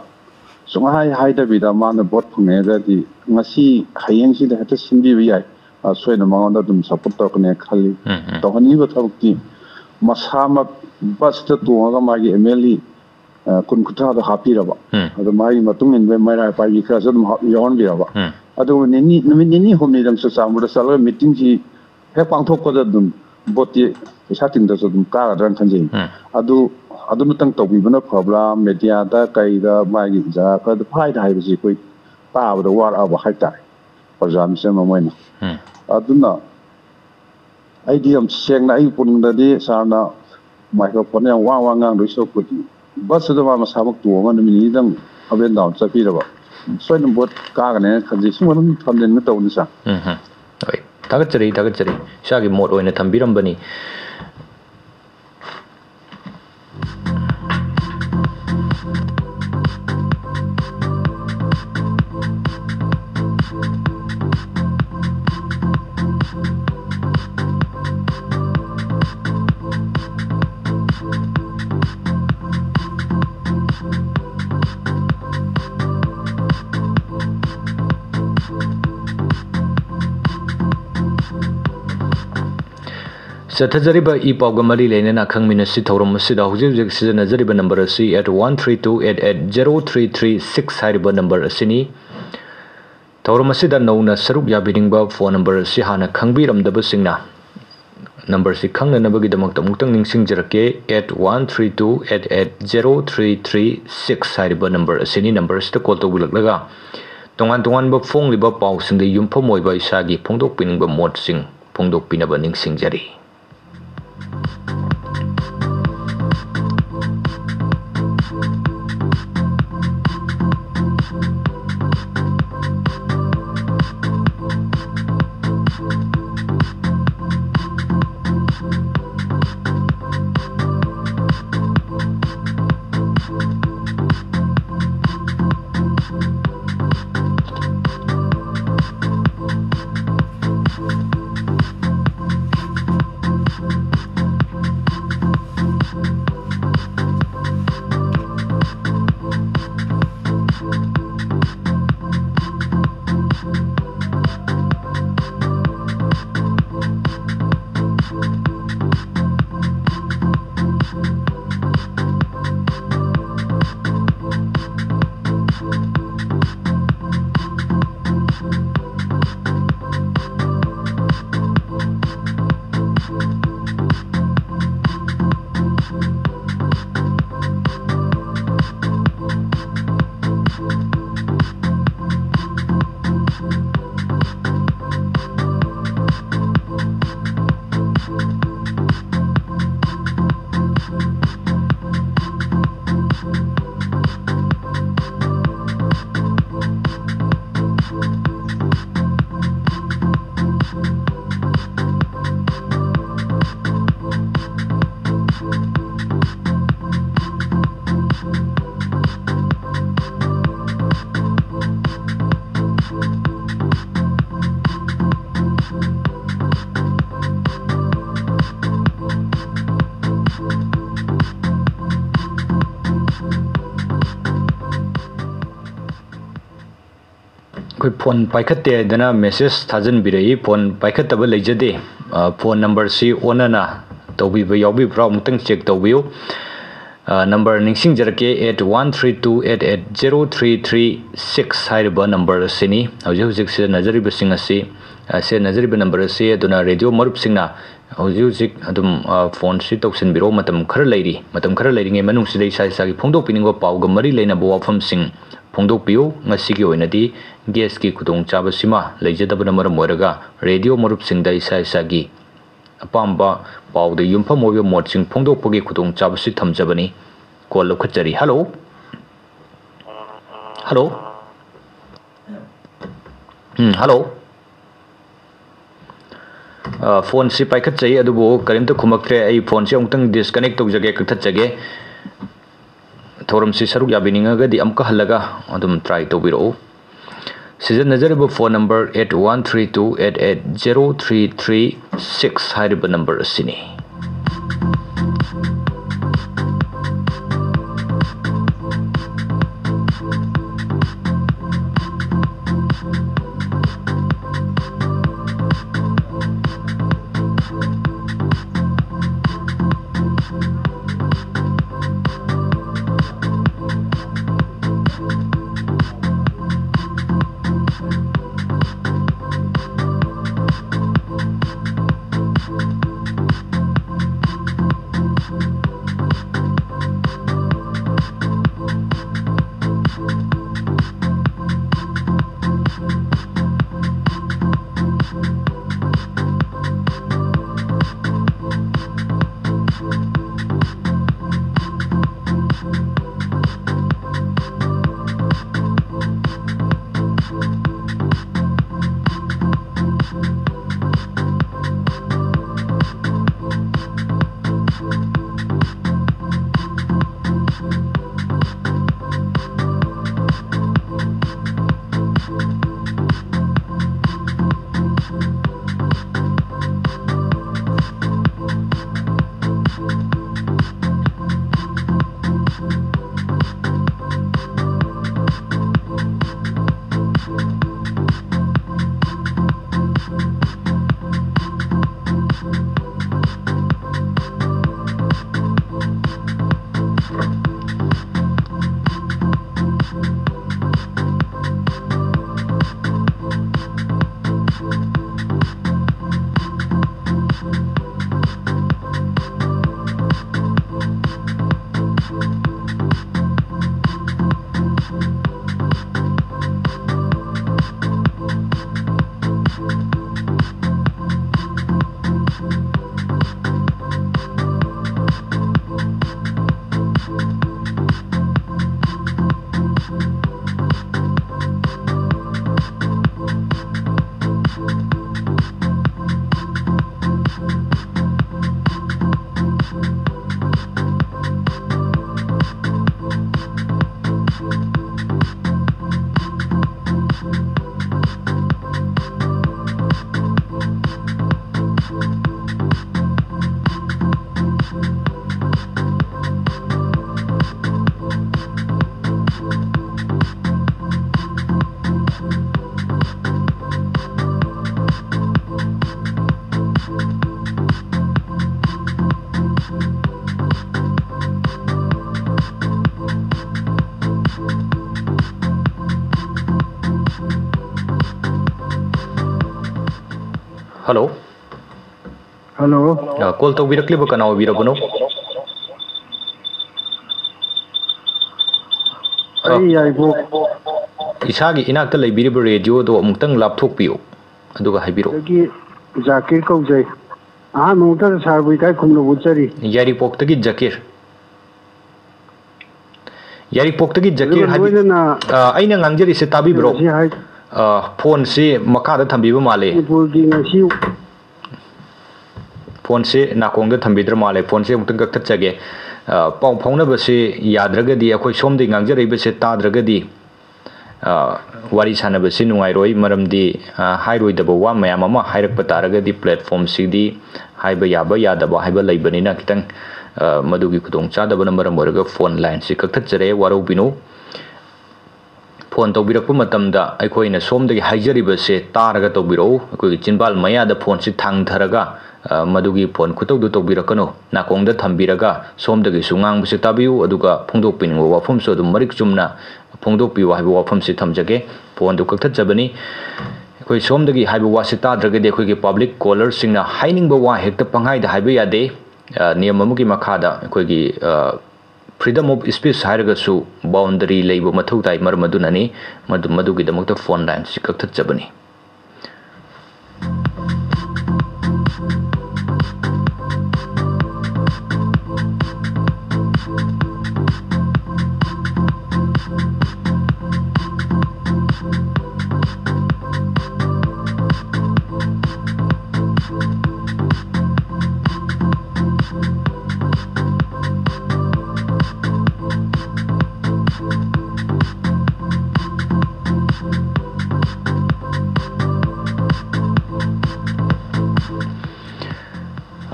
ꯁꯨꯡꯍꯥꯏ ꯍꯥꯏꯗꯕꯤꯗ ꯃꯥꯅ ꯚꯣꯠ ꯐꯪꯉꯛꯑꯒꯗꯤ ꯉꯁꯤ ꯍꯌꯦꯡꯁꯤꯗ ꯍꯦꯛꯇ ꯁꯤꯟꯕꯤꯕ ꯌꯥꯏ꯫ ꯑ, ꯁꯣꯏꯗꯅ ꯃꯉꯣꯟꯗ ꯑꯗꯨꯝ ꯁꯞꯄꯣꯔꯠ ꯇꯧꯔꯛꯀꯅꯤ ꯈꯜꯂꯤ꯫ ꯎꯝ, ꯎꯝ꯫ ꯇꯧꯍꯟꯅꯤꯡꯉꯤꯕ ꯊꯕꯛꯇꯤ ꯃꯁꯥꯃꯛ ꯕꯁꯇ ꯇꯣꯡꯉꯒ ꯃꯥꯒꯤ ꯑꯦꯝ ꯑꯦꯜ ꯑꯦ, ꯑ, ꯀꯨꯟ ꯀꯨꯟꯊ꯭ꯔꯥꯗꯣ ꯍꯥꯞꯄꯤꯔꯕ꯫ ꯎꯝ꯫ ꯑꯗꯣ ꯃꯥꯒꯤ ꯃꯇꯨꯡ ꯏꯟꯕ ꯃꯩꯔꯥ ꯄꯥꯏꯕꯤ ꯈꯔꯁꯨ ꯑꯗꯨꯝ ꯍꯥꯞ-, ꯌꯥꯎꯍꯟꯕꯤꯔꯕ꯫ ꯎꯝ꯫ ꯑꯗꯨꯒ ꯅꯤꯅꯤ, ꯅꯨꯃꯤꯠ ꯅꯤꯅꯤ ꯍꯨꯝꯅꯤꯗꯪ ꯆꯨꯔꯆꯥꯟꯄꯨꯔꯗ ꯆꯠꯂꯒ ꯃꯤꯇꯤꯡꯁꯤ ꯍꯦꯛ ꯄꯥꯡꯊꯣꯛꯄꯗ ꯑꯗꯨꯝ ꯚꯣꯠꯇꯤ ꯄꯩꯁꯥ ꯇꯤꯡꯗ꯭ꯔꯁꯨ ꯑꯗꯨꯝ ꯀꯥꯒꯗ꯭ꯔꯅ ꯈꯟꯖꯩ꯫ ꯎꯝ꯫ ꯑꯗꯨ, ꯑꯗꯨꯃꯇꯪ ꯇꯧꯕꯤꯕꯅ ꯐꯕ꯭ꯔꯥ? ꯃꯦꯗꯤꯌꯥꯗ ꯀꯩꯗ ꯃꯥꯒꯤ ꯖꯒꯥ ꯈꯔꯗ ꯄꯍꯥꯏꯗ ꯍꯥꯏꯕꯁꯤ ꯑꯩꯈꯣꯏ ꯇꯥꯕꯗ ꯋꯥꯔꯛꯑꯕ ꯍꯥꯏꯇꯥꯔꯦ, ꯄ꯭ꯔꯖꯥ ꯃꯤꯆꯝ ꯑꯃ ꯑꯣꯏꯅ꯫ ꯎꯝ꯫ ꯑꯗꯨꯅ ꯑꯩꯗꯤ ꯌꯥꯝ ꯁꯦꯡꯅ ꯑꯩꯒꯤ ꯄꯨꯛꯅꯤꯡꯗꯗꯤ ꯁꯥꯔꯅ ꯃꯥꯏꯀ꯭ꯔꯣꯐꯣꯟꯗ ꯌꯥꯝ ꯋꯥ ꯋꯥ ꯉꯥꯡꯗꯣꯏ ꯁꯔꯨꯛꯄꯨꯗꯤ ꯕꯁꯇꯨꯗ ꯃꯥ ꯃꯁꯥꯃꯛ ꯇꯣꯡꯉꯒ ꯅꯨꯃꯤꯠ ꯅꯤꯅꯤꯗꯪ up and down ꯆꯠꯄꯤꯔꯕ ꯁꯣꯏꯗꯅ ꯚꯣꯠ ꯀꯥꯒꯅꯦꯅ ꯈꯟꯖꯩ꯫ ꯁꯤꯃ ꯑꯗꯨꯝ ꯊꯝꯖꯤꯟꯒꯦ ꯇꯧꯕꯅꯤ ꯁꯥꯔ꯫ ꯎꯝ ꯍꯝ꯫ ꯍꯣꯏ꯫ ꯊꯥꯒꯠꯆꯔꯤ, ꯊꯥꯒꯠꯆꯔꯤ꯫ ꯏꯁꯥꯒꯤ ꯃꯣꯠ ꯑꯣꯏꯅ ꯊꯝꯕꯤꯔꯝꯕꯅꯤ꯫ ꯆꯠꯊꯖꯔꯤꯕ ꯏ ꯄꯥꯎꯒ ꯃꯔꯤ ꯂꯩꯅꯅ ꯈꯪꯃꯤꯟꯅꯁꯤ꯫ ꯊꯧꯔꯝ ꯑꯁꯤꯗ ꯍꯧꯖꯤꯛ ꯍꯧꯖꯤꯛ ꯁꯤꯖꯤꯟꯅꯖꯔꯤꯕ ꯅꯝꯕꯔ ꯑꯁꯤ eight one three two eight eight zero three three six ꯍꯥꯏꯔꯤꯕ ꯅꯝꯕꯔ ꯑꯁꯤꯅꯤ꯫ ꯊꯧꯔꯝ ꯑꯁꯤꯗ ꯅꯧꯅ ꯁꯔꯨꯛ ꯌꯥꯕꯤꯅꯤꯡꯕ ꯐꯣꯟ ꯅꯝꯕꯔ ꯑꯁꯤ ꯍꯥꯟꯅ ꯈꯪꯕꯤꯔꯝꯗꯕꯁꯤꯡꯅ ꯅꯝꯕꯔꯁꯤ ꯈꯪꯅꯅꯕꯒꯤꯗꯃꯛꯇ ꯑꯃꯨꯛꯇꯪ ꯅꯤꯡꯁꯤꯡꯖꯔꯛꯀꯦ, eight one three two eight eight zero three three six ꯍꯥꯏꯔꯤꯕ ꯅꯝꯕꯔ ꯑꯁꯤꯅꯤ꯫ ꯅꯝꯕꯔ ꯑꯁꯤꯗ ꯀꯣꯜ ꯇꯧꯕꯤꯔꯛꯂꯒ ꯇꯣꯉꯥꯟ ꯇꯣꯉꯥꯟꯕ ꯐꯣꯡꯂꯤꯕ ꯄꯥꯎꯁꯤꯡꯗ ꯌꯨꯝꯐꯝ ꯑꯣꯏꯕ ꯏꯁꯥꯒꯤ ꯐꯣꯡꯗꯣꯛꯄꯤꯅꯤꯡꯕ ꯃꯣꯠꯁꯤꯡ ꯐꯣꯡꯗꯣꯛꯄꯤꯅꯕ ꯅꯤꯡꯁꯤꯡꯖꯔꯤ꯫ ꯑꯩꯈꯣꯏ ꯐꯣꯟ ꯄꯥꯏꯈꯠꯇꯦ ꯍꯥꯏꯗꯅ ꯃꯦꯁꯦꯖ ꯊꯥꯖꯤꯟꯕꯤꯔꯛꯏ꯫ ꯐꯣꯟ ꯄꯥꯏꯈꯠꯇꯕ ꯂꯩꯖꯗꯦ꯫ ꯐꯣꯟ ꯅꯝꯕꯔꯁꯤ ꯑꯣꯟꯅꯅ ꯇꯧꯕꯤꯕ ꯌꯥꯎꯕꯤꯕ꯭ꯔꯥ, ꯑꯃꯨꯛꯇꯪ ꯆꯦꯛ ꯇꯧꯕꯤꯌꯨ꯫ ꯅꯝꯕꯔ ꯅꯤꯡꯁꯤꯡꯖꯔꯛꯀꯦ, eight one three two eight eight zero three three six ꯍꯥꯏꯔꯤꯕ ꯅꯝꯕꯔ ꯑꯁꯤꯅꯤ꯫ ꯍꯧꯖꯤꯛ ꯍꯧꯖꯤꯛ ꯁꯤꯖꯤꯟꯅꯖꯔꯤꯕꯁꯤꯡ ꯑꯁꯤ, ꯁꯤꯖꯤꯟꯅꯖꯔꯤꯕ ꯅꯝꯕꯔ ꯑꯁꯤ꯫ ꯑꯗꯨꯅ ꯔꯦꯗꯤꯑꯣ ꯃꯔꯨꯞꯁꯤꯡꯅ ꯍꯧꯖꯤꯛ ꯍꯧꯖꯤꯛ ꯑꯗꯨꯝ ꯐꯣꯟꯁꯤ ꯇꯧꯁꯤꯟꯕꯤꯔꯛꯑꯣ꯫ ꯃꯇꯝ ꯈꯔ ꯂꯩꯔꯤ, ꯃꯇꯝ ꯈꯔ ꯂꯩꯔꯤꯉꯩ ꯃꯅꯨꯡꯁꯤꯗ ꯏꯁꯥ ꯏꯁꯥꯒꯤ ꯐꯣꯡꯗꯣꯛꯄꯤꯅꯤꯡꯕ ꯄꯥꯎꯒ ꯃꯔꯤ ꯂꯩꯅꯕ ꯋꯥꯐꯝꯁꯤꯡ ꯐꯣꯡꯗꯣꯛꯄꯤꯌꯨ꯫ ꯉꯁꯤꯒꯤ ꯑꯣꯏꯅꯗꯤ ꯒꯦꯁꯀꯤ ꯈꯨꯗꯣꯡꯆꯥꯕꯁꯤꯃ ꯂꯩꯖꯗꯕꯅ ꯃꯔꯝ ꯑꯣꯏꯔꯒ ꯔꯦꯗꯤꯑꯣ ꯃꯔꯨꯞꯁꯤꯡꯗ ꯏꯁꯥ ꯏꯁꯥꯒꯤ ꯑꯄꯥꯝꯕ ꯄꯥꯎꯗ ꯌꯨꯝꯐꯝ ꯑꯣꯏꯕ ꯃꯣꯠꯁꯤꯡ ꯐꯣꯡꯗꯣꯛꯄꯒꯤ ꯈꯨꯗꯣꯡꯆꯥꯕꯁꯤ ꯊꯝꯖꯕꯅꯤ꯫ ꯀꯣꯜ ꯂꯧꯈꯠꯆꯔꯤ꯫ ꯍꯜꯂꯣ꯫ ꯍꯜꯂꯣ꯫ ꯎꯝ, ꯍꯜꯂꯣ꯫ ꯐꯣꯟꯁꯤ ꯄꯥꯏꯈꯠꯆꯩ, ꯑꯗꯨꯕꯨ ꯀꯔꯤꯝꯇ ꯈꯨꯝꯃꯛꯇ꯭ꯔꯦ꯫ ꯑꯩ ꯐꯣꯟꯁꯤ ꯑꯃꯨꯛꯇꯪ ꯗꯤꯁꯀꯅꯦꯛ ꯇꯧꯖꯒꯦ, ꯀꯛꯊꯠꯆꯒꯦ꯫ ꯊꯧꯔꯝꯁꯤ ꯁꯔꯨꯛ ꯌꯥꯕꯤꯅꯤꯡꯉꯒꯗꯤ ꯑꯃꯨꯛꯀ ꯍꯜꯂꯒ ꯑꯗꯨꯝ ꯇ꯭ꯔꯥꯏ ꯇꯧꯕꯤꯔꯛꯎ꯫ ꯁꯤꯖꯤꯟꯅꯖꯔꯤꯕ phone number eight one three two eight eight zero three three six ꯍꯥꯏꯔꯤꯕ ꯅꯝꯕꯔ ꯑꯁꯤꯅꯤ꯫ ꯍꯜꯂꯣ꯫ ꯍꯜꯂꯣ꯫ ꯑ, ꯀꯣꯜ ꯇꯧꯕꯤꯔꯛꯂꯤꯕ ꯀꯅꯥ ꯑꯣꯏꯕꯤꯔꯕꯅꯣ? ꯑ, ꯑꯩ ꯌꯥꯏꯕꯣꯛ꯫ ꯏꯁꯥꯒꯤ ꯏꯅꯥꯛꯇ ꯂꯩꯕꯤꯔꯤꯕ ꯔꯦꯗꯤꯑꯣꯗꯣ ꯑꯃꯨꯛꯇꯪ ꯂꯥꯞꯊꯣꯛꯄꯤꯌꯨ, ꯑꯗꯨꯒ ꯍꯥꯏꯕꯤꯔꯛꯎ꯫ ꯑꯗꯒꯤ ꯖꯥꯀꯤꯔ ꯀꯧꯖꯩ꯫ ꯑꯍꯥꯟꯕ ꯃꯛꯇꯗ ꯁꯥꯔꯕꯨ ꯏꯀꯥꯏ ꯈꯨꯝꯅꯕ ꯎꯠꯆꯔꯤ꯫ ꯌꯥꯏꯔꯤꯄꯣꯛꯇꯒꯤ ꯖꯀꯤꯔ꯫ ꯌꯥꯏꯔꯤꯄꯣꯛꯇꯒꯤ ꯖꯀꯤꯔ ꯑꯗꯨꯒ ꯍꯥꯏꯕꯤ-, ꯂꯣꯏꯅꯅ ꯑ, ꯑꯩꯅ ꯉꯥꯡꯖꯔꯤꯁꯦ ꯇꯥꯕꯤꯕ꯭ꯔꯣ? ꯉꯁꯤ ꯍꯥꯏ-, ꯑ, ꯐꯣꯟꯁꯤ ꯃꯈꯥꯗ ꯊꯝꯕꯤꯕ ꯃꯥꯜꯂꯦ꯫ ꯃꯅꯤꯄꯨꯔꯒꯤ ꯉꯁꯤ ꯐꯣꯟꯁꯤ ꯅꯥꯀꯣꯡꯗ ꯊꯝꯕꯤꯗ꯭ꯔ ꯃꯥꯜꯂꯦ꯫ ꯐꯣꯟꯁꯤ ꯑꯃꯨꯛꯇꯪ ꯀꯛꯊꯠꯆꯒꯦ꯫ ꯑ, ꯄꯥꯎ ꯐꯥꯎꯅꯕꯁꯤ ꯌꯥꯗ꯭ꯔꯒꯗꯤ, ꯑꯩꯈꯣꯏ ꯁꯣꯝꯗꯒꯤ ꯉꯥꯡꯖꯔꯛꯏꯕꯁꯦ ꯇꯥꯗ꯭ꯔꯒꯗꯤ, ꯑ, ꯋꯥꯔꯤ ꯁꯥꯟꯅꯕꯁꯤ ꯅꯨꯡꯉꯥꯏꯔꯣꯏ꯫ ꯃꯔꯝꯗꯤ, ꯑ, ꯍꯥꯏꯔꯣꯏꯗꯕ ꯋꯥ ꯃꯌꯥꯝ ꯑꯃ ꯍꯥꯏꯔꯛꯄ ꯇꯥꯔꯒꯗꯤ platformꯁꯤꯗꯤ ꯍꯥꯏꯕ ꯌꯥꯕ ꯌꯥꯗꯕ ꯍꯥꯏꯕ ꯂꯩꯕꯅꯤꯅ, ꯈꯤꯇꯪ, ꯑ, ꯃꯗꯨꯒꯤ ꯈꯨꯗꯣꯡꯆꯥꯗꯕꯅ ꯃꯔꯝ ꯑꯣꯏꯔꯒ ꯐꯣꯟ ꯂꯥꯏꯟꯁꯤ ꯀꯛꯊꯠꯆꯔꯦ, ꯋꯥꯔꯧꯕꯤꯅꯨ꯫ ꯐꯣꯟ ꯇꯧꯕꯤꯔꯛꯄ ꯃꯇꯝꯗ ꯑꯩꯈꯣꯏꯅ ꯁꯣꯝꯗꯒꯤ ꯍꯥꯏꯖꯔꯤꯕꯁꯦ ꯇꯥꯔꯒ ꯇꯧꯕꯤꯔꯛꯎ꯫ ꯑꯩꯈꯣꯏꯒꯤ ꯆꯤꯟꯕꯥꯜ ꯃꯌꯥꯗ ꯐꯣꯟꯁꯤ ꯊꯥꯡꯊꯔꯒ, ꯑ, ꯃꯗꯨꯒꯤ ꯐꯣꯟ ꯈꯨꯇꯧꯗꯨ ꯇꯧꯕꯤꯔꯛꯀꯅꯨ꯫ ꯅꯥꯀꯣꯡꯗ ꯊꯝꯕꯤꯔꯒ ꯁꯣꯝꯗꯒꯤꯁꯨ ꯉꯥꯡꯕꯁꯤ ꯇꯥꯕꯤꯌꯨ, ꯑꯗꯨꯒ ꯐꯣꯡꯗꯣꯛꯄꯤꯅꯤꯡꯕ ꯋꯥꯐꯝꯁꯨ ꯑꯗꯨꯝ ꯃꯔꯤꯛ ꯆꯨꯝꯅ ꯐꯣꯡꯗꯣꯛꯄꯤꯌꯨ ꯍꯥꯏꯕ ꯋꯥꯐꯝꯁꯤ ꯊꯝꯖꯒꯦ꯫ ꯐꯣꯟꯗꯨ ꯀꯛꯊꯠꯆꯕꯅꯤ꯫ ꯑꯩꯈꯣꯏ ꯁꯣꯝꯗꯒꯤ ꯍꯥꯏꯕ ꯋꯥꯁꯤ ꯇꯥꯗ꯭ꯔꯒꯗꯤ ꯑꯩꯈꯣꯏꯒꯤ public callerꯁꯤꯡꯅ ꯍꯥꯏꯅꯤꯡꯕ ꯋꯥ ꯍꯦꯛꯇ ꯄꯪꯍꯥꯏꯗ ꯍꯥꯏꯕ ꯌꯥꯗꯦ꯫ ꯑ, ꯅꯤꯌꯝ ꯑꯃꯒꯤ ꯃꯈꯥꯗ ꯑꯩꯈꯣꯏꯒꯤ, ꯑ, freedom of speech ꯍꯥꯏꯔꯒꯁꯨ boundary ꯂꯩꯕ ꯃꯊꯧ ꯇꯥꯏ꯫ ꯃꯔꯝ ꯑꯗꯨꯅꯅꯤ ꯃꯗꯨ, ꯃꯗꯨꯒꯤꯗꯃꯛꯇ ꯐꯣꯟ ꯂꯥꯏꯟꯁꯤ ꯀꯛꯊꯠꯆꯕꯅꯤ꯫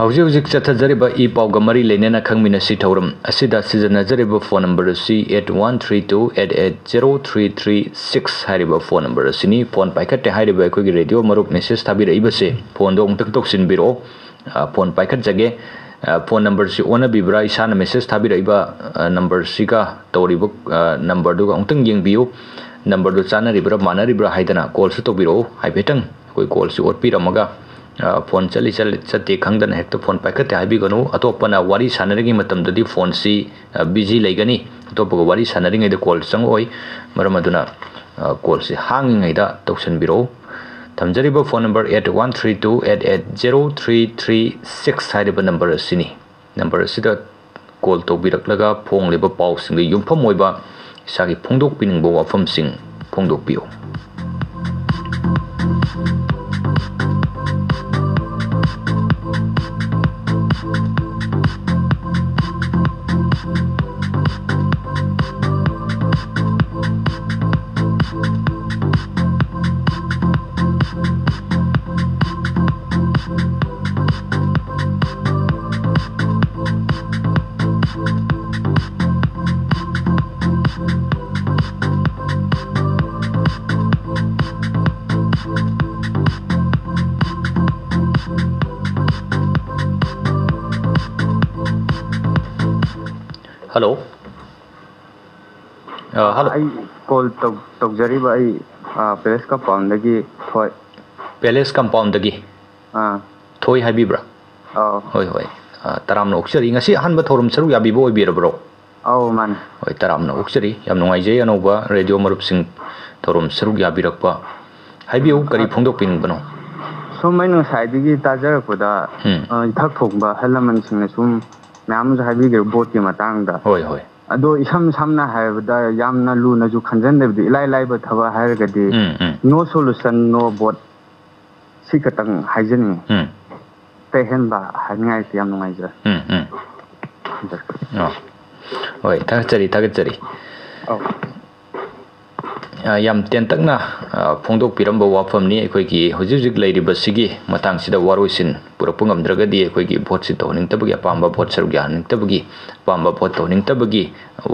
ꯍꯧꯖꯤꯛ ꯍꯧꯖꯤꯛ ꯆꯠꯊꯖꯔꯤꯕ ꯏ ꯄꯥꯎꯒ ꯃꯔꯤ ꯂꯩꯅꯅ ꯈꯪꯃꯤꯟꯅꯁꯤ꯫ ꯊꯧꯔꯝ ꯑꯁꯤꯗ ꯁꯤꯖꯤꯟꯅꯖꯔꯤꯕ ꯐꯣꯟ ꯅꯝꯕꯔ ꯑꯁꯤ eight one three two eight eight zero three three six ꯍꯥꯏꯔꯤꯕ ꯐꯣꯟ ꯅꯝꯕꯔ ꯑꯁꯤꯅꯤ꯫ ꯐꯣꯟ ꯄꯥꯏꯈꯠꯇꯦ ꯍꯥꯏꯔꯤꯕ ꯑꯩꯈꯣꯏꯒꯤ ꯔꯦꯗꯤꯑꯣ ꯃꯔꯨꯞ ꯃꯦꯁꯦꯖ ꯊꯥꯕꯤꯔꯛꯏꯕꯁꯦ, ꯐꯣꯟꯗꯣ ꯑꯃꯨꯛꯇꯪ ꯇꯧꯁꯤꯟꯕꯤꯔꯛꯑꯣ꯫ ꯑ, ꯐꯣꯟ ꯄꯥꯏꯈꯠꯆꯒꯦ꯫ ꯑ, ꯐꯣꯟ ꯅꯝꯕꯔꯁꯤ ꯑꯣꯟꯅꯕꯤꯕ꯭ꯔꯥ? ꯏꯁꯥꯅ ꯃꯦꯁꯦꯖ ꯊꯥꯕꯤꯔꯛꯏꯕ, ꯑ, ꯅꯝꯕꯔꯁꯤꯒ ꯇꯧꯔꯤꯕ, ꯑ, ꯅꯝꯕꯔꯗꯨꯒ ꯑꯃꯨꯛꯇꯪ ꯌꯦꯡꯕꯤꯌꯨ꯫ ꯅꯝꯕꯔꯗꯨ ꯆꯥꯟꯅꯔꯤꯕ꯭ꯔꯥ, ꯃꯥꯟꯅꯔꯤꯕ꯭ꯔꯥ ꯍꯥꯏꯗꯅ ꯀꯣꯜꯁꯨ ꯇꯧꯕꯤꯔꯛꯎ꯫ ꯍꯥꯏꯐꯦꯠꯇꯪ ꯑꯩꯈꯣꯏ ꯀꯣꯜꯁꯤ ꯑꯣꯠꯄꯤꯔꯝꯃꯒ ꯑ, ꯐꯣꯟ ꯆꯠꯂꯤ ꯆꯠꯂꯤ, ꯆꯠꯇꯦ ꯈꯪꯗꯅ ꯍꯦꯛꯇ ꯐꯣꯟ ꯄꯥꯏꯈꯠꯇꯦ ꯍꯥꯏꯕꯤꯒꯅꯨ꯫ ꯑꯇꯣꯞꯄꯅ ꯋꯥꯔꯤ ꯁꯥꯟꯅꯔꯤꯉꯩ ꯃꯇꯝꯗꯗꯤ ꯐꯣꯟꯁꯤ, ꯑ, ꯕꯤꯖꯤ ꯂꯩꯒꯅꯤ꯫ ꯑꯇꯣꯞꯄꯒ ꯋꯥꯔꯤ ꯁꯥꯟꯅꯔꯤꯉꯩꯗ ꯀꯣꯜ ꯆꯪꯉꯛꯑꯣꯏ꯫ ꯃꯔꯝ ꯑꯗꯨꯅ, ꯑ, ꯀꯣꯜꯁꯤ ꯍꯥꯡꯉꯤꯉꯩꯗ ꯇꯧꯁꯤꯟꯕꯤꯔꯛꯎ꯫ ꯊꯝꯖꯔꯤꯕ phone number eight one three two eight eight zero three three six ꯍꯥꯏꯔꯤꯕ ꯅꯝꯕꯔ ꯑꯁꯤꯅꯤ꯫ ꯅꯝꯕꯔ ꯑꯁꯤꯗ ꯀꯣꯜ ꯇꯧꯕꯤꯔꯛꯂꯒ ꯐꯣꯡꯂꯤꯕ ꯄꯥꯎꯁꯤꯡꯗ ꯌꯨꯝꯐꯝ ꯑꯣꯏꯕ ꯏꯁꯥꯒꯤ ꯐꯣꯡꯗꯣꯛꯄꯤꯅꯤꯡꯕ ꯋꯥꯐꯝꯁꯤꯡ ꯐꯣꯡꯗꯣꯛꯄꯤꯌꯨ꯫ ꯍꯜꯂꯣ꯫ ꯑ, ꯍꯜꯂꯣ꯫ ꯑꯩ ꯀꯣꯜ ꯇꯧ-, ꯇꯧꯖꯔꯤꯕ ꯑꯩ, ꯑ, ꯄꯦꯂꯦꯁ ꯀꯝꯄꯥꯎꯟꯗꯒꯤ ꯊꯣꯏ꯫ ꯄꯦꯂꯦꯁ ꯀꯝꯄꯥꯎꯟꯗꯒꯤ? ꯑꯥ꯫ ꯊꯣꯏ ꯍꯥꯏꯕꯤꯕ꯭ꯔꯥ? ꯑꯥꯎ꯫ ꯍꯣꯏ, ꯍꯣꯏ꯫ ꯑ, ꯇꯔꯥꯝꯅ ꯑꯣꯛꯆꯔꯤ꯫ ꯉꯁꯤ ꯑꯍꯥꯟꯕ ꯊꯧꯔꯝ ꯁꯔꯨꯛ ꯌꯥꯕꯤꯕ ꯑꯣꯏꯕꯤꯔꯕ꯭ꯔꯣ? ꯑꯧ, ꯃꯥꯅꯦ꯫ ꯍꯣꯏ, ꯇꯔꯥꯝꯅ ꯑꯣꯛꯆꯔꯤ꯫ ꯌꯥꯝ ꯅꯨꯡꯉꯥꯏꯖꯩ ꯑꯅꯧꯕ ꯔꯦꯗꯤꯑꯣ ꯃꯔꯨꯞꯁꯤꯡ ꯊꯧꯔꯝ ꯁꯔꯨꯛ ꯌꯥꯕꯤꯔꯛꯄ꯫ ꯍꯥꯏꯕꯤꯌꯨ, ꯀꯔꯤ ꯑ, ꯐꯣꯡꯗꯣꯛꯄꯤꯅꯤꯡꯕꯅꯣ? ꯁꯨꯝ ꯑꯩꯅ ꯉꯁꯥꯏꯗꯒꯤ ꯇꯥꯖꯔꯛꯄꯗ, ꯎꯝ꯫ ꯑ, ꯏꯊꯛ ꯊꯣꯡꯕ ꯑꯍꯜ ꯂꯃꯟꯁꯤꯡꯅ ꯁꯨꯝ ꯃꯌꯥꯝ ꯑꯃꯁꯨ ꯍꯥꯏꯕꯤꯈ꯭ꯔꯦ ꯚꯣꯠꯀꯤ ꯃꯇꯥꯡꯗ꯫ ꯍꯣꯏ, ꯍꯣꯏ꯫ ꯑꯗꯣ ꯏꯁꯝ ꯁꯝꯅ ꯍꯥꯏꯔꯕꯗ ꯌꯥꯝꯅ ꯂꯨꯅꯁꯨ ꯈꯟꯖꯟꯗꯕꯤꯗ ꯏꯂꯥꯏ ꯂꯥꯏꯕ ꯊꯕꯛ ꯍꯥꯏꯔꯒꯗꯤ ꯎꯝ, ꯎꯝ꯫ No solution, no vote꯫ ꯁꯤ ꯈꯛꯇꯪ ꯍꯥꯏꯖꯅꯤꯡꯉꯤ꯫ ꯎꯝ꯫ ꯑꯇꯩ ꯑꯍꯦꯟꯕ ꯍꯥꯏꯅꯤꯡꯉꯥꯏ ꯂꯩꯇꯦ꯫ ꯌꯥꯝ ꯅꯨꯡꯉꯥꯏꯖꯔꯦ꯫ ꯎꯝ, ꯎꯝ꯫ ꯑꯣ꯫ ꯍꯣꯏ, ꯊꯥꯒꯠꯆꯔꯤ, ꯊꯥꯒꯠꯆꯔꯤ꯫ ꯑꯧ꯫ ꯑ, ꯌꯥꯝ ꯇꯦꯟꯇꯛꯅ, ꯑ, ꯐꯣꯡꯗꯣꯛꯄꯤꯔꯝꯕ ꯋꯥꯐꯝꯅꯤ꯫ ꯑꯩꯈꯣꯏꯒꯤ ꯍꯧꯖꯤꯛ ꯍꯧꯖꯤꯛ ꯂꯩꯔꯤꯕꯁꯤꯒꯤ ꯃꯇꯥꯡꯁꯤꯗ ꯋꯥꯔꯣꯏꯁꯤꯟ ꯄꯨꯔꯛꯄ ꯉꯝꯗ꯭ꯔꯒꯗꯤ ꯑꯩꯈꯣꯏꯒꯤ ꯚꯣꯠꯁꯤ ꯇꯧꯍꯟꯅꯤꯡꯗꯕꯒꯤ, ꯑꯄꯥꯝꯕ ꯚꯣꯠ ꯁꯔꯨꯛ ꯌꯥꯍꯟꯅꯤꯡꯗꯕꯒꯤ, ꯑꯄꯥꯝꯕ ꯚꯣꯠ ꯇꯧꯍꯟꯅꯤꯡꯗꯕꯒꯤ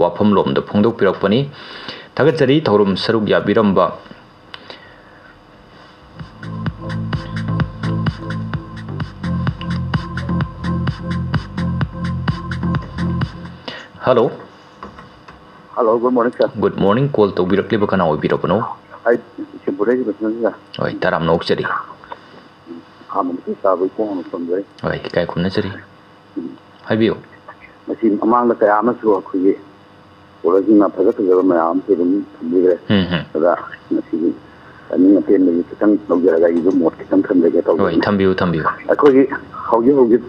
ꯋꯥꯐꯝꯂꯣꯝꯗ ꯐꯣꯡꯗꯣꯛꯄꯤꯔꯛꯄꯅꯤ꯫ ꯊꯥꯒꯠꯆꯔꯤ ꯊꯧꯔꯝ ꯁꯔꯨꯛ ꯌꯥꯕꯤꯔꯝꯕ꯫ Hello꯫ Hello, good morning, sir꯫ Good morning, call ꯇꯧꯕꯤꯔꯛꯂꯤꯕ ꯀꯅꯥ ꯑꯣꯏꯕꯤꯔꯕꯅꯣ? ꯑꯩ ꯁꯤꯝꯄꯨꯔꯗꯒꯤ ꯕꯤꯁꯅꯨ, sir꯫ ꯍꯣꯏ, ꯇꯔꯥꯝꯅ ꯑꯣꯛꯆꯔꯤ꯫ ꯑꯍꯥꯟꯕ ꯃꯇꯤꯛ ꯆꯥꯕ ꯏꯄꯨꯡ ꯑꯃ ꯊꯝꯖꯔꯤ꯫ ꯍꯣꯏ, ꯏꯀꯥꯏ ꯈꯨꯝꯅꯖꯔꯤ꯫ ꯎꯝ꯫ ꯍꯥꯏꯕꯤꯌꯨ꯫ ꯃꯁꯤ ꯃꯃꯥꯡꯗ ꯀꯌꯥ ꯑꯃꯁꯨ ꯑꯩꯈꯣꯏꯒꯤ ꯁ꯭ꯀꯣꯂꯔꯁꯤꯡꯅ ꯐꯖ ꯐꯖꯕ ꯃꯌꯥꯝ ꯑꯃꯁꯨ ꯑꯗꯨꯝ ꯊꯝꯕꯤꯈ꯭ꯔꯦ꯫ ꯎꯝ, ꯎꯝ꯫ ꯑꯗ ꯉꯁꯤꯒꯤ ꯇꯥꯏꯃꯤꯡ ꯑꯇꯦꯟꯕꯒꯤ ꯈꯤꯇꯪ ꯂꯧꯖꯔꯒ ꯑꯩꯒꯤꯁꯨ ꯃꯣꯠ ꯈꯤꯇꯪ ꯊꯝꯖꯒꯦ ꯍꯣꯏ, ꯇꯧꯖꯕꯅꯤ꯫ ꯊꯝꯕꯤꯌꯨ, ꯊꯝꯕꯤꯌꯨ꯫ ꯑꯩꯈꯣꯏꯒꯤ ꯍꯧꯖꯤꯛ ꯍꯧꯖꯤꯛ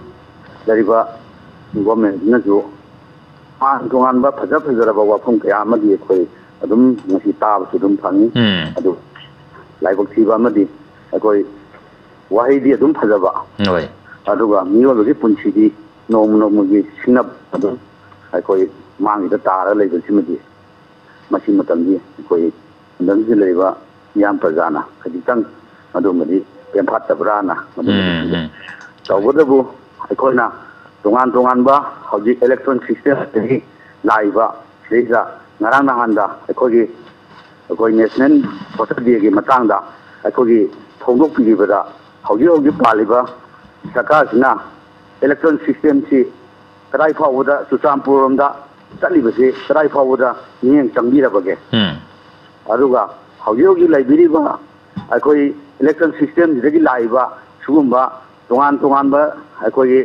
ꯂꯩꯔꯤꯕ ꯒꯣꯔꯃꯦꯟꯁꯤꯅꯁꯨ ꯇꯣꯉꯥꯟ ꯇꯣꯉꯥꯟꯕ ꯐꯖ ꯐꯖꯔꯕ ꯋꯥꯐꯝ ꯀꯌꯥ ꯑꯃꯗꯤ ꯑꯩꯈꯣꯏ ꯑꯗꯨꯝ ꯉꯁꯤ ꯇꯥꯕꯁꯨ ꯑꯗꯨꯝ ꯐꯪꯉꯤ꯫ ꯎꯝ꯫ ꯑꯗꯨ ꯂꯥꯏꯕꯛ ꯊꯤꯕ ꯑꯃꯗꯤ ꯑꯩꯈꯣꯏ ꯋꯥꯍꯩꯗꯤ ꯑꯗꯨꯝ ꯐꯖꯕ, ꯍꯣꯏ꯫ ꯑꯗꯨꯒ ꯃꯤꯑꯣꯏꯕꯒꯤ ꯄꯨꯟꯁꯤꯗꯤ ꯅꯣꯡꯃ ꯅꯣꯡꯃꯒꯤ ꯁꯤꯡꯅꯕ ꯑꯗꯨꯝ ꯑꯩꯈꯣꯏ ꯃꯥꯡꯈꯤꯗ ꯇꯥꯔꯒ ꯂꯩꯕꯁꯤꯃꯗꯤ ꯃꯁꯤ ꯃꯇꯝꯗꯤ ꯑꯩꯈꯣꯏ ꯈꯨꯡꯒꯪꯁꯤꯗ ꯂꯩꯔꯤꯕ ꯃꯤꯌꯥꯝ ꯄ꯭ꯔꯖꯥꯅ ꯈꯖꯤꯛꯇꯪ ꯃꯗꯨꯃꯗꯤ ꯄꯦꯟꯐꯥꯠꯇꯕ꯭ꯔꯥꯅ ꯃꯗꯨꯃꯗꯤ ꯎꯝ, ꯈꯟꯖꯩ꯫ ꯎꯝ꯫ ꯇꯧꯕꯇꯕꯨ ꯑꯩꯈꯣꯏꯅ ꯇꯣꯉꯥꯟ ꯇꯣꯉꯥꯟꯕ ꯍꯧꯖꯤꯛ ꯏꯂꯦꯛꯇ꯭ꯔꯣꯅꯤꯛ ꯁꯤꯁꯇꯦꯝꯗꯒꯤ ꯂꯥꯛꯏꯕ ꯁꯤꯗꯩꯁꯤꯗ ꯉꯔꯥꯡ ꯅꯍꯥꯟꯗ ꯑꯩꯈꯣꯏꯒꯤ, ꯑꯩꯈꯣꯏ ꯅꯦꯁꯅꯦꯜ ꯚꯣꯇꯔ ꯗꯦꯒꯤ ꯃꯇꯥꯡꯗ ꯑꯩꯈꯣꯏꯒꯤ ꯐꯣꯡꯗꯣꯛꯄꯤꯈꯤꯕꯗ ꯍꯧꯖꯤꯛ ꯍꯧꯖꯤꯛ ꯄꯥꯜꯂꯤꯕ ꯁꯔꯀꯥꯔꯁꯤꯅ ꯏꯂꯦꯛꯇ꯭ꯔꯣꯅꯤꯛ ꯁꯤꯁꯇꯦꯝꯁꯤ ꯀꯗꯥꯏ ꯐꯥꯎꯕꯗ ꯆꯨꯔꯆꯥꯟꯄꯨꯔ ꯔꯣꯝꯗ ꯆꯠꯂꯤꯕꯁꯤ ꯀꯗꯥꯏ ꯐꯥꯎꯕꯗ ꯃꯤꯠꯌꯦꯡ ꯆꯪꯕꯤꯔꯕꯒꯦ? ꯎꯝ꯫ ꯑꯗꯨꯒ ꯍꯧꯖꯤꯛ ꯍꯧꯖꯤꯛ ꯂꯩꯕꯤꯔꯤꯕ ꯑꯩꯈꯣꯏ ꯏꯂꯦꯛꯇ꯭ꯔꯣꯅꯤꯛ ꯁꯤꯁꯇꯦꯝꯁꯤꯗꯒꯤ ꯂꯥꯛꯏꯕ ꯁꯤꯒꯨꯝꯕ ꯇꯣꯉꯥꯟ ꯇꯣꯉꯥꯟꯕ ꯑꯩꯈꯣꯏꯒꯤ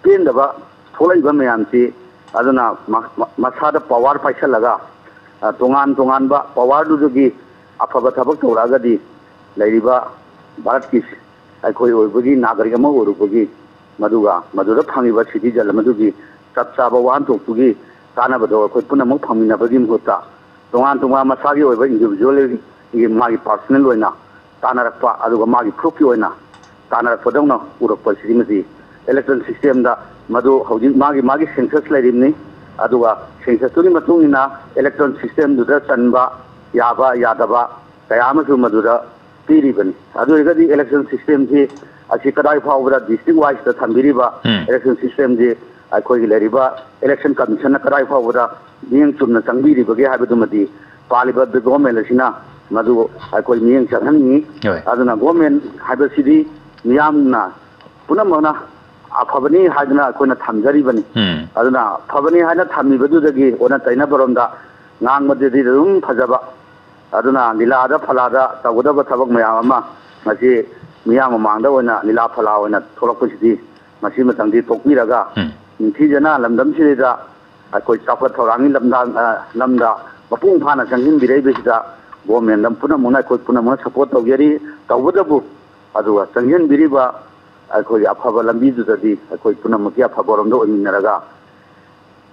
ꯄꯦꯟꯗꯕ ꯊꯣꯛꯂꯛꯏꯕ ꯃꯌꯥꯝꯁꯤ, ꯑꯗꯨꯅ ꯃ-, ꯃ-, ꯃꯁꯥꯗ ꯄꯋꯥꯔ ꯄꯥꯏꯁꯜꯂꯒ, ꯑ, ꯇꯣꯉꯥꯟ ꯇꯣꯉꯥꯟꯕ ꯄꯋꯥꯔꯗꯨꯗꯒꯤ ꯑꯐꯕ ꯊꯕꯛ ꯇꯧꯔꯛꯑꯒꯗꯤ ꯂꯩꯔꯤꯕ ꯚꯥꯔꯠꯀꯤ ꯑꯩꯈꯣꯏ ꯑꯣꯏꯕꯒꯤ ꯅꯥꯒꯔꯤꯛ ꯑꯃ ꯑꯣꯏꯔꯨꯕꯒꯤ, ꯃꯗꯨꯒ ꯃꯗꯨꯗ ꯐꯪꯉꯤꯕ ꯁꯤꯇꯤꯖꯟ ꯑꯃꯗꯨꯒꯤ ꯆꯞ ꯆꯥꯕ ꯋꯥꯍꯟꯊꯣꯛꯇꯨꯒꯤ ꯀꯥꯟꯅꯕꯗꯣ ꯑꯩꯈꯣꯏ ꯄꯨꯝꯅꯃꯛ ꯐꯪꯃꯤꯟꯅꯕꯒꯤ ꯃꯍꯨꯠꯇ, ꯇꯣꯉꯥꯟ ꯇꯣꯉꯥꯟ ꯃꯁꯥꯒꯤ ꯑꯣꯏꯕ ꯏꯟꯗꯤꯕꯤꯖꯨꯋꯦꯜꯒꯤ ꯃꯥꯒꯤ ꯄꯥꯔꯁꯣꯅꯦꯜ ꯑꯣꯏꯅ ꯇꯥꯟꯅꯔꯛꯄ, ꯑꯗꯨꯒ ꯃꯥꯒꯤ ꯄ꯭ꯔꯨꯐꯀꯤ ꯑꯣꯏꯅ ꯇꯥꯟꯅꯔꯛꯄꯗꯧꯅ ꯎꯔꯛꯄꯁꯤꯃꯗꯤ ꯏꯂꯦꯛꯇ꯭ꯔꯣꯅꯤꯛ ꯁꯤꯁꯇꯦꯝꯗ ꯃꯗꯨ ꯍꯧꯖꯤꯛ ꯃꯥꯒꯤ, ꯃꯥꯒꯤ ꯁꯦꯟꯁꯁ ꯂꯩꯔꯤꯕꯅꯤ꯫ ꯑꯗꯨꯒ ꯁꯦꯟꯁꯁꯇꯨꯒꯤ ꯃꯇꯨꯡ ꯏꯟꯅ ꯏꯂꯦꯛꯇ꯭ꯔꯣꯅꯤꯛ ꯁꯤꯁꯇꯦꯝꯗꯨꯗ ꯆꯟꯕ ꯌꯥꯕ ꯌꯥꯗꯕ ꯀꯌꯥ ꯑꯃꯁꯨ ꯃꯗꯨꯗ ꯄꯤꯔꯤꯕꯅꯤ꯫ ꯑꯗꯨ ꯑꯣꯏꯔꯒꯗꯤ ꯏꯂꯦꯛꯁꯟ ꯁꯤꯁꯇꯦꯝꯁꯤ ꯑꯁꯤ ꯀꯗꯥꯏ ꯐꯥꯎꯕꯗ ꯗꯤꯁꯇ꯭ꯔꯤꯛ ꯋꯥꯏꯁꯇ ꯊꯝꯕꯤꯔꯤꯕ ꯎꯝ꯫ ꯏꯂꯦꯛꯁꯟ ꯁꯤꯁꯇꯦꯝꯁꯤ ꯑꯩꯈꯣꯏꯒꯤ ꯂꯩꯔꯤꯕ ꯏꯂꯦꯛꯁꯟ ꯀꯃꯤꯁꯟꯅ ꯀꯗꯥꯏ ꯐꯥꯎꯕꯗ ꯃꯤꯠꯌꯦꯡ ꯆꯨꯝꯅ ꯆꯪꯕꯤꯔꯤꯕꯒꯦ ꯍꯥꯏꯕꯗꯨꯃꯗꯤ ꯄꯥꯜꯂꯤꯕ ꯒꯣꯔꯃꯦꯟ ꯑꯁꯤꯅ ꯃꯗꯨ ꯑꯩꯈꯣꯏ ꯃꯤꯠꯌꯦꯡ ꯆꯪꯍꯟꯅꯤꯡꯉꯤ꯫ ꯍꯣꯏ꯫ ꯑꯗꯨꯅ ꯒꯣꯔꯃꯦꯟ ꯍꯥꯏꯕꯁꯤꯗꯤ ꯃꯤꯌꯥꯝꯅ ꯄꯨꯝꯅꯃꯛꯅ ꯑꯐꯕꯅꯤ ꯍꯥꯏꯗꯨꯅ ꯑꯩꯈꯣꯏꯅ ꯊꯝꯖꯔꯤꯕꯅꯤ꯫ ꯎꯝ꯫ ꯑꯗꯨꯅ ꯐꯕꯅꯤ ꯍꯥꯏꯅ ꯊꯝꯃꯤꯕꯗꯨꯗꯒꯤ ꯑꯣꯟꯅ ꯇꯩꯅꯕꯔꯣꯝꯗ ꯉꯥꯡꯕꯗꯗꯤ ꯑꯗꯨꯝ ꯐꯖꯕ, ꯑꯗꯨꯅ ꯂꯤꯂꯥꯗ ꯐꯂꯥꯗ ꯇꯧꯒꯗꯕ ꯊꯕꯛ ꯃꯌꯥꯝ ꯑꯃ ꯉꯁꯤ ꯃꯤꯌꯥꯝ ꯃꯃꯥꯡꯗ ꯑꯣꯏꯅ ꯂꯤꯂꯥ ꯐꯂꯥ ꯑꯣꯏꯅ ꯊꯣꯛꯂꯛꯄꯁꯤꯗꯤ ꯃꯁꯤꯃꯇꯪꯗꯤ ꯇꯣꯛꯄꯤꯔꯒ, ꯎꯝ꯫ ꯅꯤꯡꯊꯤꯖꯅ ꯂꯝꯗꯝꯁꯤꯗꯩꯗ ꯑꯩꯈꯣꯏ ꯆꯥꯎꯈꯠ ꯊꯧꯔꯥꯡꯒꯤ ꯂꯝꯗꯥꯡ, ꯑ, ꯂꯝꯗ ꯃꯄꯨꯡ ꯐꯥꯅ ꯆꯪꯁꯤꯟꯕꯤꯔꯛꯏꯕꯁꯤꯗ ꯒꯣꯔꯃꯦꯟꯗ ꯄꯨꯝꯅꯃꯛꯅ, ꯑꯩꯈꯣꯏ ꯄꯨꯝꯅꯃꯛꯅ ꯁꯄꯣꯔꯠ ꯇꯧꯖꯔꯤ꯫ ꯇꯧꯕꯇꯕꯨ ꯑꯗꯨꯒ ꯆꯪꯁꯤꯟꯕꯤꯔꯤꯕ ꯑꯩꯈꯣꯏꯒꯤ ꯑꯐꯕ ꯂꯝꯕꯤꯗꯨꯗꯗꯤ ꯑꯩꯈꯣꯏ ꯄꯨꯝꯅꯃꯛꯀꯤ ꯑꯐꯕꯔꯣꯝꯗ ꯑꯣꯏꯃꯤꯟꯅꯔꯒ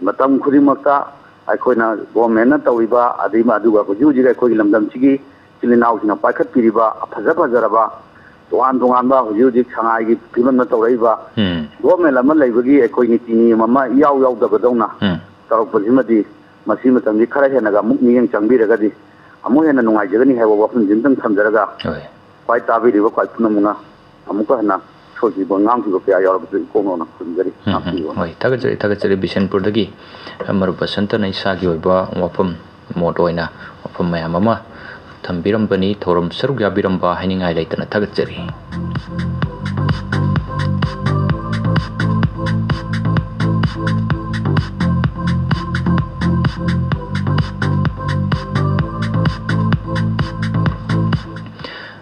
ꯃꯇꯝ ꯈꯨꯗꯤꯡꯃꯛꯇ ꯑꯩꯈꯣꯏꯅ ꯒꯣꯔꯃꯦꯟꯅ ꯇꯧꯔꯤꯕ, ꯑꯗꯩ ꯑꯗꯨꯒ ꯍꯧꯖꯤꯛ ꯍꯧꯖꯤꯛ ꯑꯩꯈꯣꯏꯒꯤ ꯂꯝꯗꯝꯁꯤꯒꯤ ꯏꯆꯤꯜ ꯏꯅꯥꯎꯁꯤꯡꯅ ꯄꯥꯏꯈꯠꯄꯤꯔꯤꯕ ꯐꯖ ꯐꯖꯔꯕ ꯇꯣꯉꯥꯟ ꯇꯣꯉꯥꯟꯕ ꯍꯧꯖꯤꯛ ꯍꯧꯖꯤꯛ ꯁꯉꯥꯏꯒꯤ ꯐꯤꯕꯝꯗ ꯇꯧꯔꯛꯏꯕ ꯎꯝ꯫ ꯒꯣꯔꯃꯦꯟ ꯑꯃ ꯂꯩꯕꯒꯤ ꯑꯩꯈꯣꯏ ꯅꯤꯇꯤ ꯅꯤꯌꯝ ꯑꯃ ꯏꯌꯥꯎ ꯌꯥꯎꯗꯕꯗꯧꯅ ꯎꯝ꯫ ꯇꯧꯔꯛꯄꯁꯤꯃꯗꯤ ꯃꯁꯤ ꯃꯇꯝꯗꯤ ꯈꯔ ꯍꯦꯟꯅꯒ ꯑꯃꯨꯛ ꯃꯤꯠꯌꯦꯡ ꯆꯪꯕꯤꯔꯒꯗꯤ ꯑꯃꯨꯛ ꯍꯦꯟꯅ ꯅꯨꯡꯉꯥꯏꯖꯒꯅꯤ ꯍꯥꯏꯕ ꯋꯥꯐꯝꯁꯤ ꯑꯝꯇꯪ ꯊꯝꯖꯔꯒ, ꯍꯣꯏ꯫ ꯈ꯭ꯋꯥꯏ ꯇꯥꯕꯤꯔꯤꯕ ꯈ꯭ꯋꯥꯏ ꯄꯨꯝꯅꯃꯛꯅ ꯑꯃꯨꯛꯀ ꯍꯟꯅ ꯁꯣꯏꯈꯤꯕ ꯉꯥꯡꯈꯤꯕ ꯀꯌꯥ ꯌꯥꯎꯔꯕꯁꯨ ꯏꯀꯣꯛ ꯅꯧꯅ ꯈꯨꯝꯖꯔꯤ꯫ ꯎꯝ, ꯎꯝ꯫ ꯉꯥꯛꯄꯤꯌꯨ꯫ ꯍꯣꯏ, ꯊꯥꯒꯠꯆꯔꯤ, ꯊꯥꯒꯠꯆꯔꯤ꯫ ꯕꯤꯁꯦꯟꯄꯨꯔꯗꯒꯤ ꯃꯔꯨꯞ ꯕꯁꯟꯇꯅ ꯏꯁꯥꯒꯤ ꯑꯣꯏꯕ ꯋꯥꯐꯝ, ꯃꯣꯠ ꯑꯣꯏꯅ ꯋꯥꯐꯝ ꯃꯌꯥꯝ ꯑꯃ ꯊꯝꯕꯤꯔꯝꯕꯅꯤ꯫ ꯊꯧꯔꯝ ꯁꯔꯨꯛ ꯌꯥꯕꯤꯔꯝꯕ ꯍꯥꯏꯅꯤꯡꯉꯥꯏ ꯂꯩꯇꯅ ꯊꯥꯒꯠꯆꯔꯤ꯫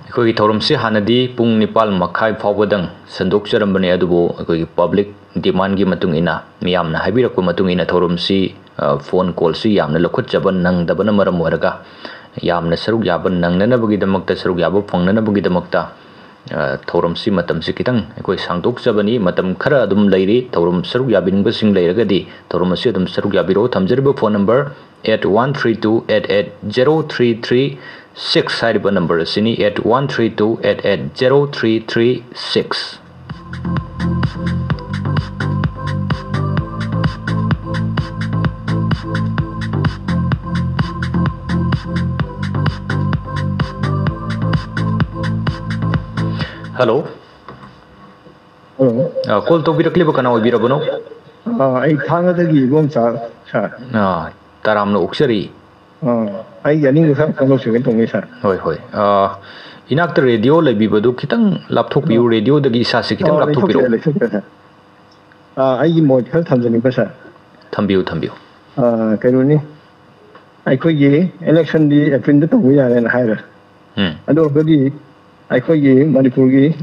ꯑꯩꯈꯣꯏꯒꯤ ꯊꯧꯔꯝꯁꯤ ꯍꯥꯟꯅꯗꯤ ꯄꯨꯡ ꯅꯤꯄꯥꯜ ꯃꯈꯥꯏ ꯐꯥꯎꯕꯗꯪ ꯁꯟꯗꯣꯛꯆꯔꯝꯕꯅꯤ, ꯑꯗꯨꯕꯨ ꯑꯩꯈꯣꯏꯒꯤ ꯄꯕ꯭ꯂꯤꯛ ꯗꯤꯃꯥꯟꯒꯤ ꯃꯇꯨꯡ ꯏꯟꯅ, ꯃꯤꯌꯥꯝꯅ ꯍꯥꯏꯕꯤꯔꯛꯄ ꯃꯇꯨꯡ ꯏꯟꯅ ꯊꯧꯔꯝꯁꯤ, ꯑ, ꯐꯣꯟ ꯀꯣꯜꯁꯤ ꯌꯥꯝꯅ ꯂꯧꯈꯠꯆꯕ ꯅꯪꯗꯕꯅ ꯃꯔꯝ ꯑꯣꯏꯔꯒ, ꯌꯥꯝꯅ ꯁꯔꯨꯛ ꯌꯥꯕ ꯅꯪꯅꯅꯕꯒꯤꯗꯃꯛꯇ, ꯁꯔꯨꯛ ꯌꯥꯕ ꯐꯪꯅꯅꯕꯒꯤꯗꯃꯛꯇ, ꯑ, ꯊꯧꯔꯝꯁꯤ ꯃꯇꯝꯁꯤ ꯈꯤꯇꯪ ꯑꯩꯈꯣꯏ ꯁꯥꯡꯗꯣꯛꯆꯕꯅꯤ꯫ ꯃꯇꯝ ꯈꯔ ꯑꯗꯨꯝ ꯂꯩꯔꯤ꯫ ꯊꯧꯔꯝ ꯁꯔꯨꯛ ꯌꯥꯕꯤꯅꯤꯡꯕꯁꯤꯡ ꯂꯩꯔꯒꯗꯤ ꯊꯧꯔꯝ ꯑꯁꯤ ꯑꯗꯨꯝ ꯁꯔꯨꯛ ꯌꯥꯕꯤꯔꯛꯑꯣ꯫ ꯊꯝꯖꯔꯤꯕ phone number eight one three two eight eight zero three three six ꯍꯥꯏꯔꯤꯕ ꯅꯝꯕꯔ ꯑꯁꯤꯅꯤ, eight one three two eight eight zero three three six꯫ Hello. Hello. ꯑ, ꯀꯣꯜ ꯇꯧꯕꯤꯔꯛꯂꯤꯕ ꯀꯅꯥ ꯑꯣꯏꯕꯤꯔꯕꯅꯣ? ꯑ, ꯑꯩ ꯊꯥꯡꯒꯗꯒꯤ ꯏꯕꯣꯝꯆꯥ, ꯁꯥꯔ꯫ ꯑ, ꯇꯔꯥꯝꯅ ꯑꯣꯛꯆꯔꯤ꯫ ꯑ, ꯑꯩꯒꯤ ꯑꯅꯤꯡꯕ ꯈꯔ ꯐꯣꯡꯗꯣꯛꯆꯒꯦ ꯇꯧꯅꯤ, ꯁꯥꯔ꯫ ꯍꯣꯏ, ꯍꯣꯏ꯫ ꯑ, ꯏꯅꯥꯛꯇ ꯔꯦꯗꯤꯑꯣ ꯂꯩꯕꯤꯕꯗꯨ ꯈꯤꯇꯪ ꯂꯥꯞꯊꯣꯛꯄꯤꯌꯨ, ꯑ꯫ ꯔꯦꯗꯤꯑꯣꯗꯒꯤ ꯏꯁꯥꯁꯤ ꯈꯤꯇꯪ ꯑ, ꯂꯥꯞꯊꯣꯛꯄꯤꯔꯛꯑꯣ꯫ ꯂꯩꯊꯣꯛꯆꯔꯦ, ꯂꯩꯊꯣꯛꯆꯔꯦ, ꯁꯥꯔ꯫ ꯑ, ꯑꯩꯒꯤ ꯃꯣꯠ ꯈꯔ ꯊꯝꯖꯅꯤꯡꯕ, ꯁꯥꯔ꯫ ꯊꯝꯕꯤꯌꯨ, ꯊꯝꯕꯤꯌꯨ꯫ ꯑ, ꯀꯩꯅꯣꯅꯤ, ꯑꯩꯈꯣꯏꯒꯤ ꯏꯂꯦꯛꯁꯟꯗꯤ ꯑꯦꯄ꯭ꯔꯤꯜꯗ ꯇꯧꯕ ꯌꯥꯔꯦꯅ ꯍꯥꯏꯔꯦ꯫ ꯎꯝ꯫ ꯑꯗꯣ ꯑꯩꯈꯣꯏꯒꯤ ꯑꯩꯈꯣꯏꯒꯤ ꯃꯅꯤꯄꯨꯔꯒꯤ,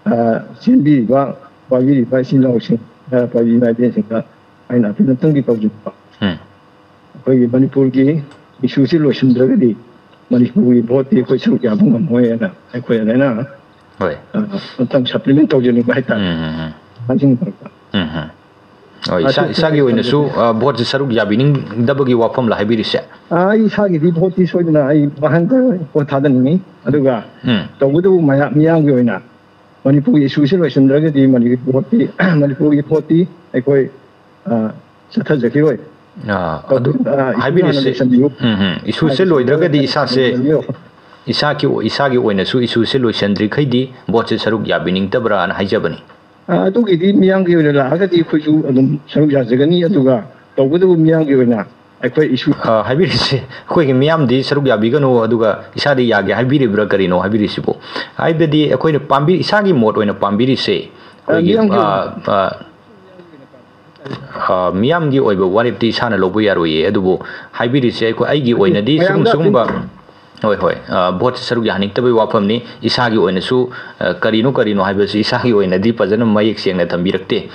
ꯑ, ꯆꯦꯟꯕꯤꯔꯤꯕ, ꯄꯥꯏꯕꯤꯔꯤꯕ ꯏꯆꯤꯟ ꯏꯅꯥꯎꯁꯤꯡ, ꯑ, ꯄꯥꯏꯕꯤ ꯏꯃꯥ ꯏꯕꯦꯟꯁꯤꯡꯗ ꯑꯩꯅ ꯑꯄꯤꯜ ꯑꯝꯇꯪꯗꯤ ꯇꯧꯖꯅꯤꯡꯕ꯫ ꯎꯝ꯫ ꯑꯩꯈꯣꯏꯒꯤ ꯃꯅꯤꯄꯨꯔꯒꯤ ꯏꯁꯨꯁꯤ ꯂꯣꯏꯁꯤꯟꯗ꯭ꯔꯒꯗꯤ ꯃꯅꯤꯄꯨꯔꯒꯤ ꯚꯣꯠꯇꯤ ꯑꯩꯈꯣꯏ ꯁꯔꯨꯛ ꯌꯥꯕ ꯉꯝꯃꯣꯏ ꯍꯥꯏꯅ ꯑꯩꯈꯣꯏ ꯑꯗꯨꯃꯥꯏꯅ, ꯍꯣꯏ꯫ ꯑ, ꯑꯝꯇꯪ ꯁꯄ꯭ꯂꯤꯃꯦꯟ ꯇꯧꯖꯅꯤꯡꯕ ꯍꯥꯏꯇꯥꯔꯦ꯫ ꯎꯝ, ꯎꯝ, ꯎꯝ꯫ ꯍꯥꯏꯖꯅꯤꯡꯕ꯫ ꯎꯝ, ꯎꯝ꯫ ꯍꯣꯏ, ꯏꯁꯥ-, ꯑꯗꯨ ꯏꯁꯥꯒꯤ ꯑꯣꯏꯅꯁꯨ, ꯑ, ꯚꯣꯠꯁꯦ ꯁꯔꯨꯛ ꯌꯥꯕꯤꯅꯤꯡꯗꯕꯒꯤ ꯋꯥꯐꯝꯂ ꯍꯥꯏꯕꯤꯔꯤꯁꯦ? ꯑ, ꯑꯩ ꯏꯁꯥꯒꯤꯗꯤ ꯚꯣꯠꯇꯤ ꯁꯣꯏꯗꯅ ꯑꯩ ꯃꯍꯟꯗ ꯚꯣꯠ ꯊꯥꯗꯅꯤꯡꯉꯤ꯫ ꯑꯗꯨꯒ ꯎꯝ꯫ ꯇꯧꯕꯇꯕꯨ ꯃꯌꯥꯝ, ꯃꯤꯌꯥꯝꯒꯤ ꯑꯣꯏꯅ ꯃꯅꯤꯄꯨꯔꯒꯤ ꯏꯁꯨꯁꯤ ꯂꯣꯏꯁꯤꯟꯗ꯭ꯔꯒꯗꯤ ꯃꯅꯤꯄꯨꯔ ꯚꯣꯠꯇꯤ, ꯃꯅꯤꯄꯨꯔꯒꯤ ꯚꯣꯠꯇꯤ ꯑꯩꯈꯣꯏ, ꯑ, ꯆꯠꯊꯖꯈꯤꯔꯣꯏ꯫ ꯑ, ꯑꯗꯨ ꯑ, ꯏꯁꯨ ꯍꯥꯟꯅ ꯍꯥꯏꯕꯤꯔꯤꯁꯦ, ꯂꯣꯏꯁꯤꯟꯕꯤꯌꯨ꯫ ꯎꯝ, ꯎꯝ꯫ ꯏꯁꯨꯁꯦ ꯍꯥꯏꯕꯁꯤ ꯂꯣꯏꯗ꯭ꯔꯒꯗꯤ ꯏꯁꯥꯁꯦ, ꯂꯣꯏꯁꯤꯟꯕꯤꯌꯨ꯫ ꯏꯁꯥꯒꯤ, ꯏꯁꯥꯒꯤ ꯑꯣꯏꯅꯁꯨ ꯏꯁꯨꯁꯦ ꯂꯣꯏꯁꯤꯟꯗ꯭ꯔꯤꯈꯩꯗꯤ ꯚꯣꯠꯁꯦ ꯁꯔꯨꯛ ꯌꯥꯕꯤꯅꯤꯡꯗꯕ꯭ꯔꯥꯅ ꯍꯥꯏꯖꯕꯅꯤ꯫ ꯑ, ꯑꯗꯨꯒꯤꯗꯤ ꯃꯤꯌꯥꯝꯒꯤ ꯑꯣꯏꯅ ꯂꯥꯛꯑꯒꯗꯤ ꯑꯩꯈꯣꯏꯁꯨ ꯑꯗꯨꯝ ꯁꯔꯨꯛ ꯌꯥꯖꯒꯅꯤ꯫ ꯑꯗꯨꯒ ꯇꯧꯕꯇꯕꯨ ꯃꯤꯌꯥꯝꯒꯤ ꯑꯣꯏꯅ ꯑꯩꯈꯣꯏ ꯏꯁꯨ ꯑ, ꯍꯥꯏꯕꯤꯔꯤꯁꯦ, ꯑꯩꯈꯣꯏꯒꯤ ꯃꯤꯌꯥꯝꯗꯤ ꯁꯔꯨꯛ ꯌꯥꯕꯤꯒꯅꯨ, ꯑꯗꯨꯒ ꯏꯁꯥꯗꯤ ꯌꯥꯒꯦ ꯍꯥꯏꯕꯤꯔꯤꯕ꯭ꯔꯥ ꯀꯔꯤꯅꯣ ꯍꯥꯏꯕꯤꯔꯤꯁꯤꯕꯨ? ꯍꯥꯏꯕꯗꯤ ꯑꯩꯈꯣꯏꯅ ꯄꯥꯝꯕꯤ-, ꯏꯁꯥꯒꯤ ꯃꯣꯠ ꯑꯣꯏꯅ ꯄꯥꯝꯕꯤꯔꯤꯁꯦ, ꯑ, ꯑꯩꯈꯣꯏꯒꯤ, ꯃꯤꯌꯥꯝꯒꯤ ꯑ, ꯑꯣꯏꯅ ꯑ, ꯑ, ꯃꯤꯌꯥꯝꯒꯤ ꯑꯣꯏꯕ ꯋꯥꯔꯦꯞꯇꯤ ꯏꯁꯥꯅ ꯂꯧꯕ ꯌꯥꯔꯣꯏꯌꯦ꯫ ꯑꯗꯨꯕꯨ ꯍꯥꯏꯕꯤꯔꯤꯁꯦ ꯑꯩꯈꯣꯏ, ꯑꯩꯒꯤ ꯑꯣꯏꯅꯗꯤ ꯁꯤꯒꯨꯝ-, ꯃꯌꯥꯝꯗ ꯁꯤꯒꯨꯝꯕ, ꯍꯣꯏ, ꯍꯣꯏ, ꯑ, ꯚꯣꯠꯁꯦ ꯁꯔꯨꯛ ꯌꯥꯍꯟꯅꯤꯡꯗꯕꯒꯤ ꯋꯥꯐꯝꯅꯤ꯫ ꯏꯁꯥꯒꯤ ꯑꯣꯏꯅꯁꯨ, ꯑ, ꯀꯔꯤꯅꯣ, ꯀꯔꯤꯅꯣ ꯍꯥꯏꯕꯁꯤ ꯏꯁꯥꯒꯤ ꯑꯣꯏꯅꯗꯤ ꯐꯖꯅ ꯃꯌꯦꯛ ꯁꯦꯡꯅ ꯊꯝꯕꯤꯔꯛꯇꯦ꯫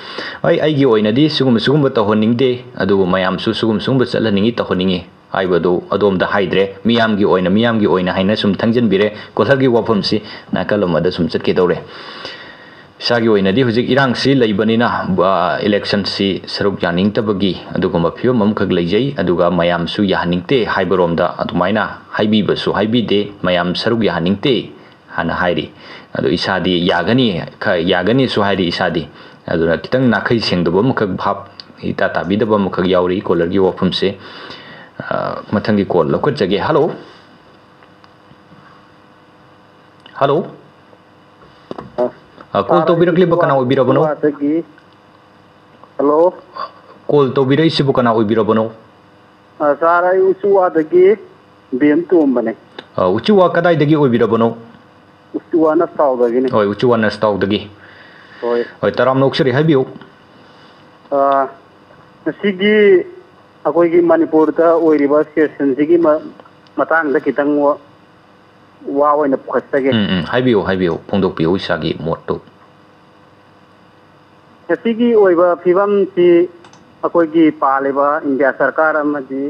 ꯑꯩ, ꯑꯩꯒꯤ ꯑꯣꯏꯅꯗꯤ ꯁꯤꯒꯨꯝꯕ, ꯁꯤꯒꯨꯝꯕ ꯇꯧꯍꯟꯅꯤꯡꯗꯦ, ꯑꯗꯨꯕꯨ ꯃꯌꯥꯝꯁꯨ ꯁꯤꯒꯨꯝ, ꯁꯤꯒꯨꯝꯕ ꯆꯠꯍꯟꯅꯤꯡꯉꯤ, ꯇꯧꯍꯟꯅꯤꯡꯉꯤ ꯍꯥꯏꯕꯗꯨ ꯑꯗꯣꯝꯗ ꯍꯥꯏꯗ꯭ꯔꯦ꯫ ꯃꯤꯌꯥꯝꯒꯤ ꯑꯣꯏꯅ, ꯃꯤꯌꯥꯝꯒꯤ ꯑꯣꯏꯅ ꯍꯥꯏꯅ ꯁꯨꯝ ꯊꯪꯖꯤꯟꯕꯤꯔꯦ꯫ ꯀꯣꯂꯔꯒꯤ ꯋꯥꯐꯝꯁꯤ ꯅꯥꯀꯜ ꯑꯃꯗ ꯁꯨꯝ ꯆꯠꯀꯦ ꯇꯧꯔꯦ꯫ ꯏꯁꯥꯒꯤ ꯑꯣꯏꯅꯗꯤ ꯍꯧꯖꯤꯛ ꯏꯔꯥꯡꯁꯤ ꯂꯩꯕꯅꯤꯅ, ꯑ, ꯏꯂꯦꯛꯁꯟꯁꯤ ꯁꯔꯨꯛ ꯌꯥꯅꯤꯡꯗꯕꯒꯤ ꯑꯗꯨꯒꯨꯝꯕ ꯐꯤꯕꯝ ꯑꯃꯈꯛ ꯂꯩꯖꯩ꯫ ꯑꯗꯨꯒ ꯃꯌꯥꯝꯁꯨ ꯌꯥꯍꯟꯅꯤꯡꯗꯦ ꯍꯥꯏꯕꯔꯣꯝꯗ ꯑꯗꯨꯃꯥꯏꯅ ꯍꯥꯏꯕꯤꯕꯁꯨ ꯍꯥꯏꯕꯤꯗꯦ, ꯃꯌꯥꯝ ꯁꯔꯨꯛ ꯌꯥꯍꯟꯅꯤꯡꯗꯦ ꯍꯥꯏꯅ ꯍꯥꯏꯔꯤ꯫ ꯑꯗꯣ ꯏꯁꯥꯗꯤ ꯌꯥꯒꯅꯤ, ꯈ-, ꯌꯥꯒꯅꯤꯁꯨ ꯍꯥꯏꯔꯤ ꯏꯁꯥꯗꯤ꯫ ꯑꯗꯨꯅ ꯈꯤꯇꯪ ꯅꯥꯈꯩ ꯁꯦꯡꯗꯕ ꯑꯃꯈꯛ, ꯚꯥꯞ ꯏꯇꯥ ꯇꯥꯕꯤꯗꯕ ꯑꯃꯈꯛ ꯌꯥꯎꯔꯤ ꯀꯣꯂꯔꯒꯤ ꯋꯥꯐꯝꯁꯦ꯫ ꯑ, ꯃꯊꯪꯒꯤ ꯀꯣꯜ ꯂꯧꯈꯠꯆꯒꯦ꯫ ꯍꯜꯂꯣ꯫ ꯍꯜꯂꯣ꯫ ꯑ, ꯑ, ꯀꯣꯜ ꯁꯥꯔ, ꯑꯩ ꯇꯧꯕꯤꯔꯛꯂꯤꯕ ꯀꯅꯥ ꯎꯆꯤꯋꯥ-, ꯑꯣꯏꯕꯤꯔꯕꯅꯣ? ꯎꯆꯤꯋꯥꯗꯒꯤ꯫ ꯍꯜꯂꯣ꯫ ꯀꯣꯜ ꯇꯧꯕꯤꯔꯛꯏꯁꯤꯕꯨ ꯀꯅꯥ ꯑꯣꯏꯕꯤꯔꯕꯅꯣ? ꯑ, ꯁꯥꯔ, ꯑꯩ ꯎꯆꯤꯋꯥꯗꯒꯤ ꯕꯦꯝ ꯇꯣꯝꯕꯅꯦ꯫ ꯑ, ꯎꯆꯤꯋꯥ ꯀꯗꯥꯏꯗꯒꯤ ꯑꯣꯏꯕꯤꯔꯕꯅꯣ? ꯎꯆꯤꯋꯥ ꯅꯁꯇꯥꯎꯗꯒꯤꯅꯦ꯫ ꯍꯣꯏ, ꯎꯆꯤꯋꯥ ꯅꯁꯇꯥꯎꯗꯒꯤ꯫ ꯍꯣꯏ꯫ ꯍꯣꯏ, ꯇꯔꯥꯝꯅ ꯑꯣꯛꯆꯔꯤ, ꯍꯥꯏꯕꯤꯌꯨ꯫ ꯑ, ꯉꯁꯤꯒꯤ ꯑꯩꯈꯣꯏꯒꯤ ꯃꯅꯤꯄꯨꯔꯗ ꯑꯣꯏꯔꯤꯕ ꯁꯤꯆꯨꯋꯦꯁꯟꯁꯤꯒꯤ ꯃ-, ꯃꯇꯥꯡꯗ ꯈꯤꯇꯪ ꯋꯥ-, ꯋꯥ ꯑꯣꯏꯅ ꯄꯨꯈꯠꯆꯒꯦ꯫ ꯎꯝ, ꯎꯝ, ꯍꯥꯏꯕꯤꯌꯨ, ꯍꯥꯏꯕꯤꯌꯨ, ꯐꯣꯡꯗꯣꯛꯄꯤꯌꯨ ꯏꯁꯥꯒꯤ ꯃꯣꯠꯇꯨ꯫ ꯉꯁꯤꯒꯤ ꯑꯣꯏꯕ ꯐꯤꯕꯝꯁꯤ ꯑꯩꯈꯣꯏꯒꯤ ꯄꯥꯜꯂꯤꯕ ꯏꯟꯗꯤꯌꯥ ꯁꯔꯀꯥꯔ ꯑꯃꯗꯤ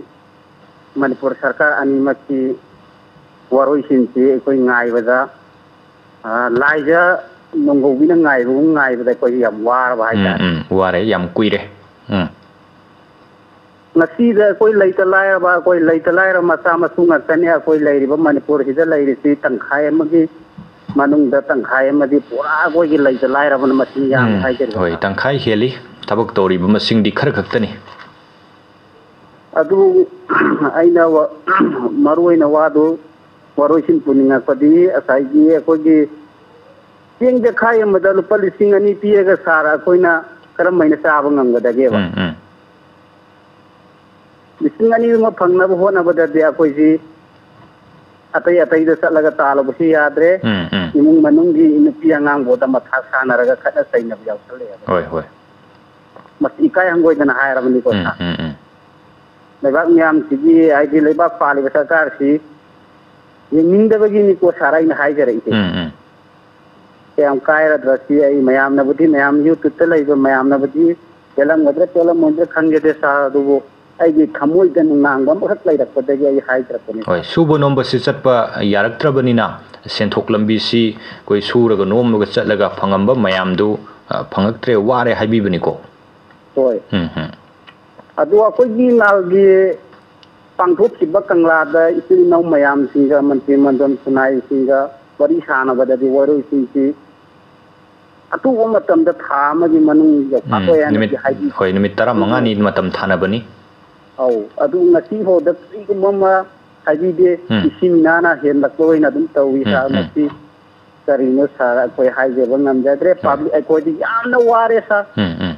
ꯃꯅꯤꯄꯨꯔ ꯁꯔꯀꯥꯔ ꯑꯅꯤꯃꯛꯀꯤ ꯋꯥꯔꯣꯏꯁꯤꯟꯁꯤ ꯑꯩꯈꯣꯏ ꯉꯥꯏꯕꯗ, ꯑ, ꯂꯥꯏꯖ ꯅꯣꯡꯒꯧꯕꯤꯅ ꯉꯥꯏꯕꯒꯨꯝ ꯉꯥꯏꯕꯗ ꯑꯩꯈꯣꯏ ꯌꯥꯝ ꯋꯥꯔꯕ ꯎꯝ, ꯍꯥꯏꯇꯥꯔꯦ꯫ ꯎꯝ, ꯋꯥꯔꯦ, ꯌꯥꯝ ꯀꯨꯏꯔꯦ꯫ ꯎꯝ꯫ ꯉꯁꯤꯗ ꯑꯩꯈꯣꯏ ꯂꯩꯇ ꯂꯥꯏꯔꯕ, ꯑꯩꯈꯣꯏ ꯂꯩꯇ ꯂꯥꯏꯔꯕ ꯃꯆꯥ ꯃꯁꯨ ꯉꯥꯛꯇꯅꯤ ꯑꯩꯈꯣꯏ ꯂꯩꯔꯤꯕ ꯃꯅꯤꯄꯨꯔꯁꯤꯗ ꯂꯩꯔꯤꯁꯤ꯫ ꯇꯪꯈꯥꯏ ꯑꯃꯒꯤ ꯃꯅꯨꯡꯗ ꯇꯪꯈꯥꯏ ꯑꯃꯗꯤ ꯄꯨꯔꯥ ꯑꯩꯈꯣꯏꯒꯤ ꯂꯩꯇ ꯂꯥꯏꯔꯕꯅ ꯃꯁꯤꯡ ꯌꯥꯝꯃꯤ ꯎꯝ, ꯍꯥꯏꯖꯔꯤꯕ꯫ ꯍꯣꯏ, ꯇꯪꯈꯥꯏ ꯍꯦꯜꯂꯤ꯫ ꯊꯕꯛ ꯇꯧꯔꯤꯕ ꯃꯁꯤꯡꯗꯤ ꯈꯔ ꯈꯛꯇꯅꯤ꯫ ꯑꯗꯨ ꯑꯩꯅ ꯋꯥ-, ꯃꯔꯨ ꯑꯣꯏꯅ ꯋꯥꯗꯨ, ꯋꯥꯔꯣꯏꯁꯤꯟ ꯄꯨꯅꯤꯡꯉꯛꯄꯗꯤ ꯉꯁꯥꯏꯒꯤ ꯑꯩꯈꯣꯏꯒꯤ ꯆꯦꯡ ꯆꯈꯥꯏ ꯑꯃꯗ ꯂꯨꯄꯥ ꯂꯤꯁꯤꯡ ꯑꯅꯤ ꯄꯤꯔꯒ ꯁꯥꯔ ꯑꯩꯈꯣꯏꯅ ꯀꯔꯝ ꯍꯥꯏꯅ ꯆꯥꯕ ꯉꯝꯒꯗꯒꯦꯕ? ꯎꯝ, ꯎꯝ꯫ ꯂꯤꯁꯤꯡ ꯑꯅꯤꯗꯨꯃ ꯐꯪꯅꯕ ꯍꯣꯠꯅꯕꯗꯗꯤ ꯑꯩꯈꯣꯏꯁꯤ ꯑꯇꯩ ꯑꯇꯩꯗ ꯆꯠꯂꯒ ꯇꯥꯜꯂꯨꯕꯁꯨ ꯌꯥꯗ꯭ꯔꯦ꯫ ꯎꯝ, ꯎꯝ꯫ ꯏꯃꯨꯡ ꯃꯅꯨꯡꯒꯤ ꯅꯨꯄꯤ ꯑꯉꯥꯡꯕꯨꯗ ꯃꯊꯥ ꯁꯥꯟꯅꯔꯒ ꯈꯠꯅ ꯆꯩꯅꯕ ꯌꯥꯎꯁꯜꯂꯛꯑꯦꯕ꯫ ꯍꯣꯏ, ꯍꯣꯏ꯫ ꯃꯁꯤ ꯏꯀꯥꯏ ꯍꯪꯒꯣꯏꯗꯅ ꯍꯥꯏꯔꯕꯅꯤꯀꯣ, ꯎꯝ, ꯁꯥꯔ꯫ ꯎꯝ, ꯎꯝ꯫ ꯂꯩꯕꯥꯛ ꯃꯤꯌꯥꯝꯁꯤꯒꯤ, ꯍꯥꯏꯗꯤ ꯂꯩꯕꯥꯛ ꯄꯥꯜꯂꯤꯕ ꯁꯔꯀꯥꯔꯁꯤ ꯌꯦꯡꯅꯤꯡꯗꯕꯒꯤꯅꯤꯀꯣ, ꯁꯥꯔ, ꯑꯩꯅ ꯍꯥꯏꯖꯔꯛꯏꯁꯦ꯫ ꯎꯝ, ꯎꯝ꯫ ꯀꯌꯥꯝ ꯀꯥꯏꯔꯗ꯭ꯔ ꯁꯤ ꯑꯩ ꯃꯌꯥꯝꯅꯕꯨꯗꯤ, ꯃꯌꯥꯝ YouTube-ꯇ ꯂꯩꯕ ꯃꯌꯥꯝꯅꯕꯨꯗꯤ ꯄꯦꯜꯂꯝꯒꯗ꯭ꯔꯥ ꯄꯦꯜꯂꯝꯃꯣꯏꯗ꯭ꯔꯥ ꯈꯪꯗꯦ, ꯁꯥꯔ, ꯑꯗꯨꯕꯨ ꯑꯩꯒꯤ ꯊꯃꯣꯏꯗ ꯅꯨꯡꯅꯥꯡꯕ ꯑꯃꯈꯛ ꯂꯩꯔꯛꯄꯗꯒꯤ ꯑꯩ ꯍꯥꯏꯖꯔꯛꯄꯅꯤ, ꯍꯣꯏ, ꯁꯥꯔ꯫ ꯁꯨꯕ ꯅꯣꯝꯕꯁꯤ ꯆꯠꯄ ꯌꯥꯔꯛꯇ꯭ꯔꯕꯅꯤꯅ ꯁꯦꯟꯊꯣꯛ ꯂꯝꯕꯤꯁꯤ ꯑꯩꯈꯣꯏ ꯁꯨꯔꯒ ꯅꯣꯝꯂꯒ ꯆꯠꯂꯒ ꯐꯪꯉꯝꯕ ꯃꯌꯥꯝꯗꯨ, ꯑ, ꯐꯪꯉꯛꯇ꯭ꯔꯦ, ꯋꯥꯔꯦ ꯍꯥꯏꯕꯤꯕꯅꯤꯀꯣ꯫ ꯍꯣꯏ꯫ ꯎꯝ, ꯎꯝ꯫ ꯑꯗꯣ ꯑꯩꯈꯣꯏꯒꯤ ꯅꯥꯜꯒꯤ ꯄꯥꯡꯊꯣꯛꯈꯤꯕ ꯀꯪꯂꯥꯗ ꯏꯆꯤꯜ ꯏꯅꯥꯎ ꯃꯌꯥꯝꯁꯤꯡꯒ, ꯃꯟꯇ꯭ꯔꯤ ꯃꯟꯗꯜ ꯈꯨꯟꯅꯥꯏꯁꯤꯡꯒ ꯋꯥꯔꯤ ꯁꯥꯟꯅꯕꯗꯗꯤ ꯋꯥꯔꯣꯏꯁꯤꯟꯁꯤ ꯑꯊꯨꯕ ꯃꯇꯝꯗ ꯊꯥ ꯑꯃꯒꯤ ꯃꯅꯨꯡ ꯎꯝ, ꯌꯧꯐꯥꯠꯂꯣꯏ ꯍꯥꯏꯅꯗꯤ ꯅꯨꯃꯤꯠ, ꯍꯥꯏꯕꯤ꯫ ꯍꯣꯏ, ꯅꯨꯃꯤꯠ ꯇꯔꯥꯃꯉꯥꯅꯤ ꯃꯇꯝ ꯊꯥꯅꯕꯅꯤ꯫ ꯑꯧ, ꯑꯗꯨ ꯉꯁꯤ ꯐꯥꯎꯗ ꯀꯔꯤꯒꯨꯝꯕ ꯑꯃ ꯍꯥꯏꯕꯤꯗꯦ꯫ ꯎꯝ꯫ ꯏꯁꯤꯡ ꯏꯅꯥꯅ ꯍꯦꯟꯂꯛꯄ ꯑꯣꯏꯅ ꯑꯗꯨꯝ ꯇꯧꯏ, ꯎꯝ, ꯁꯥꯔ꯫ ꯎꯝ꯫ ꯃꯁꯤ ꯀꯔꯤꯅꯣ, ꯁꯥꯔ, ꯑꯩꯈꯣꯏ ꯍꯥꯏꯖꯕ ꯉꯝꯖꯗ꯭ꯔꯦ꯫ ꯍꯣꯏ꯫ Public ꯑꯩꯈꯣꯏꯗꯤ ꯌꯥꯝꯅ ꯋꯥꯔꯦ, ꯁꯥꯔ꯫ ꯎꯝ, ꯎꯝ꯫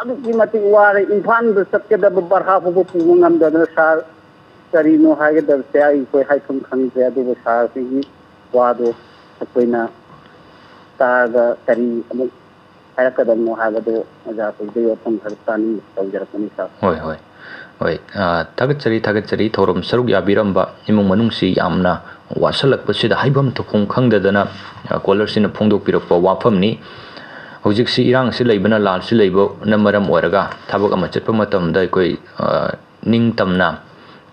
ꯑꯗꯨꯛꯀꯤ ꯃꯇꯤꯛ ꯋꯥꯔꯦ꯫ ꯏꯝꯐꯥꯜꯗ ꯆꯠꯀꯗꯕ ꯚꯔꯥ ꯐꯥꯎꯕ ꯄꯨꯕ ꯉꯝꯗꯗꯅ, ꯁꯥꯔ, ꯀꯔꯤꯅꯣ ꯍꯥꯏꯒꯗꯕꯁꯦ ꯑꯩꯈꯣꯏ ꯍꯥꯏꯐꯝ ꯈꯪꯗ꯭ꯔꯦ꯫ ꯑꯗꯨꯕꯨ ꯁꯥꯔ, ꯑꯩꯈꯣꯏꯒꯤ ꯋꯥꯗꯣ ꯑꯩꯈꯣꯏꯅ ꯇꯥꯔꯒ ꯀꯔꯤ ꯑꯃꯨꯛ ꯍꯥꯏꯔꯛꯀꯗꯕꯅꯣ ꯍꯥꯏꯕꯗꯨ ꯑꯣꯖꯥ ꯑꯩꯈꯣꯏꯗ ꯋꯥꯐꯝ ꯈꯔ ꯇꯥꯅꯤꯡꯕ ꯇꯧꯖꯔꯛꯄꯅꯤ, ꯁꯥꯔ꯫ ꯍꯣꯏ, ꯍꯣꯏ꯫ ꯍꯣꯏ, ꯑ, ꯊꯥꯒꯠꯆꯔꯤ, ꯊꯥꯒꯠꯆꯔꯤ꯫ ꯊꯧꯔꯝ ꯁꯔꯨꯛ ꯌꯥꯕꯤꯔꯝꯕ ꯏꯃꯨꯡ ꯃꯅꯨꯡꯁꯤ ꯌꯥꯝꯅ ꯋꯥꯁꯜꯂꯛꯄꯁꯤꯗ ꯍꯥꯏꯐꯝ ꯊꯣꯛꯐꯝ ꯈꯪꯗꯗꯅ, ꯑ, caller ꯁꯤꯅ ꯐꯣꯡꯗꯣꯛꯄꯤꯔꯛꯄ ꯋꯥꯐꯝꯅꯤ꯫ ꯍꯧꯖꯤꯛꯁꯤ ꯏꯔꯥꯡꯁꯤ ꯂꯩꯕꯅ, ꯂꯥꯟꯁꯤ ꯂꯩꯕꯅ ꯃꯔꯝ ꯑꯣꯏꯔꯒ ꯊꯕꯛ ꯑꯃ ꯆꯠꯄ ꯃꯇꯝꯗ ꯑꯩꯈꯣꯏ, ꯑ, ꯅꯤꯡꯇꯝꯅ,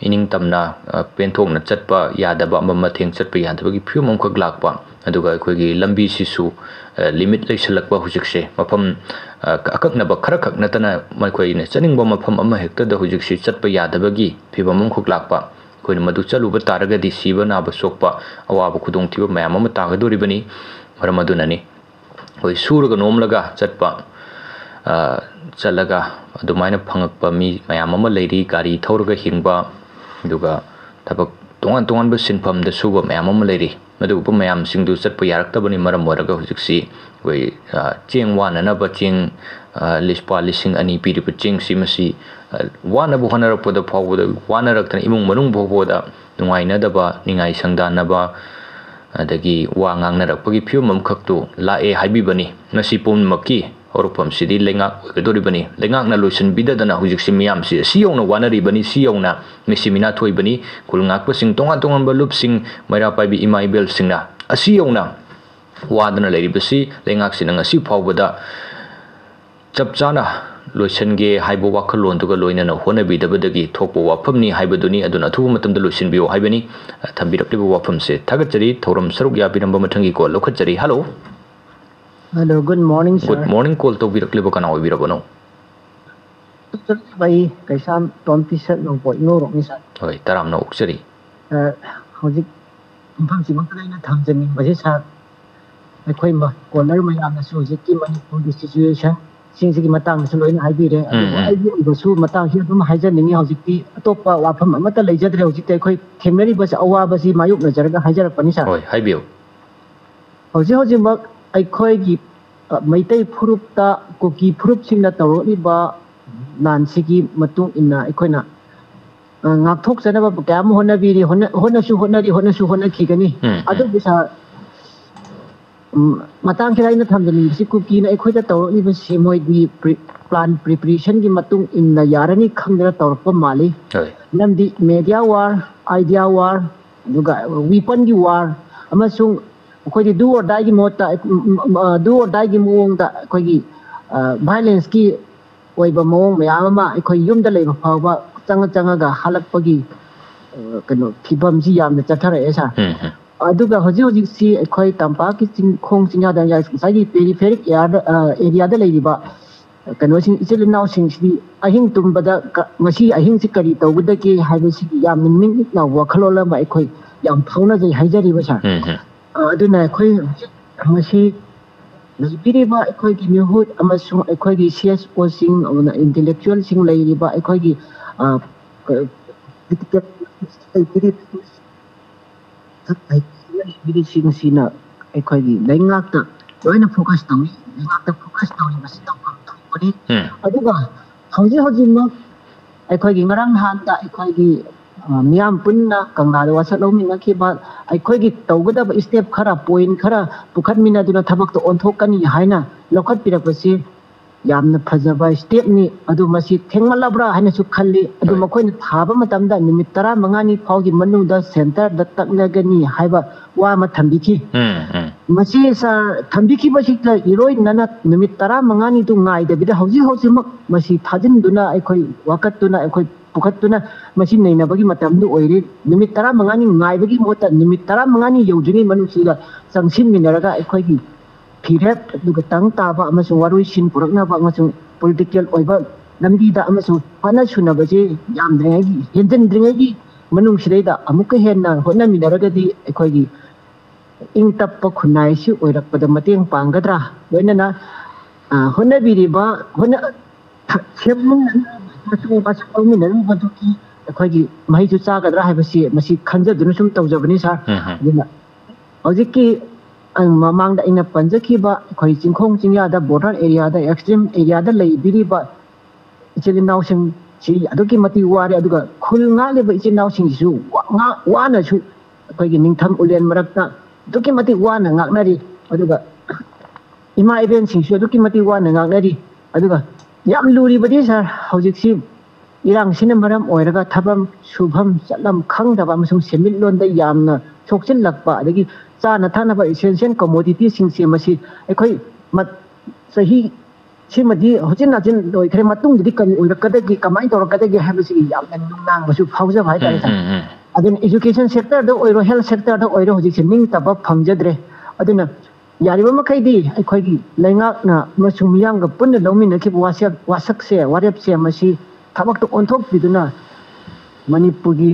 ꯏꯅꯤꯡꯇꯝꯅ, ꯑ, ꯄꯦꯟꯊꯣꯛꯅ ꯆꯠꯄ ꯌꯥꯗꯕ, ꯑꯃ ꯃꯊꯦꯡ ꯆꯠꯄ ꯌꯥꯗꯕꯒꯤ ꯐꯤꯕꯝ ꯑꯃꯈꯛ ꯂꯥꯛꯄ, ꯑꯗꯨꯒ ꯑꯩꯈꯣꯏꯒꯤ ꯂꯝꯕꯤꯁꯤꯁꯨ, ꯑ, limit ꯂꯩꯁꯜꯂꯛꯄ ꯍꯧꯖꯤꯛꯁꯦ꯫ ꯃꯐꯝ, ꯑ, ꯑꯀꯛꯅꯕ ꯈꯔꯈꯛ ꯅꯠꯇꯅ ꯃꯈꯣꯏꯅ ꯆꯠꯅꯤꯡꯕ ꯃꯐꯝ ꯑꯃꯍꯦꯛꯇꯗ ꯍꯧꯖꯤꯛꯁꯤ ꯆꯠꯄ ꯌꯥꯗꯕꯒꯤ ꯐꯤꯕꯝ ꯑꯃꯈꯛ ꯂꯥꯛꯄ꯫ ꯑꯩꯈꯣꯏꯅ ꯃꯗꯨ ꯆꯠꯂꯨꯕ ꯇꯥꯔꯒꯗꯤ ꯁꯤꯕ ꯅꯥꯕ ꯁꯣꯛꯄ, ꯑꯋꯥꯕ ꯈꯨꯗꯣꯡꯊꯤꯕ ꯃꯌꯥꯝ ꯑꯃ ꯇꯥꯒꯗꯣꯔꯤꯕꯅꯤ꯫ ꯃꯔꯝ ꯑꯗꯨꯅꯅꯤ ꯑꯩꯈꯣꯏ ꯁꯨꯔꯒ ꯅꯣꯝꯂꯒ ꯆꯠꯄ, ꯑ, ꯆꯠꯂꯒ ꯑꯗꯨꯃꯥꯏꯅ ꯐꯪꯉꯛꯄ ꯃꯤ ꯃꯌꯥꯝ ꯑꯃ ꯂꯩꯔꯤ, ꯒꯥꯔꯤ ꯊꯧꯔꯒ ꯍꯤꯡꯕ, ꯑꯗꯨꯒ ꯊꯕꯛ ꯇꯣꯉꯥꯟ ꯇꯣꯉꯥꯟꯕ ꯁꯤꯟꯐꯝꯗ ꯁꯨꯕ ꯃꯌꯥꯝ ꯑꯃ ꯂꯩꯔꯤ꯫ ꯃꯗꯨꯒꯨꯝꯕ ꯃꯌꯥꯝꯁꯤꯡꯗꯨ ꯆꯠꯄ ꯌꯥꯔꯛꯇꯕꯅ ꯃꯔꯝ ꯑꯣꯏꯔꯒ ꯍꯧꯖꯤꯛꯁꯤ ꯑꯩꯈꯣꯏ, ꯑ, ꯆꯦꯡ ꯋꯥꯅꯅꯕ ꯆꯦꯡ, ꯑ, ꯂꯨꯄꯥ ꯂꯤꯁꯤꯡ ꯑꯅꯤ ꯄꯤꯔꯤꯕ ꯆꯦꯡꯁꯤ ꯃꯁꯤ, ꯑ, ꯋꯥꯅꯕ ꯍꯣꯠꯅꯔꯛꯄꯗ ꯐꯥꯎꯕꯗ ꯋꯥꯅꯔꯛꯇꯅ ꯏꯃꯨꯡ ꯃꯅꯨꯡ ꯐꯥꯎꯕꯗ ꯅꯨꯡꯉꯥꯏꯅꯗꯕ, ꯅꯤꯡꯉꯥꯏ ꯁꯪꯗꯥꯟꯅꯕ, ꯑꯗꯒꯤ ꯋꯥ ꯉꯥꯡꯅꯔꯛꯄꯒꯤ ꯐꯤꯕꯝ ꯑꯃꯈꯛꯇꯨ ꯂꯥꯛꯑꯦ ꯍꯥꯏꯕꯤꯕꯅꯤ꯫ ꯃꯁꯤ ꯄꯨꯝꯅꯃꯛꯀꯤ ꯍꯧꯔꯛꯐꯝꯁꯤꯗꯤ ꯂꯩꯉꯥꯛ ꯑꯣꯏꯒꯗꯧꯔꯤꯕꯅꯤ꯫ ꯂꯩꯉꯥꯛꯅ ꯂꯣꯏꯁꯤꯟꯕꯤꯗꯗꯅ ꯍꯧꯖꯤꯛꯁꯤ ꯃꯤꯌꯥꯝꯁꯤ ꯑꯁꯤ ꯌꯧꯅ ꯋꯥꯅꯔꯤꯕꯅꯤ, ꯁꯤ ꯌꯧꯅ ꯃꯤꯁꯤ ꯃꯤꯅꯥ ꯊꯣꯛꯏꯕꯅꯤ꯫ ꯈꯨꯜ ꯉꯥꯛꯄꯁꯤꯡ, ꯇꯣꯉꯥꯟ ꯇꯣꯉꯥꯟꯕ ꯂꯨꯞꯁꯤꯡ, ꯃꯩꯔꯥ ꯄꯥꯏꯕꯤ ꯏꯃꯥ ꯏꯕꯦꯜꯁꯤꯡꯅ ꯑꯁꯤ ꯌꯧꯅ ꯋꯥꯗꯨꯅ ꯂꯩꯔꯤꯕꯁꯤ ꯂꯩꯉꯥꯛꯁꯤꯅ ꯉꯁꯤ ꯐꯥꯎꯕꯗ ꯆꯞ ꯆꯥꯅ ꯂꯣꯏꯁꯤꯟꯒꯦ ꯍꯥꯏꯕ ꯋꯥꯈꯜꯂꯣꯟꯗꯨꯒ ꯂꯣꯏꯅꯅ ꯍꯣꯠꯅꯕꯤꯗꯕꯗꯒꯤ ꯊꯣꯛꯄ ꯋꯥꯐꯝꯅꯤ ꯍꯥꯏꯕꯗꯨꯅꯤ꯫ ꯑꯗꯨꯅ ꯑꯊꯨꯕ ꯃꯇꯝꯗ ꯂꯣꯏꯁꯤꯟꯕꯤꯌꯨ ꯍꯥꯏꯕꯅꯤ꯫ ꯊꯝꯕꯤꯔꯛꯂꯤꯕ ꯋꯥꯐꯝꯁꯦ ꯊꯥꯒꯠꯆꯔꯤ꯫ ꯊꯧꯔꯝ ꯁꯔꯨꯛ ꯌꯥꯕꯤꯔꯝꯕ ꯃꯊꯪꯒꯤ call ꯂꯧꯈꯠꯆꯔꯤ꯫ Hello꯫ Hello, good morning, sir꯫ Good morning, call ꯇꯧꯕꯤꯔꯛꯂꯤꯕ ꯀꯅꯥ ꯑꯣꯏꯕꯤꯔꯕꯅꯣ? ꯑꯩ ꯀꯩꯁꯥꯝ ꯇꯣꯝ ꯇꯤ ꯁꯔꯠ ꯅꯣꯡꯄꯣꯛ ꯏꯉꯧꯔꯣꯛꯅꯤ, sir꯫ ꯍꯣꯏ, ꯇꯔꯥꯝꯅ ꯑꯣꯛꯆꯔꯤ꯫ ꯑ, ꯍꯧꯖꯤꯛ ꯃꯐꯝꯁꯤꯃꯛꯇꯗ ꯑꯩꯅ ꯊꯝꯖꯅꯤꯡꯕꯁꯤ, sir, ꯑꯩꯈꯣꯏ ꯃ-, caller ꯃꯌꯥꯝꯅꯁꯨ ꯍꯧꯖꯤꯛꯀꯤ ꯃꯅꯤꯄꯨꯔꯒꯤ situation ꯁꯤꯡꯁꯤꯒꯤ ꯃꯇꯥꯡꯗꯁꯨ ꯂꯣꯏꯅ ꯍꯥꯏꯕꯤꯔꯦ꯫ ꯎꯝ, ꯑꯗꯨꯕꯨ ꯎꯝ꯫ ꯑꯩꯒꯤ ꯑꯣꯏꯕꯁꯨ ꯃꯇꯥꯡꯁꯤ ꯑꯗꯨꯝ ꯍꯥꯏꯖꯅꯤꯡꯉꯤ꯫ ꯍꯧꯖꯤꯛꯇꯤ ꯑꯇꯣꯞꯄ ꯋꯥꯐꯝ ꯑꯃꯠꯇ ꯂꯩꯖꯗ꯭ꯔꯦ꯫ ꯍꯧꯖꯤꯛꯇꯤ ꯑꯩꯈꯣꯏ ꯊꯦꯡꯅꯔꯤꯕꯁꯦ ꯑꯋꯥꯕꯁꯤ ꯃꯥꯌꯣꯛꯅꯖꯔꯒ ꯍꯥꯏꯖꯔꯛꯄꯅꯤ, sir꯫ ꯍꯣꯏ, ꯍꯥꯏꯕꯤꯌꯨ꯫ ꯍꯧꯖꯤꯛ ꯍꯧꯖꯤꯛꯃꯛ ꯑꯩꯈꯣꯏꯒꯤ, ꯑ, ꯃꯩꯇꯩ ꯐꯨꯔꯨꯞꯇ ꯀꯨꯀꯤ ꯐꯨꯔꯨꯞꯁꯤꯡꯅ ꯇꯧꯔꯛꯂꯤꯕ ꯂꯥꯟꯁꯤꯒꯤ ꯃꯇꯨꯡ ꯏꯟꯅ ꯑꯩꯈꯣꯏꯅ, ꯑ, ꯉꯥꯛꯊꯣꯛꯆꯅꯕ ꯀꯌꯥ ꯑꯃ ꯍꯣꯠꯅꯕꯤꯔꯤ, ꯍꯣꯠꯅ-, ꯍꯣꯠꯅꯁꯨ ꯍꯣꯠꯅꯔꯤ, ꯍꯣꯠꯅꯁꯨ ꯍꯣꯠꯅꯈꯤꯒꯅꯤ꯫ ꯎꯝ, ꯎꯝ꯫ ꯑꯗꯨꯕꯨ, sir, ꯎꯝ, ꯃꯇꯥꯡꯁꯤꯗ ꯑꯩꯅ ꯊꯝꯖꯅꯤꯡꯕꯁꯤ, ꯀꯨꯀꯤꯅ ꯑꯩꯈꯣꯏꯗ ꯇꯧꯔꯛꯂꯤꯕꯁꯤ ꯃꯣꯏꯗꯤ ꯄ꯭ꯔꯤ-, plan preparationꯒꯤ ꯃꯇꯨꯡ ꯏꯟꯅ ꯌꯥꯔꯅꯤ ꯈꯪꯗꯅ ꯇꯧꯔꯛꯄ ꯃꯥꯜꯂꯤ꯫ ꯍꯣꯏ꯫ ꯃꯔꯝꯗꯤ media war, idea war, ꯑꯗꯨꯒ weaponꯒꯤ war, ꯑꯃꯁꯨꯡ ꯑꯩꯈꯣꯏꯗꯤ do or dieꯒꯤ ꯃꯍꯨꯠꯇ, ꯎꯝ, ꯎꯝ, ꯑ, do or dieꯒꯤ ꯃꯑꯣꯡꯗ ꯑꯩꯈꯣꯏꯒꯤ, ꯑ, violenceꯀꯤ ꯑꯣꯏꯕ ꯃꯑꯣꯡ ꯃꯌꯥꯝ ꯑꯃ ꯑꯩꯈꯣꯏ ꯌꯨꯝꯗ ꯂꯩꯕ ꯐꯥꯎꯕ ꯆꯪꯉ ꯆꯪꯉꯒ ꯍꯜꯂꯛꯄꯒꯤ, ꯑ, ꯀꯩꯅꯣ, ꯐꯤꯕꯝꯁꯤ ꯌꯥꯝꯅ ꯆꯠꯊꯔꯛꯑꯦ, ꯁꯥꯔ꯫ ꯎꯝ, ꯎꯝ꯫ ꯑꯗꯨꯒ ꯍꯧꯖꯤꯛ ꯍꯧꯖꯤꯛꯁꯤ ꯑꯩꯈꯣꯏ ꯇꯝꯄꯥꯛꯀꯤ ꯆꯤꯡ, ꯈꯣꯡ ꯆꯤꯡꯌꯥꯗ, ꯉꯁꯥꯏꯒꯤ peripheral areaꯗ, ꯑ, areaꯗ ꯂꯩꯔꯤꯕ ꯀꯩꯅꯣꯁꯤꯡ, ꯏꯆꯤꯜ ꯏꯅꯥꯎꯁꯤꯡꯁꯤꯗꯤ ꯑꯍꯤꯡ ꯇꯨꯝꯕꯗ ꯀ-, ꯉꯁꯤ ꯑꯍꯤꯡꯁꯤ ꯀꯔꯤ ꯇꯧꯒꯗꯒꯦ ꯍꯥꯏꯕꯁꯤꯒꯤ ꯌꯥꯝꯅ ꯅꯤꯡ ꯏꯛꯅ ꯋꯥꯈꯜꯂꯣꯟ ꯑꯃ ꯑꯩꯈꯣꯏ ꯌꯥꯝ ꯐꯥꯎꯅꯖꯩ ꯍꯥꯏꯖꯔꯤꯕ, ꯁꯥꯔ꯫ ꯎꯝ, ꯎꯝ꯫ ꯑ, ꯑꯗꯨꯅ ꯑꯩꯈꯣꯏ ꯍꯧꯖꯤꯛ ꯉꯁꯤ ꯂꯩꯕꯤꯔꯤꯕ ꯑꯩꯈꯣꯏꯒꯤ ꯃꯤꯍꯨꯠ ꯑꯃꯁꯨꯡ ꯑꯩꯈꯣꯏꯒꯤ CSOꯁꯤꯡ, ꯑꯗꯨꯅ intellectualꯁꯤꯡ ꯂꯩꯔꯤꯕ ꯑꯩꯈꯣꯏꯒꯤ, ꯑ, ꯀ-, political ꯂꯩꯕꯤꯔꯤꯕ ꯁꯤꯡꯁꯤꯅ ꯑꯩꯈꯣꯏꯒꯤ ꯂꯩꯉꯥꯛꯇ ꯂꯣꯏꯅ focus ꯇꯧꯏ꯫ ꯂꯩꯉꯥꯛꯇ focus ꯇꯧꯔꯤꯕꯁꯤ ꯇꯧꯐꯝ ꯊꯣꯛꯄꯅꯤ꯫ ꯎꯝ꯫ ꯑꯗꯨꯒ ꯍꯧꯖꯤꯛ ꯍꯧꯖꯤꯛꯃꯛ ꯑꯩꯈꯣꯏꯒꯤ ꯉꯔꯥꯡ ꯅꯍꯥꯟꯗ ꯑꯩꯈꯣꯏꯒꯤ, ꯑ, ꯃꯤꯌꯥꯝ ꯄꯨꯟꯅ ꯀꯪꯂꯥꯗ ꯋꯥꯁꯛ ꯂꯧꯃꯤꯟꯅꯈꯤꯕ, ꯑꯩꯈꯣꯏꯒꯤ ꯇꯧꯒꯗꯕ step ꯈꯔ, point ꯈꯔ ꯄꯨꯈꯠꯃꯤꯟꯅꯗꯨꯅ ꯊꯕꯛꯇ ꯑꯣꯟꯊꯣꯛꯀꯅꯤ ꯍꯥꯏꯅ ꯂꯧꯈꯠꯄꯤꯔꯛꯄꯁꯤ ꯌꯥꯝꯅ ꯐꯖꯕ stepꯅꯤ꯫ ꯑꯗꯨ ꯃꯁꯤ ꯊꯦꯡꯃꯜꯂꯕ꯭ꯔꯥ ꯍꯥꯏꯅꯁꯨ ꯈꯜꯂꯤ꯫ ꯑꯗꯨ ꯍꯣꯏ꯫ ꯃꯈꯣꯏꯅ ꯊꯥꯕ ꯃꯇꯝꯗ ꯅꯨꯃꯤꯠ ꯇꯔꯥꯃꯉꯥꯅꯤ ꯐꯥꯎꯒꯤ ꯃꯅꯨꯡꯗ centreꯗ ꯇꯛꯅꯒꯅꯤ ꯍꯥꯏꯕ ꯋꯥ ꯑꯃ ꯊꯝꯕꯤꯈꯤ꯫ ꯎꯝ, ꯎꯝ꯫ ꯃꯁꯤ, ꯁꯥꯔ, ꯊꯝꯕꯤꯈꯤꯕꯁꯤꯗ ꯏꯔꯣꯏꯅꯅ ꯅꯨꯃꯤꯠ ꯇꯔꯥꯃꯉꯥꯅꯤꯗꯨ ꯉꯥꯏꯗꯕꯤꯗ ꯍꯧꯖꯤꯛ ꯍꯧꯖꯤꯛꯃꯛ ꯃꯁꯤ ꯊꯥꯖꯤꯟꯗꯨꯅ, ꯑꯩꯈꯣꯏ ꯋꯥꯀꯠꯇꯨꯅ, ꯑꯩꯈꯣꯏ ꯄꯨꯈꯠꯇꯨꯅ ꯃꯁꯤ ꯅꯩꯅꯕꯒꯤ ꯃꯇꯝꯗꯨ ꯑꯣꯏꯔꯦ꯫ ꯅꯨꯃꯤꯠ ꯇꯔꯥꯃꯉꯥꯅꯤ ꯉꯥꯏꯕꯒꯤ ꯃꯍꯨꯠꯇ ꯅꯨꯃꯤꯠ ꯇꯔꯥꯃꯉꯥꯅꯤ ꯌꯧꯗ꯭ꯔꯤꯉꯩ ꯃꯅꯨꯡꯁꯤꯗ ꯆꯪꯁꯤꯟꯃꯤꯟꯅꯔꯒ ꯑꯩꯈꯣꯏꯒꯤ ꯐꯤꯔꯦꯞ ꯑꯗꯨꯒ ꯇꯪ ꯇꯥꯕ ꯑꯃꯁꯨꯡ ꯋꯥꯔꯣꯏꯁꯤꯟ ꯄꯨꯔꯛꯅꯕ ꯑꯃꯁꯨꯡ political ꯑꯣꯏꯕ ꯂꯝꯕꯤꯗ ꯑꯃꯁꯨꯡ ꯄꯥꯅ ꯁꯨꯅꯕꯁꯦ ꯌꯥꯝꯗ꯭ꯔꯤꯉꯩꯒꯤ, ꯍꯦꯟꯖꯤꯟꯗ꯭ꯔꯤꯉꯩꯒꯤ ꯃꯅꯨꯡꯁꯤꯗꯩꯗ ꯑꯃꯨꯛꯀ ꯍꯦꯟꯅ ꯍꯣꯠꯅꯃꯤꯟꯅꯔꯒꯗꯤ ꯑꯩꯈꯣꯏꯒꯤ ꯏꯪ ꯇꯞꯄ ꯈꯨꯟꯅꯥꯏꯁꯤ ꯑꯣꯏꯔꯛꯄꯗ ꯃꯇꯦꯡ ꯄꯥꯡꯒꯗ꯭ꯔꯥ? ꯂꯣꯏꯅꯅ, ꯑ, ꯍꯣꯠꯅꯕꯤꯔꯤꯕ, ꯍꯣꯠꯅ-, ꯊ-, ꯁꯦꯝꯃꯤꯟꯅꯔꯤꯕ, ꯃꯆꯨ ꯃꯆꯨ ꯂꯧꯃꯤꯟꯅꯔꯨꯕꯗꯨꯒꯤ ꯑꯩꯈꯣꯏꯒꯤ ꯃꯍꯩꯁꯨ ꯆꯥꯒꯗ꯭ꯔꯥ ꯍꯥꯏꯕꯁꯤ ꯃꯁꯤ ꯈꯟꯖꯗꯨꯅ ꯁꯨꯝ ꯇꯧꯖꯕꯅꯤ, ꯁꯥꯔ꯫ ꯎꯝ, ꯎꯝ꯫ ꯑꯗꯨꯅ ꯍꯧꯖꯤꯛꯀꯤ ꯑꯩ ꯃꯃꯥꯡꯗ ꯑꯩꯅ ꯄꯟꯖꯈꯤꯕ ꯑꯩꯈꯣꯏ ꯆꯤꯡꯈꯣꯡ ꯆꯤꯡꯌꯥꯗ, border areaꯗ, extreme areaꯗ ꯂꯩꯕꯤꯔꯤꯕ ꯏꯆꯤꯜ ꯏꯅꯥꯎꯁꯤꯡꯁꯤ ꯑꯗꯨꯛꯀꯤ ꯃꯇꯤꯛ ꯋꯥꯔꯦ, ꯑꯗꯨꯒ ꯈꯨꯜ ꯉꯥꯛꯂꯤꯕ ꯏꯆꯤꯜ ꯏꯅꯥꯎꯁꯤꯡꯁꯤꯁꯨ ꯋꯥ-, ꯉꯥ-, ꯋꯥꯅꯁꯨ ꯑꯩꯈꯣꯏꯒꯤ ꯅꯤꯡꯊꯝ ꯎꯂꯦꯟ ꯃꯔꯛꯇ ꯑꯗꯨꯛꯀꯤ ꯃꯇꯤꯛ ꯋꯥꯅ ꯉꯥꯛꯅꯔꯤ꯫ ꯑꯗꯨꯒ ꯏꯃꯥ ꯏꯕꯦꯟꯁꯤꯡꯁꯨ ꯑꯗꯨꯛꯀꯤ ꯃꯇꯤꯛ ꯋꯥꯅ ꯉꯥꯡꯅꯔꯤ꯫ ꯑꯗꯨꯒ ꯌꯥꯝ ꯂꯨꯔꯤꯕꯗꯤ, ꯁꯥꯔ, ꯍꯧꯖꯤꯛꯁꯤ ꯏꯔꯥꯡꯁꯤꯅ ꯃꯔꯝ ꯑꯣꯏꯔꯒ ꯊꯕꯛ ꯁꯨꯐꯝ ꯆꯠꯂꯝ ꯈꯪꯗꯕ ꯑꯃꯁꯨꯡ ꯁꯦꯟꯃꯤꯠꯂꯣꯟꯗ ꯌꯥꯝꯅ ꯁꯣꯛꯆꯤꯜꯂꯛꯄ, ꯑꯗꯒꯤ ꯆꯥꯅ ꯊꯛꯅꯕ essential commodity ꯁꯤꯡꯁꯦ ꯃꯁꯤ ꯑꯩꯈꯣꯏ ꯃꯠ-, ꯆꯍꯤ ꯁꯤꯃꯗꯤ ꯍꯧꯖꯤꯛ ꯅꯥꯆꯤꯟ ꯂꯣꯏꯈ꯭ꯔꯦ, ꯃꯇꯨꯡꯗꯗꯤ ꯀꯔꯤ ꯑꯣꯏꯔꯛꯀꯗꯒꯦ, ꯀꯃꯥꯏꯅ ꯇꯧꯔꯛꯀꯗꯒꯦ ꯍꯥꯏꯕꯁꯤꯒꯤ ꯌꯥꯝꯅ ꯅꯨꯡꯅꯥꯡꯕꯁꯨ ꯐꯥꯎꯖꯕ ꯍꯥꯏꯇꯥꯔꯦ, ꯎꯝ, ꯁꯥꯔ꯫ ꯎꯝ, ꯎꯝ꯫ ꯑꯗꯨꯅ education sector ꯗ ꯑꯣꯏꯔꯣ, health sector ꯗ ꯑꯣꯏꯔꯣ, ꯍꯧꯖꯤꯛꯁꯦ ꯅꯤꯡꯇꯝꯕ ꯐꯪꯖꯗ꯭ꯔꯦ꯫ ꯑꯗꯨꯅ ꯌꯥꯔꯤꯕ ꯃꯈꯩꯗꯤ ꯑꯩꯈꯣꯏꯒꯤ ꯂꯩꯉꯥꯛꯅ ꯑꯃꯁꯨꯡ ꯃꯤꯌꯥꯝꯒ ꯄꯨꯟꯅ ꯂꯧꯃꯤꯟꯅꯈꯤꯕ ꯋꯥꯁꯛ-, ꯋꯥꯁꯛꯁꯦ, ꯋꯥꯔꯦꯞꯁꯦ ꯃꯁꯤ ꯊꯕꯛꯇ ꯑꯣꯟꯊꯣꯛꯄꯤꯗꯨꯅ ꯃꯅꯤꯄꯨꯔꯒꯤ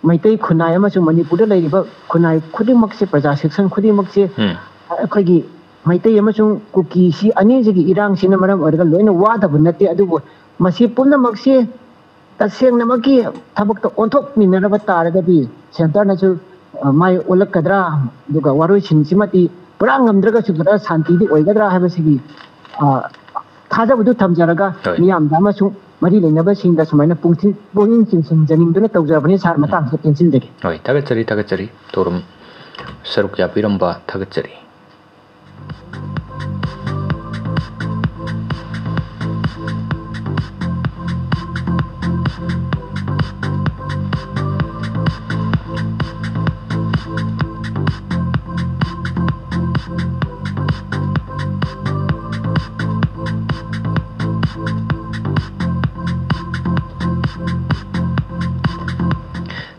ꯃꯩꯇꯩ ꯈꯨꯟꯅꯥꯏ ꯑꯃꯁꯨꯡ ꯃꯅꯤꯄꯨꯔꯗ ꯂꯩꯔꯤꯕ ꯈꯨꯟꯅꯥꯏ ꯈꯨꯗꯤꯡꯃꯛꯁꯦ, ꯄ꯭ꯔꯖꯥ section ꯈꯨꯗꯤꯡꯃꯛꯁꯦ, ꯎꯝ꯫ ꯑꯩꯈꯣꯏꯒꯤ ꯃꯩꯇꯩ ꯑꯃꯁꯨꯡ ꯀꯨꯀꯤꯁꯤ ꯑꯅꯤꯁꯤꯒꯤ ꯏꯔꯥꯡꯁꯤꯅ ꯃꯔꯝ ꯑꯣꯏꯔꯒ ꯂꯣꯏꯅ ꯋꯥꯗꯕ ꯅꯠꯇꯦ, ꯑꯗꯨꯕꯨ ꯃꯁꯤ ꯄꯨꯝꯅꯃꯛꯁꯤ ꯇꯁꯦꯡꯅꯃꯛꯀꯤ ꯊꯕꯛꯇ ꯑꯣꯟꯊꯣꯛꯃꯤꯟꯅꯔꯕ ꯇꯥꯔꯒꯗꯤ centre ꯅꯁꯨ, ꯑ, ꯃꯥꯏ ꯑꯣꯜꯂꯛꯀꯗ꯭ꯔꯥ, ꯑꯗꯨꯒ ꯋꯥꯔꯣꯏꯁꯤꯟꯁꯤꯃꯗꯤ ꯄꯨꯔꯥ ꯉꯝꯗ꯭ꯔꯒꯁꯨ ꯈꯔ ꯁꯥꯟꯇꯤꯗꯤ ꯑꯣꯏꯒꯗ꯭ꯔꯥ ꯍꯥꯏꯕꯁꯤꯒꯤ, ꯑ, ꯊꯥꯖꯕꯗꯨ ꯊꯝꯖꯔꯒ ꯍꯣꯏ꯫ ꯃꯤꯌꯥꯝꯗ ꯑꯃꯁꯨꯡ ꯃꯔꯤ ꯂꯩꯅꯕꯁꯤꯡꯗ ꯁꯨꯃꯥꯏꯅ ꯄꯨꯛꯅꯤꯡ, ꯄꯨꯛꯅꯤꯡ ꯆꯤꯡꯁꯤꯟꯖꯅꯤꯡꯗꯨꯅ ꯇꯧꯖꯕꯅꯤ, ꯁꯥꯔ, ꯎꯝ꯫ ꯃꯇꯥꯡꯁꯤꯗ ꯇꯦꯟꯁꯤꯟꯖꯒꯦ꯫ ꯍꯣꯏ, ꯊꯥꯒꯠꯆꯔꯤ, ꯊꯥꯒꯠꯆꯔꯤ꯫ ꯊꯧꯔꯝ ꯁꯔꯨꯛ ꯌꯥꯕꯤꯔꯝꯕ ꯊꯥꯒꯠꯆꯔꯤ꯫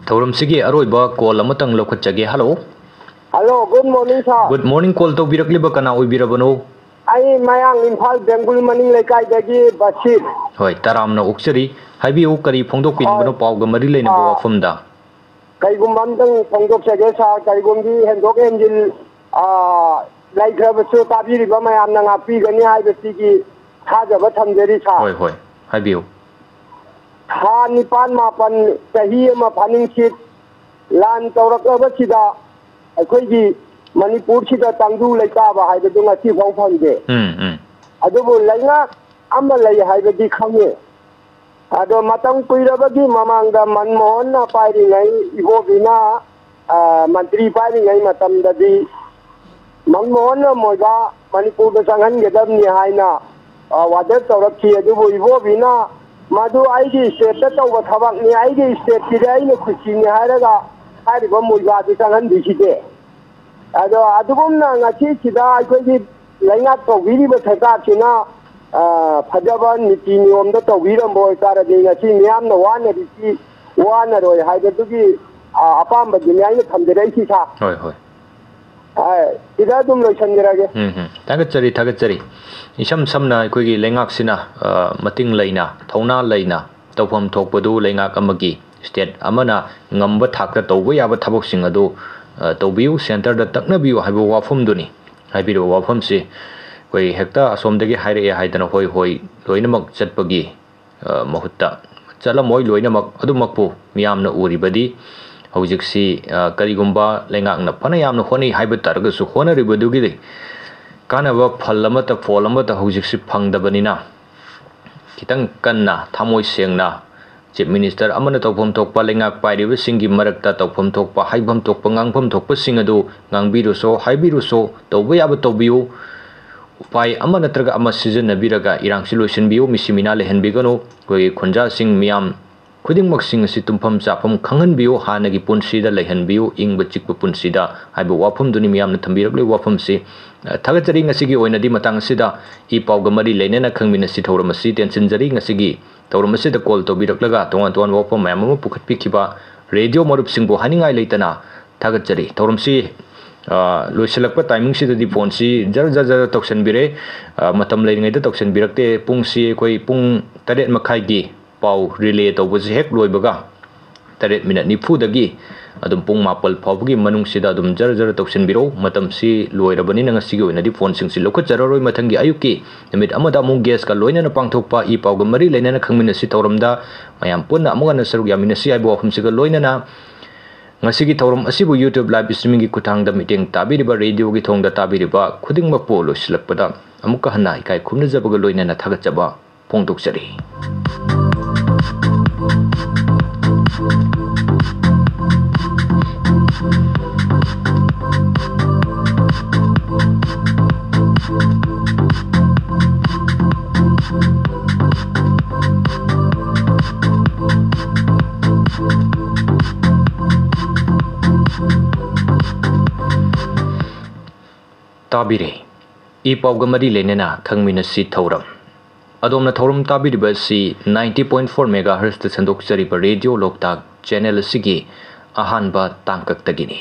ꯊꯧꯔꯝꯁꯤꯒꯤ ꯑꯔꯣꯏꯕ call ꯑꯃꯇꯪ ꯂꯧꯈꯠꯆꯒꯦ꯫ Hello꯫ Hello, good morning, sir꯫ Good morning, call ꯇꯧꯕꯤꯔꯛꯂꯤꯕ ꯀꯅꯥ ꯑꯣꯏꯕꯤꯔꯕꯅꯣ? ꯑꯩ ꯃꯌꯥꯡ ꯏꯝꯐꯥꯜ ꯕꯦꯡꯒꯨꯜ ꯃꯅꯤꯡ ꯂꯩꯀꯥꯏꯗꯒꯤ ꯕꯁꯤꯔ꯫ ꯍꯣꯏ, ꯇꯔꯥꯝꯅ ꯑꯣꯛꯆꯔꯤ꯫ ꯍꯥꯏꯕꯤꯌꯨ, ꯀꯔꯤ ꯐꯣꯡꯗꯣꯛꯄꯤꯅꯤꯡꯕꯅꯣ ꯍꯣꯏ꯫ ꯄꯥꯎꯒ ꯃꯔꯤ ꯂꯩꯅꯕ ꯑꯥ, ꯋꯥꯐꯝꯗ? ꯀꯩꯒꯨꯝꯕ ꯑꯝꯇꯪ ꯐꯣꯡꯗꯣꯛꯆꯒꯦ, ꯁꯥꯔ꯫ ꯀꯔꯤꯒꯨꯝꯕꯤ ꯍꯦꯟꯗꯣꯛ ꯍꯦꯟꯖꯤꯟ, ꯑꯥ, ꯂꯩꯈ꯭ꯔꯕꯁꯨ ꯇꯥꯕꯤꯔꯤꯕ ꯃꯌꯥꯝꯅ ꯉꯥꯛꯄꯤꯒꯅꯤ ꯍꯥꯏꯕꯁꯤꯒꯤ ꯊꯥꯖꯕ ꯊꯝꯖꯔꯤ, ꯁꯥꯔ꯫ ꯍꯣꯏ, ꯍꯣꯏ, ꯍꯥꯏꯕꯤꯌꯨ꯫ ꯊꯥ ꯅꯤꯄꯥꯟ ꯃꯥꯄꯟ, ꯆꯍꯤ ꯑꯃ ꯐꯥꯅꯤꯡꯁꯤꯠ, ꯂꯥꯟ ꯇꯧꯔꯛꯂꯕꯁꯤꯗ ꯑꯩꯈꯣꯏꯒꯤ ꯃꯅꯤꯄꯨꯔꯁꯤꯗ ꯇꯪꯗꯨ ꯂꯩꯇꯥꯕ ꯍꯥꯏꯕꯗꯨ ꯉꯁꯤ ꯐꯥꯎ ꯐꯪꯗꯦ꯫ ꯎꯝ, ꯎꯝ꯫ ꯑꯗꯨꯕꯨ ꯂꯩꯉꯥꯛ ꯑꯃ ꯂꯩ ꯍꯥꯏꯕꯗꯤ ꯈꯪꯉꯤ꯫ ꯑꯗꯣ ꯃꯇꯝ ꯀꯨꯏꯔꯕꯒꯤ ꯃꯃꯥꯡꯗ ꯃꯟꯃꯣꯍꯟꯅ ꯄꯥꯏꯔꯤꯉꯩ, ꯏꯕꯣꯕꯤꯅ, ꯑ, ꯃꯟꯇ꯭ꯔꯤ ꯄꯥꯏꯔꯤꯉꯩ ꯃꯇꯝꯗꯗꯤ ꯃꯟꯃꯣꯍꯟ ꯂꯝ ꯑꯣꯏꯕ ꯃꯅꯤꯄꯨꯔꯗ ꯆꯪꯍꯟꯒꯗꯕꯅꯤ ꯍꯥꯏꯅ, ꯑ, ꯋꯥꯗꯦꯞ ꯇꯧꯔꯛꯈꯤ꯫ ꯑꯗꯨꯕꯨ ꯏꯕꯣꯕꯤꯅ ꯃꯗꯨ ꯑꯩꯒꯤ ꯁ꯭ꯇꯦꯠꯇ ꯇꯧꯕ ꯊꯕꯛꯅꯤ, ꯑꯩꯒꯤ ꯁ꯭ꯇꯦꯠꯀꯤꯗꯤ ꯑꯩꯅ ꯈꯨꯠꯁꯤꯅꯤ ꯍꯥꯏꯔꯒ ꯍꯥꯏꯔꯤꯕ ꯃꯣꯏꯕꯥꯗꯨ ꯆꯪꯍꯟꯕꯤꯈꯤꯗꯦ꯫ ꯑꯗꯣ ꯑꯗꯨꯒꯨꯝꯅ ꯉꯁꯤꯁꯤꯗ ꯑꯩꯈꯣꯏꯒꯤ ꯂꯩꯉꯥꯛ ꯇꯧꯕꯤꯔꯤꯕ ꯁꯔꯀꯥꯔꯁꯤꯅ, ꯑ, ꯐꯖꯕ ꯅꯤꯇꯤ ꯅꯤꯌꯣꯝꯗ ꯇꯧꯕꯤꯔꯝꯕ ꯑꯣꯏꯇꯥꯔꯗꯤ ꯉꯁꯤ ꯃꯤꯌꯥꯝꯅ ꯋꯥꯅꯔꯤꯁꯤ ꯋꯥꯅꯔꯣꯏ ꯍꯥꯏꯕꯗꯨꯒꯤ, ꯑ, ꯑꯄꯥꯝꯕꯗꯨꯅꯤ ꯑꯩꯅ ꯊꯝꯖꯔꯛꯏꯁꯤ, ꯁꯥꯔ꯫ ꯍꯣꯏ, ꯍꯣꯏ꯫ ꯑ, ꯁꯤꯗ ꯑꯗꯨꯝ ꯂꯣꯏꯁꯤꯟꯖꯔꯒꯦ꯫ ꯎꯝ, ꯎꯝ꯫ ꯊꯥꯒꯠꯆꯔꯤ, ꯊꯥꯒꯠꯆꯔꯤ꯫ ꯏꯁꯝ ꯁꯝꯅ ꯑꯩꯈꯣꯏꯒꯤ ꯂꯩꯉꯥꯛꯁꯤꯅ, ꯑ, ꯃꯇꯤꯡ ꯂꯩꯅ, ꯊꯧꯅꯥ ꯂꯩꯅ ꯇꯧꯐꯝ ꯊꯣꯛꯄꯗꯨ ꯂꯩꯉꯥꯛ ꯑꯃꯒꯤ, ꯁ꯭ꯇꯦꯠ ꯑꯃꯅ ꯉꯝꯕ ꯊꯥꯛꯇ ꯇꯧꯕ ꯌꯥꯕ ꯊꯕꯛꯁꯤꯡ ꯑꯗꯨ, ꯑ, ꯇꯧꯕꯤꯌꯨ, ꯁꯦꯟꯇꯔꯗ ꯇꯛꯅꯕꯤꯌꯨ ꯍꯥꯏꯕ ꯋꯥꯐꯝꯗꯨꯅꯤ꯫ ꯍꯥꯏꯕꯤꯔꯤꯕ ꯋꯥꯐꯝꯁꯤ ꯑꯩꯈꯣꯏ ꯍꯦꯛꯇ ꯑꯁꯣꯝꯗꯒꯤ ꯍꯥꯏꯔꯛꯑꯦ ꯍꯥꯏꯗꯅ ꯍꯣꯏ, ꯍꯣꯏ, ꯂꯣꯏꯅꯃꯛ ꯆꯠꯄꯒꯤ, ꯑ, ꯃꯍꯨꯠꯇ ꯆꯠꯂꯝꯃꯣꯏ꯫ ꯂꯣꯏꯅꯃꯛ ꯑꯗꯨꯃꯛꯄꯨ ꯃꯤꯌꯥꯝꯅ ꯎꯔꯤꯕꯗꯤ ꯍꯧꯖꯤꯛꯁꯤ, ꯑ, ꯀꯔꯤꯒꯨꯝꯕ ꯂꯩꯉꯥꯛꯅ ꯐꯅ ꯌꯥꯝꯅ ꯍꯣꯠꯅꯩ ꯍꯥꯏꯕ ꯇꯥꯔꯒꯁꯨ ꯍꯣꯠꯅꯔꯤꯕꯗꯨꯒꯤꯗꯤ ꯀꯥꯟꯅꯕ ꯐꯜ ꯑꯃꯠꯇ, ꯐꯣꯜ ꯑꯃꯠꯇ ꯍꯧꯖꯤꯛꯁꯤ ꯐꯪꯗꯕꯅꯤꯅ ꯈꯤꯇꯪ ꯀꯟꯅ ꯊꯃꯣꯏ ꯁꯦꯡꯅ Chief Minister ꯑꯃꯅ ꯇꯧꯐꯝ ꯊꯣꯛꯄ, ꯂꯩꯉꯥꯛ ꯄꯥꯏꯔꯤꯕꯁꯤꯡꯒꯤ ꯃꯔꯛꯇ ꯇꯧꯐꯝ ꯊꯣꯛꯄ, ꯍꯥꯏꯐꯝ ꯊꯣꯛꯄ, ꯉꯥꯡꯐꯝ ꯊꯣꯛꯄꯁꯤꯡ ꯑꯗꯨ ꯉꯥꯡꯕꯤꯔꯨꯁꯣ, ꯍꯥꯏꯕꯤꯔꯨꯁꯣ, ꯇꯧꯕ ꯌꯥꯕ ꯇꯧꯕꯤꯌꯨ꯫ ꯎꯄꯥꯏ ꯑꯃ ꯅꯠꯇ꯭ꯔꯒ ꯑꯃ ꯁꯤꯖꯤꯟꯅꯕꯤꯔꯒ ꯏꯔꯥꯡꯁꯤ ꯂꯣꯏꯁꯤꯟꯕꯤꯌꯨ, ꯃꯤꯁꯤ ꯃꯤꯅꯥ ꯂꯩꯍꯟꯕꯤꯒꯅꯨ꯫ ꯑꯩꯈꯣꯏꯒꯤ ꯈꯨꯟꯖꯥꯁꯤꯡ ꯃꯤꯌꯥꯝ ꯈꯨꯗꯤꯡꯃꯛꯁꯤꯡ ꯑꯁꯤ ꯇꯨꯝꯐꯝ ꯆꯥꯐꯝ ꯈꯪꯍꯟꯕꯤꯌꯨ, ꯍꯥꯟꯅꯒꯤ ꯄꯨꯟꯁꯤꯗ ꯂꯩꯍꯟꯕꯤꯌꯨ, ꯏꯪꯕ ꯆꯤꯛꯄ ꯄꯨꯟꯁꯤꯗ ꯍꯥꯏꯕ ꯋꯥꯐꯝꯗꯨꯅꯤ ꯃꯤꯌꯥꯝꯅ ꯊꯝꯕꯤꯔꯛꯂꯤꯕ ꯋꯥꯐꯝꯁꯤ꯫ ꯑ, ꯊꯥꯒꯠꯆꯔꯤ꯫ ꯉꯁꯤꯒꯤ ꯑꯣꯏꯅꯗꯤ ꯃꯇꯥꯡ ꯑꯁꯤꯗ ꯏ ꯄꯥꯎꯒ ꯃꯔꯤ ꯂꯩꯅꯅ ꯈꯪꯃꯤꯟꯅꯁꯤ ꯊꯧꯔꯝ ꯑꯁꯤ ꯇꯦꯟꯁꯤꯟꯖꯔꯤ꯫ ꯉꯁꯤꯒꯤ ꯊꯧꯔꯝ ꯑꯁꯤꯗ call ꯇꯧꯕꯤꯔꯛꯂꯒ ꯇꯣꯉꯥꯟ ꯇꯣꯉꯥꯟꯕ ꯋꯥꯐꯝ ꯃꯌꯥꯝ ꯑꯃ ꯄꯨꯈꯠꯄꯤꯈꯤꯕ radio ꯃꯔꯨꯞꯁꯤꯡꯕꯨ ꯍꯥꯏꯅꯤꯡꯉꯥꯏ ꯂꯩꯇꯅ ꯊꯥꯒꯠꯆꯔꯤ꯫ ꯊꯧꯔꯝꯁꯤ, ꯑ, ꯂꯣꯏꯁꯤꯜꯂꯛꯄ timing ꯁꯤꯗꯗꯤ phone ꯁꯤ ꯖꯔ ꯖꯔ ꯖꯔ ꯇꯧꯁꯟꯕꯤꯔꯦ꯫ ꯑ, ꯃꯇꯝ ꯂꯩꯔꯤꯉꯩꯗ ꯇꯧꯁꯟꯕꯤꯔꯛꯇꯦ꯫ ꯄꯨꯡꯁꯤ ꯑꯩꯈꯣꯏ ꯄꯨꯡ ꯇꯔꯦꯠ ꯃꯈꯥꯏꯒꯤ ꯄꯥꯎ relay ꯇꯧꯕꯁꯤ ꯍꯦꯛ ꯂꯣꯏꯕꯒ ꯇꯔꯦꯠ minute ꯅꯤꯐꯨꯗꯒꯤ ꯑꯗꯨꯝ ꯄꯨꯡ ꯃꯥꯄꯜ ꯐꯥꯎꯕꯒꯤ ꯃꯅꯨꯡꯁꯤꯗ ꯑꯗꯨꯝ ꯖꯔ ꯖꯔ ꯇꯧꯁꯤꯟꯕꯤꯔꯛꯎ꯫ ꯃꯇꯝꯁꯤ ꯂꯣꯏꯔꯕꯅꯤꯅ ꯉꯁꯤꯒꯤ ꯑꯣꯏꯅꯗꯤ phone ꯁꯤꯡꯁꯤ ꯂꯧꯈꯠꯆꯔꯔꯣꯏ꯫ ꯃꯊꯪꯒꯤ ꯑꯌꯨꯛꯀꯤ ꯅꯨꯃꯤꯠ ꯑꯃꯗ ꯑꯃꯨꯛ guest ꯀ ꯂꯣꯏꯅꯅ ꯄꯥꯡꯊꯣꯛꯄ ꯏ ꯄꯥꯎꯒ ꯃꯔꯤ ꯂꯩꯅꯅ ꯈꯪꯃꯤꯟꯅꯁꯤ ꯊꯧꯔꯝꯗ ꯃꯌꯥꯝ ꯄꯨꯟꯅ ꯑꯃꯨꯛ ꯍꯟꯅ ꯁꯔꯨꯛ ꯌꯥꯃꯤꯟꯅꯁꯤ ꯍꯥꯏꯕ ꯋꯥꯐꯝꯁꯤꯒ ꯂꯣꯏꯅꯅ ꯉꯁꯤꯒꯤ ꯊꯧꯔꯝ ꯑꯁꯤꯕꯨ YouTube live streaming ꯒꯤ ꯈꯨꯠꯊꯥꯡꯗ ꯃꯤꯠꯌꯦꯡ ꯇꯥꯕꯤꯔꯤꯕ, radio ꯒꯤ ꯊꯣꯡꯗ ꯇꯥꯕꯤꯔꯤꯕ ꯈꯨꯗꯤꯡꯃꯛꯄꯨ ꯂꯣꯏꯁꯤꯜꯂꯛꯄꯗ ꯑꯃꯨꯛꯀ ꯍꯟꯅ ꯏꯀꯥꯏ ꯈꯨꯝꯅꯖꯕꯒ ꯂꯣꯏꯅꯅ ꯊꯥꯒꯠꯆꯕ ꯐꯣꯡꯗꯣꯛꯆꯔꯤ꯫ ꯇꯥꯕꯤꯔꯤ꯫ ꯏ ꯄꯥꯎꯒ ꯃꯔꯤ ꯂꯩꯅꯅ ꯈꯪꯃꯤꯟꯅꯁꯤ ꯊꯧꯔꯝ꯫ ꯑꯗꯣꯝꯅ ꯊꯧꯔꯝ ꯇꯥꯕꯤꯔꯤꯕ ꯑꯁꯤ ninety point four megahertzꯇ ꯁꯟꯗꯣꯛꯆꯔꯤꯕ ꯔꯦꯗꯤꯑꯣ ꯂꯣꯛꯇꯥꯛ ꯆꯦꯅꯦꯜ ꯑꯁꯤꯒꯤ ꯑꯍꯥꯟꯕ ꯇꯥꯡꯀꯛꯇꯒꯤꯅꯤ꯫